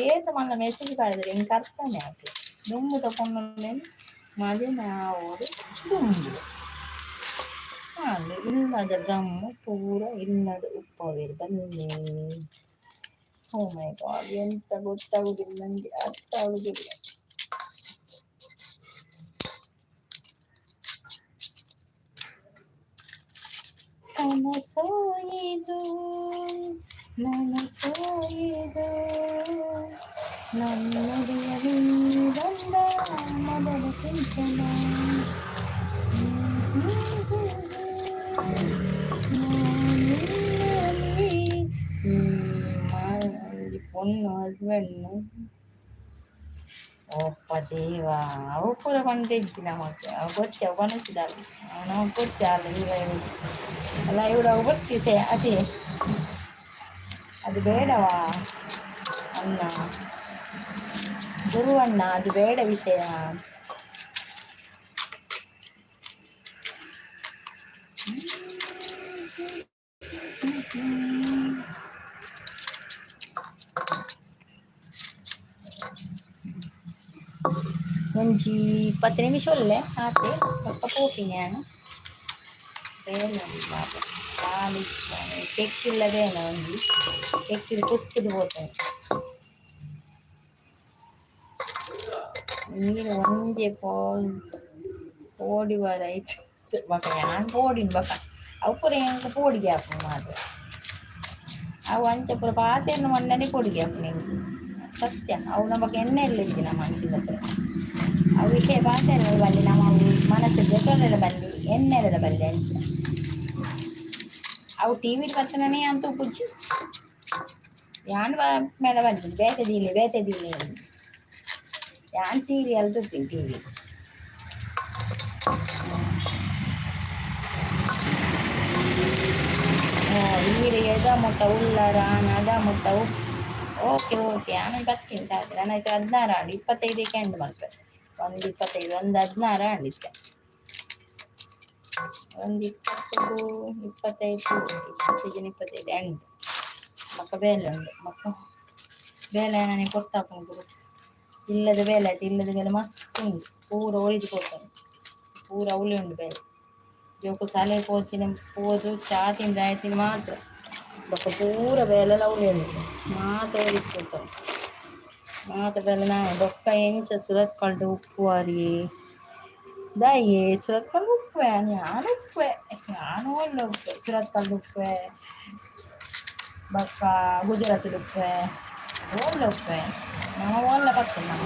ಏತ್ ಮಲ್ಲ ಮೆಸೇಜ್ ಪಾಡ್ದೆರ್, ಎಂಕ್ ಅರ್ಥನೆ ಆಪುಜಿ. ದುಂಬುದ ಪೊಣ್ಣುಲೆನ್ ಮದಿಮೆ ಆವೊಡು ದುಂಬು ಇಲ್ಲದ ಡ್ರಮ್ ಪೂರ ಇಲ್ಲಡ್ ಉಪ್ಪವೆರ್ ಬಲ್ಲೆ. ಓ ಮೈ ಗಾಡ್, ಎಂತ ಗೊತ್ತಾಗುದಿಲ್ಲ ನಂಗೆ, ಅರ್ಥ ಆಗುದಿಲ್ಲ. ಕನಸೋ ಇದು, ನನಸೋ ಇದು, ನನ್ನುಡಿಯ ಬಂದ ಮೊದಲ ಸಿಂಚನ. ಒಂಜಿ ಪೊಣ್ಣು ಹಸ್ಬೆಂಡ್ ಒಪ್ಪ ದೇವಾ, ಅವು ಪೂರ ಪಂಡೆಜ್ಜಿ ನಮಕ್. ಅವು ಬೊರ್ಚಿ, ಅವು ಪನೊಚಿದಾಲ್ ಅವು ನಮಕ್ ಬೊರ್ಚಿ. ಆಲ್ ಈ ಲೈವ್ ಅವು ಬೊರ್ಚಿ ವಿಷಯ ಅದೇ ಅದು. ಬೇಡವಾ ಅಣ್ಣ, ಗುರುವಣ್ಣ, ಅದು ಬೇಡ ವಿಷಯ. ಒಂಜಿ 10 ನಿಮಿಷ ಉಲ್ಲೆ ಆತೆ. ಬೊಕ್ಕ ಪೋಪಿನಿ ಯಾನ್. ಬೇಲೆ ಉಂಡು ಪಾಪ, ಖಾಲಿ ತೆಕ್ಕಿಲ್ಲ. ಬೇಲೆ ಒಂಜಿ ತೆಕ್ಕಿದ್ ಕುಸ್ಕುದು ಪೋತುಂಡು. ನೀರು ಒಂಜೆ ಪೋ ಪೋಡಿ ರೈಟ್. ಬೊಕ ಯಾನ್ ಪೋಡಿನ ಬೊಕ ಅವು ಪೂರ ಎಂಕ್ ಪೋಡಿಗೆ ಆಪುಂಡು ಮಾತ್ರ. ಅವು ಅಂಚ ಪೂರ ಪಾತೆರ್ನ ಮೊನ್ನೆನೆ ಪೋಡಿಗೆ ಆಪುಂಡು ಎಂಕ್ ಸತ್ಯ. ಅವು ನಮಕ್ ಎಣ್ಣೆ ಇಜ್ಜಿ ನಮ್ಮ ಅಂಚಿನ ಪೂರ. ಅವು ವಿಷಯ ಪಾತೆರ ಬಲ್ಲಿ, ನಮ್ಮ ಮನಸ್ಸು ದೆತೊನೆರೆ ಬಲ್ಲಿ, ಎಣ್ಣೆರೆ ಬಲ್ಲಿ ಅಂಚ. ಅವು ಟಿವಿ ಬತ್ತನೇ ಅಂತ ತೂಪುಜಿ ಯಾನ್. ಮೇಡ ಬಂದಿದ್ದು ಬೇತೆ ದೀಲೆ, ಬೇತೆ ದೀಲೆ. ಯಾನ್ ಸೀರಿಯಲ್ ತೂಪಿನಿ ಟಿವಿ. ಈರ್ ಎದ ಮುಟ್ಟ ಉಲ್ಲರ ಅದ ಮುಟ್ಟ. ಓಕೆ ಓಕೆ, ಆಮೇಲೆ ಬರ್ತೀನಿ. ಸಾಕು, ನಾನು ಆಯ್ತು. 16 ಆಂಡ್, 25ಕ್ಕೆ ಎಂಡ್ ಮಲ್ಪೆ. 1:25, 1:16 ಆಂಡ್ ಇತ್ತೆ. 1:20ಕ್ಕೂ 25, 25, 25 ಎಂಡ್. ಬೊಕ್ಕ ಬೇಲೆ ಉಂಡು. ಬೊಕ್ಕ ಬೇಲೆ ನನಗೆ ಕೊಡ್ತಾಪುಂಡು. ಇಲ್ಲದ ಬೇಲೆ ಆಯ್ತು. ಇಲ್ಲದ ಬೇಲೆ ಮಸ್ತ್ ಉಂಡು. ಪೂರ ಒಳಿದು ಪೋತುಂಡು. ಪೂರ ಅವಳಿ ಉಂಡು ಬೇಲೆ. ಜೋಕು ಶಾಲೆಗೆ ಪೋತಿನ ಪೋದು ಚಾ ತಿಂದು ಆಯ್ತಿನ ಮಾತ್ರ. ಬೊಕ್ಕ ಪೂರ ಬೇಲೆಲ ಅವಳಿ ಉಂಡು. ಮಾತ ಒರಿದ್ ಪೋತುಂಡು ಮಾತ ಬೇಲೆ. ನಾ ಬೊಕ್ಕ ಎಂಚ ಸುರತ್ಕಲ್ಡ್ ಉಪ್ಪುವಾರಿ ದಾಯೆ? ಸುರತ್ಕಲ್ ಉಪ್ಪುವೆ, ಯಾನ್ ಉಪ್ಪುವೆ. ಯಾನ್ ಓಲ್ಲ ಉಪ್ಪುವೆ? ಸುರತ್ಕಲ್ಡ್ ಉಪ್ಪುವೆ, ಬೊಕ್ಕ ಗುಜರಾತ್ ಉಪ್ಪುವೆ, ಓಲ್ಲ ಉಪ್ಪುವೆ. ನಮ ಓಲ್ಲ ಬರ್ತದೆ ನಮ.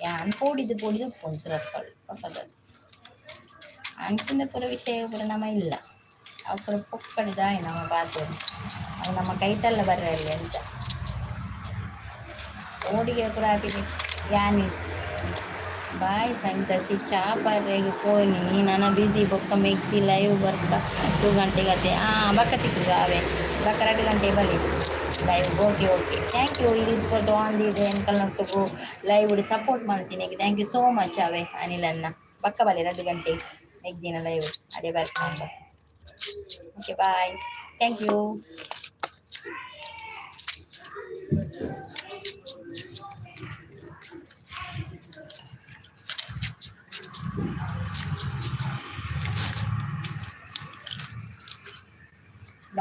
ಯಾನ್ ಪೋಡಿದ್ ಪೋಡಿದ್ ಉಪ್ಪುಂಡು ಸುರತ್ಕಲ್ ಪೊಸದದು. ಅಂಚಿನ ಪೂರ ವಿಷಯ ಪೂರ ನಮ ಇಲ್ಲ. ಅವು ಪೂರ ಪೊಕ್ಕಡೆ ದಾಯಿ ನಮ್ಮ ಪಾತೆರ. ಅವು ನಮ್ಮ ಕೈತಲ್ಲ ಬರ್ರಲ್ಲಿ ಅಂತ ಪೋಡಿಗೆ ಪೂರ ಆಪಿನಿ ಯಾನ್ ಇಜ್ಜಿ. ಬಾಯ್ ಸಂತಸಿ, ಚಾ ಪರ್ರೆಗ್ ಪೋನಿ ನನ ಬಿಸಿ. ಬೊಕ್ಕ ಮೆಗ್ದಿ ಲೈವ್ ಬರ್ಕ 2 ಗಂಟೆಗೆ ಅತೆ. ಹಾಂ, ಬೊಕ್ಕ ತಿಕ್ಕುದು ಅವೇ. ಬೊಕ್ಕ 2 ಗಂಟೆ ಬಲಿ live. Okay okay, thank you. ಇದು ಕೊಡ್ತು ಆಂದಿದೆ ಎಂಕಲ್ನೊಟ್ಟುಗು ಲೈವ್ ಸಪೋರ್ಟ್ ಮಾಡ್ತೀನಿ. Thank you so much ಅವೇ. ಅನಿಲನ್ನ ಬೊಕ್ಕ ಬಲೆ 2 ಗಂಟೆ ಮೆಗ್ದಿನ ಲೈವ್ ಅದೇ ಬರ್ಕೊಂಡು. Okay, bye, thank you.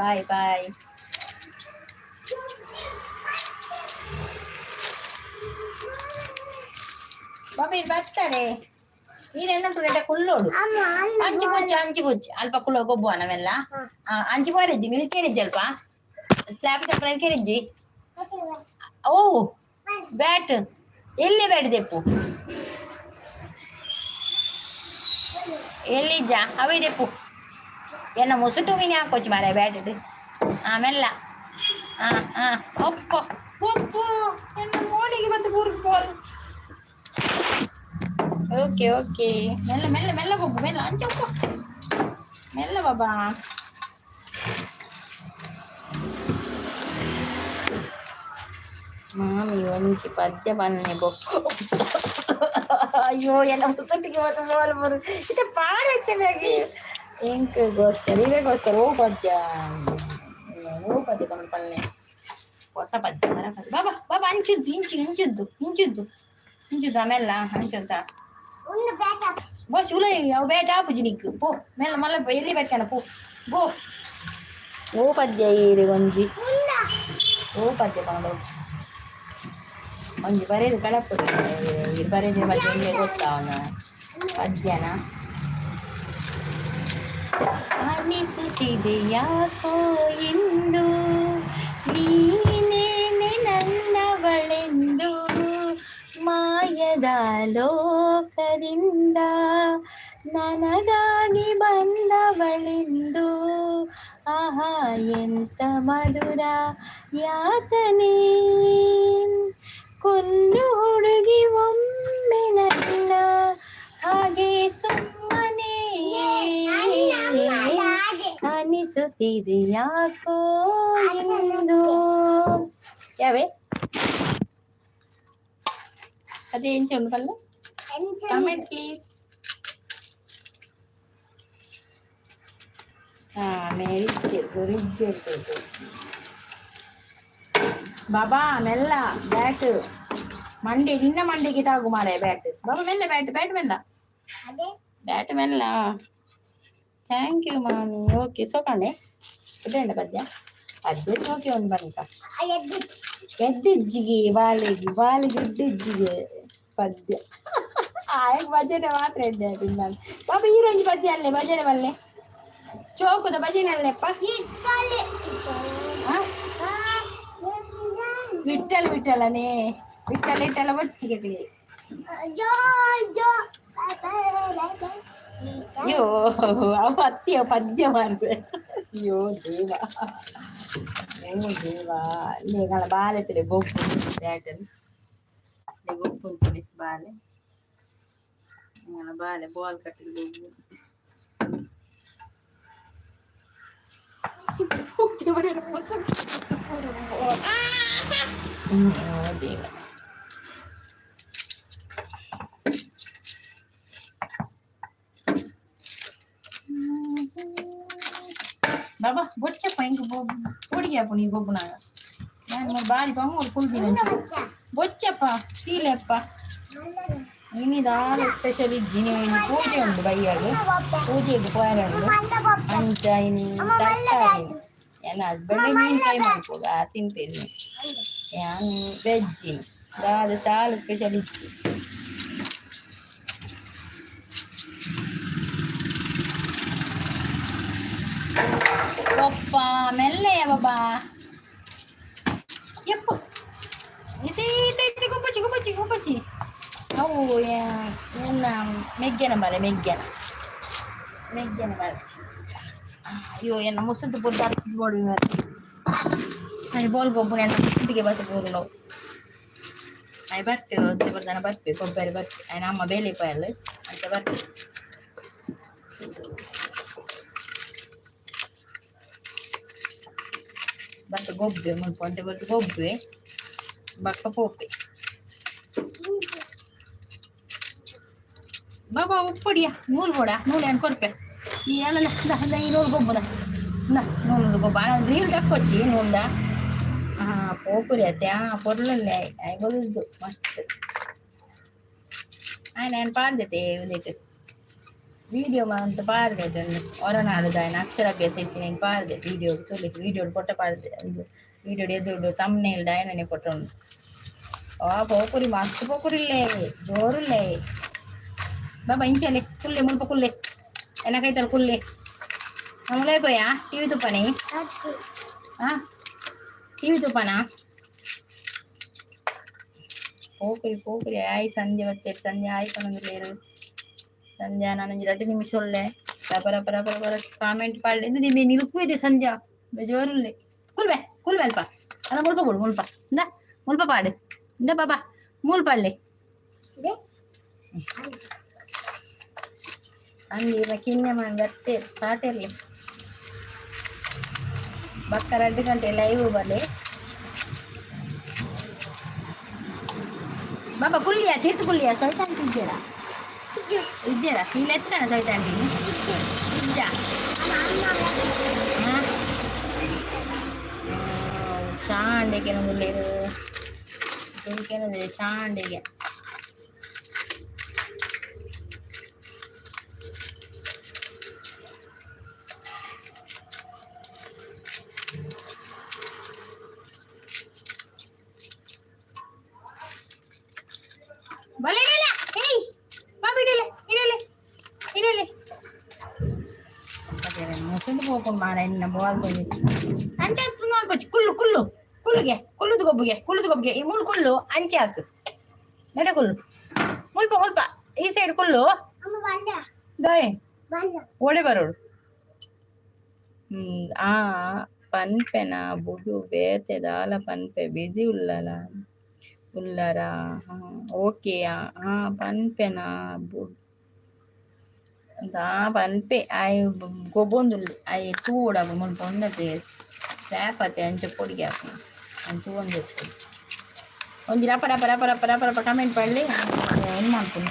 Bye bye. ಬಾಬಾ ಬರ್ತಾರೆ. ನೀರೆಲ್ಲ ರೆಡ್ಡ ಕುಲ್ಲೋಡು. ಅಂಚಿ ಪೊಚ್ಚು, ಅಂಚಿ ಪೊಚ್ಚು. ಅಲ್ಪ ಕುಲ್ಲೋ ಗೊಬ್ಬುವ ನಾವೆಲ್ಲ. ಅಂಚಿ ಪೋರೆಜ್ಜಿ, ನಿಲ್ಕೇರಿಜ್ಜಿ. ಅಲ್ಪ ಸ್ಲ್ಯಾಬ್ ಸ್ವಲ್ಪ ನಿಲ್ಕೇರಿಜ್ಜಿ. ಓ ಬ್ಯಾಟ್ ಎಲ್ಲಿ? ಬ್ಯಾಟ್ ದೆಪ್ಪು. ಎಲ್ಲಿಜ್ಜ? ಅವೇ ದೆಪ್ಪು. ಎನ್ನ ಮುಸುಟು ಮೀನು ಹಾಕೋಚು ಮಾರ ಬ್ಯಾಟ್. ಆಮೇಲೆ ಹಾಂ ಹಾಂ, ಒಪ್ಪ ಒಪ್ಪ. ಎನ್ನ ಮೋಳಿಗೆ ಮತ್ತೆ ಪೂರ್ಕ್ ಪೋಲ್. ಓಕೆ ಓಕೆ, ಮೆಲ್ಲ ಮೆಲ್ಲ ಮೆಲ್ಲ ಗೊಬ್ಬು, ಮೆಲ್ಲ. ಅಂಚಪ್ಪ, ಮೆಲ್ಲ ಬಾಬಾ. ಮಾಮಿ ಒಂಜಿ ಪದ್ಯ ಪನ್ನೆ ಬೊಕ್ಕ. ಅಯ್ಯೋ, ಎನ್ನ ಮುಸುಟಿಗೆ ಮತ್ತೆ ಬೋಲ್ ಬರು ಇದು ಪಾಡೈತೆ. ಎಂಕ್ಗೋಸ್ಕರ, ಇರೆಗೋಸ್ಕರ ಓ ಪದ್ಯ, ಓ ಪದ್ಯ ಪನ್ನೆ ಪನ್ನೆ. ಹೊಸ ಪದ್ಯ ಮರ ಪದ್ಯ. ಬಾಬಾ ಬಾಬಾ, ಅಂಚುದ್ದು ಇಂಚು ಇಂಚುದ್ದು ಇಂಚುದ್ದು ಇಂಚುದ್ದು. ಆಮೇಲೆ ಅಂಚುಂತ ಬಸ್ ಉಲ. ಅವು ಬ್ಯಾಟ್ ಆಪುಜಿ ನಿಕ್. ಪೋ ಮೇಲ ಮಲ್ಲ. ಎಲ್ಲಿ ಬ್ಯಾಟ್ ಪೋ ಗೋ. ಓ ಪದ್ಯ ಏರಿ ಒಂಜಿ? ಓ ಪದ್ಯ ಪಂಡ ಒಂಜಿ ಬರೇದು ಕಳಪುಡು. ಇರು ಬರೇದು ಪದ್ಯ ಒಂಜೆ ಗೊತ್ತಾವನ ಪದ್ಯನ. ಅನಿಸುತ್ತಿದೆ ಯಾಕೋ ಇಂದು ನೀನೇನೆ ನನ್ನವಳೆಂದು, ಮಾಯದ ಲೋಕದಿಂದ ನನಗಾಗಿ ಬಂದವಳೆಂದು. ಆಹಾ, ಎಂತ ಮಧುರ ಯಾತನೆ. ಕೊಲ್ಲು ಹುಡುಗಿ ಒಮ್ಮೆ ನನ್ನ ಹಾಗೆ ಸುಮ್ಮನೆ. ಅನಿಸುತ್ತಿದೆ ಯಾಕೋ ಇಂದು. ಯಾವೇ ಅದೇ ಎಂಚ ಉಂಡು ಪಲ್ಲ. Comment please. ಹಾ, ಮೇರಿಜ್ಜೆ ಗುರಿಜ್ಜೆ. ಬಾಬಾ ಮೆಲ್ಲ ಬ್ಯಾಟ್ ಮಂಡೆ, ನಿನ್ನ ಮಂಡೆಗೆ ತಾಗು ಮಾರಾಯ ಬ್ಯಾಟ್. ಬಾಬಾ ಮೆಲ್ಲ ಬ್ಯಾಟ್, ಬ್ಯಾಟ್ ಮೆಲ್ಲ, ಬ್ಯಾಟ್ ಮೆಲ್ಲ. Thank you ಮಾಮಿ. ಓಕೆ, ಸೋಕಂಡೆ ಇದೇಂಡ ಪದ್ಯ ಪದ್ಯ ಓಕೆ. ಒಂದು ಬನ್ಕ ಎದ್ದಿಜ್ಜಿಗೆ ಬಾಲೆಗೆ ಬಾಲೆಗೆ ಎಡ್ಡಿಜ್ಜಿಗೆ ಪದ್ಯ ಆಯ್ ಭಜನೆ ಮಾತ್ರ ಎದ್ದೆ ಪಿನ್ನಾನ್. ಬಾಬಾ, ಈರೊಂಜಿ ಪದ್ಯ ಅಲ್ಲೇ ಭಜನೆ ಬಲ್ಲೆ, ಚೋಕುದ ಭಜನೆ ಅಲ್ಲೆಪ್ಪ. ಹಾ, ವಿಠಲ ವಿಠಲನೇ ವಿಠಲ ವಿಠಲ ಒಚ್ಚಿಗೆ. ಅಯ್ಯೋ, ಅವು ಅತ್ತಿಯ ಪದ್ಯ ಮಾಡ್ರೆ. ಅಯ್ಯೋ ದೇವ, ಓ ದೇವ. ನೇಗಳ ಬಾಲೆ ತುಲೆ ಗೊಬ್ಬು ಬ್ಯಾಟನ್ ಗೊಬ್ಬು ತುಲೆ ಬಾಲೆ. ಬಾಲೆ ಬಾಲ್ ಕಟ್ಟಿದ ಗೊಬ್ಬು. ಓ ದೇವ. ಬಾಬಾ ಬೊಚ್ಚಪ್ಪ, ಇಂಕ್ ಪೊಡಿಗೆ ಹಾಪುನಿ ಗೊಬ್ಬುನಾಗ. ನಾನು ಮೂರು ಬಾರಿ ಪಮ್ಮೂರು ಕುಲ್ದಿನ ಬೊಚ್ಚಪ್ಪ ಶೀಲೆಪ್ಪ. ಇನಿ ದಾಲ ಸ್ಪೆಷಲ್ ಇಜ್ಜಿ. ನೀವು ಇನಿ ಪೂಜೆ ಉಂಡು, ಬಯ್ಯಾಗ ಪೂಜೆಗೆ ಪೋಯರೆ ಉಂಡು. ಅಂಚ ಇನಿ ತರಕಾರಿ. ಎನ್ನ ಹಸ್ಬೆಂಡ್ ಮೀನ್ ಫ್ರೈ ಮಾಡ್ಬೋಗ ತಿನ್ಪೇರು. ಯಾನ್ ವೆಜ್. ದಾಲ ದಾಲ ಸ್ಪೆಷಲ್ ಇಜ್ಜಿ. ಪಪ್ಪ ಮೆಲ್ಲೆಯ ಬಾಬಾ. ಯಪ್ಪ, ಇತ್ತೆ ಇತ್ತೆ ಇತ್ತೆ ಗೊಬ್ಬಚ್ಚಿ ಗೊಬ್ಬಚ್ಚಿ ಗೊಬ್ಬಚ್ಚಿ. ಅವು ಎನ್ನ ಮೆಗ್ಗೆನ ಬಾಲೆ, ಮೆಗ್ಗೆನ ಮೆಗ್ಗೆನ ಬಾಲೆ. ಅಯ್ಯೋ, ಎನ್ನ ಮುಸುಂಟು ಪೂರ್ತಿ ಹತ್ತು ಬೋಡು. ಅದು ಬೋಲ್ ಗೊಬ್ಬು ಎನ್ನ ಮುಸುಂಟಿಗೆ ಬತ್ತು ಪೂರ್ಲು. ಆಯ್ ಬರ್ಪೆ ಒತ್ತೆ ಬರ್ದಾನ ಬರ್ಪೆ ಕೊಬ್ಬರಿ ಬರ್ಪೆ. ಆಯ್ನ ಅಮ್ಮ ಬೇಲೆ ಪೋಯಲ್ ಅಂತ ಬರ್ಪೆ. ಬತ್ತು ಗೊಬ್ಬೆ ಮುಲ್ಪ ಒಂತೆ ಬತ್ತು ಗೊಬ್ಬೆ ಬಕ್ಕ ಪೋಪೆ. ಬಾಬಾ, ಉಪ್ಪಡಿಯ ನೂಲು ಬೋಡ, ನೂಲು ಏನು ಕೊರ್ಪೆ. ಈ ಅಲ್ಲ, ಈ ನೂಲು ಗೊಬ್ಬುದ ನೂಲು ಗೊಬ್ಬ ರೀಲ್ ದಕ್ಕೊಚ್ಚಿ ನೂಲ್ದ. ಹಾಂ, ಪೋಪುರಿ ಅತ್ತೆ. ಹಾಂ, ಪೊರ್ಲಲ್ಲೇ ಆಯ್ ಗೊಲ್ದು ಮಸ್ತ್. ಆಯ್ ನಾನು ಪಾರ್ದತೆ ಉಂದಿಟ್ಟು ವಿಡಿಯೋ ಅಂತ ಪಾರ್ದೆ. ಹೊರನಾಡುದ ಆಯ್ನ ಅಕ್ಷರಾಭ್ಯಾಸ ಇತ್ತಿ. నేను ಪಾರ್ದೆ ವಿಡಿಯೋ ಚೊಲಿ, ವಿಡಿಯೋ ಫೋಟೋ ಪಾರ್ದೆ. ವಿಡಿಯೋ ಎದುರುಡು ತಮ್ನೇಲ್ದ ಆಯ್ನನೆ ಫೋಟೋ ಉಂಡು. ಆ ಪೋಪುರಿ ಮಸ್ತ್ ಪೋಪುರಿಲ್ಲೇ, ಜೋರುಲ್ಲೇ. ಬಾಬಾ, ಇಂಚಲೆ ಕುಲ್ಲೆ, ಮುಲ್ಪ ಕುಲ್ಲೆ, ಎನ್ನ ಕುಲ್ಲೆ. ನಮ್ಮಲೇ ಪೋಯಾ ಟಿವಿ ತುಪ್ಪನೆ. ಹಾಂ, ಟಿವಿ ತುಪ್ಪನಾ? ಪೋಪುರಿ ಪೋಪುರಿ. ಆಯ್ ಸಂಜೆ ಬರ್ತೇನೆ. ಸಂಜೆ ಆಯ್ ಪನೊಂದುಲ್ಲೇರು. ಸಂಧ್ಯಾ, ನಾನೊಂಜಿ ರಡ್ಡ್ ನಿಮಿಷ ಉಲ್ಲೆ. ರಪ ರಪ ರಪ ರಪ ಕಾಮೆಂಟ್ ಪಾಡ್ಲೆ. ಇಂದು ಮೇ ನಿಲ್ಕು ಇದೆ. ಸಂಧ್ಯಾ ಬೇಜೋರುಲ್ಲೆ. ಕುಲ್ವೆ ಕುಲ್ವೆ ಅಲ್ಪ ಅಲ್ಲ, ಮುಲ್ಪ ಬೋಡು, ಮುಲ್ಪ ಇಂದ, ಮುಲ್ಪ ಪಾಡು. ಇಂದ ಬಾಬಾ, ಮೂಲ್ ಪಾಡ್ಲೆ. ಅಂದಿ ಕಿನ್ನೆ ಮಾಮಿ ಬರ್ತೇರು ಪಾತೆರ್ಲಿ. ಬಕ್ಕ 2 ಗಂಟೆ ಲೈವ್ ಬಲೆ. ಬಾಬಾ, ಕುಲ್ಲಿಯ ತೀರ್ಥ ಕುಲ್ಲಿಯ. ಸವಿತಾ ಇದ್ದೀರಾ? ಇದ್ದೀರಾ? ಇಲ್ಲ, ಎತ್ತಾನ ಸವಿತಾ ಆಂಟಿ ಇಜ್ಜಾ? ಚಾಂಡಿಗೆ ನೊಂದುಲ್ಲೇರು ಚಾಂಡಿಗೆ. ಬಲೆ ಇಡಲೆ. ಏಯ್ ಬಾಬು, ಇಡಲೆ ಇಡಲೆ ಇಡಲೆ. ಮುಸುಂಡು ಪೋಪುಂಡು ಮಾರ ಎನ್ನ ಬಾಲ್. ಅಂಚೆ ನೋಡ್ಕೊಚ್ಚಿ. ಕುಲ್ಲು ಕುಲ್ಲು ಕುಲ್ಲುಗೆ, ಕುಲ್ಲುದು ಗೊಬ್ಬುಗೆ, ಕುಲ್ಲುದು ಗೊಬ್ಬುಗೆ. ಈ ಮೂಲು ಕುಲ್ಲು, ಅಂಚೆ ಹಾಕು ನಡೆ. ಕುಲ್ಲು ಮುಲ್ಪ ಮುಲ್ಪ, ಈ ಸೈಡ್ ಕುಲ್ಲು. ದಾಯೆ ಓಡೆ ಬರೋಡು? ಆ ಪನ್ಪೆನ ಬುಡು, ಬೇತೆ ದಾಲ ಪನ್ಪೆ. ಬಿಸಿ ಉಲ್ಲಲ ಉಲ್ಲರ? ಓಕೆ. ಹಾ, ಪನ್ಪೆನ ಬುಡು ದಾ ಪನ್ಪೆ. ಆಯ್ ಗೊಬ್ಬೊಂದುಲ್ಲೆ. ಆಯ್ ತೂವೊಡಾಪ ಮುಲ್ಪ ಉಂದತೆ ಸ್ಲ್ಯಾಪ್ ಅತೆ. ಅಂಚ ಪೊಡಿಗೆ ಆಪುಂಡು ಅಂಚ ಒಂದಿಪ್ಪುಂಡು. ಒಂಜಿ ರಪ ರಪ ರಪ ರಪ ರಪ ರಪ ಕಮೆಂಟ್ ಪಾಡ್ಲೆ. ಏನು ಮಲ್ಪುನು?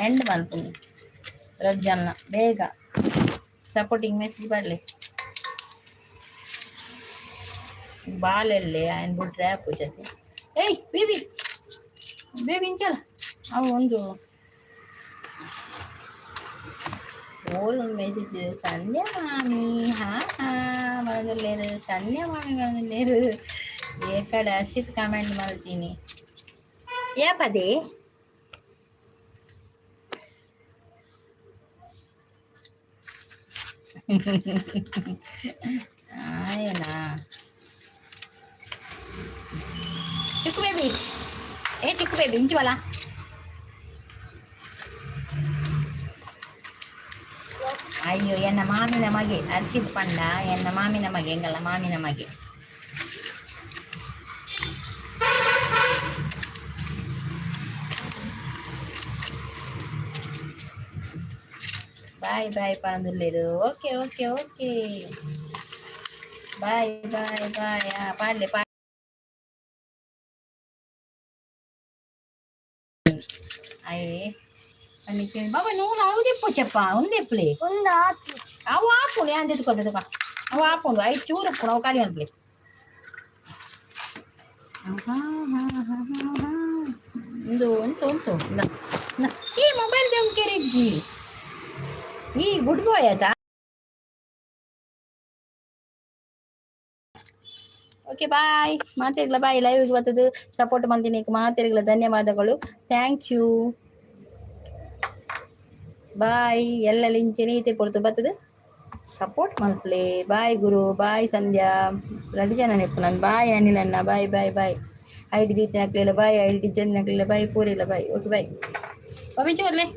ಎಂಡ್ ಮಲ್ಪುನಿ ರಜ್ಜಲ್ನ ಬೇಗ ಸಪೋರ್ಟಿಂಗ್ ಮೆಸೇಜ್ ಬರಲಿ. ಬಾಲೆಲ್ಲೆ ఆయన ಬಿಟ್ರೆ ಪೂಜತೆ. ಏಯ್ ಬೇಬಿ, ಬೇಬಿ, ಇಂಚಲ. ಅವು ಒಂದು ಓಲೊಂದು ಮೆಸೇಜ್. ಸಂಧ್ಯಾ ಮಾಮಿ, ಹಾ ಹಾ ಮನದಲ್ಲೇರು. ಸಂಧ್ಯಾ ಮಾಮಿ ಮನದಲ್ಲೇರು. ಏಕಡೆ ಹರ್ಷಿತ್ ಕಾಮೆಂಟ್ ಮಾಡ್ತೀನಿ. ಯಾಪದೇ? ಆಯನಾ ಚಿಕ್ಕು ಬೇಬಿ? ಏ ಚಿಕ್ಕು ಬೇಬಿ, ಇಂಚು ಬಲ. ಅಯ್ಯೋ, ಎನ್ನ ಮಾಮಿನ ಮಗೆ ಹರ್ಷಿತ್ ಪಂಡ. ಎನ್ನ ಮಾಮಿನ ಮಗೆ, ಎಂಗಲ್ಲ ಮಾಮಿನ ಮಗೆ. ಬಾಯ್ ಬಾಯ್ ಪಣದುಲ್ಲೇರು. Okay okay okay, bye bye bye. ಪಾಡ್ಲೆ ಪಾ. ಅಯ್ಯೇ ಬಾಬಾ, ನೂಲು ಅವು ಚಪ್ಪ ಒಂದೆಪ್ಪಲೆ. ಒಂದು ಆತು. ಅವು ಆಪುಂಡು. ಯಾನ್ ದೆತ್ಕೊಬೇಕು? ಅವು ಆಪುಂಡು. ಐದು ಚೂರು ಉಪ್ಪುಂಡು, ಅವು ಖಾಲಿ ಅನ್ಪ್ಲೆ. ಒಂದು ಉಂಟು ಉಂಟು. ಇಂದ. ಈ ಮೊಬೈಲ್ ದೇವ್ಕೆರಿಜ್ಜಿ. ಈ ಗುಡ್ ಬಾಯ್ ಆಯ್ತಾ? ಓಕೆ, ಬಾಯ್ ಮಾತೆರ್ಗ್ಲ. ಬಾಯ್. ಲೈವ್ಗೆ ಬರ್ತದೆ ಸಪೋರ್ಟ್ ಮಾಡ್ತೀನಿ ಮಾತೆರ್ಗ್ಲ ಧನ್ಯವಾದಗಳು. Thank you, bye. ಎಲ್ಲ ಲಿಂಚೆನೆ ಈತೆ ಪೊರ್ತು ಬರ್ತದೆ ಸಪೋರ್ಟ್ ಮಲ್ಪಲೆ. ಬಾಯ್ ಗುರು, ಬಾಯ್ ಸಂಧ್ಯಾ. ರಡ್ಡು ಜನ ನೆಪ್ಪು ನಾನು. ಬಾಯ್ ಅನಿಲ್ ಅಣ್ಣ, ಬಾಯ್ ಬಾಯ್ ಬಾಯ್. ಐಡಿ ರೀತಿ ಹಾಕ್ಲಿಲ್ಲ ಬಾಯ್. ಐಡಿ ಡಿಜನ್ ಹಾಕ್ಲಿಲ್ಲ ಬಾಯ್. ಪೂರಿಲ್ಲ ಬಾಯ್. Okay, bye. ಬಾಬಿ ಚೋರ್ಲೆ.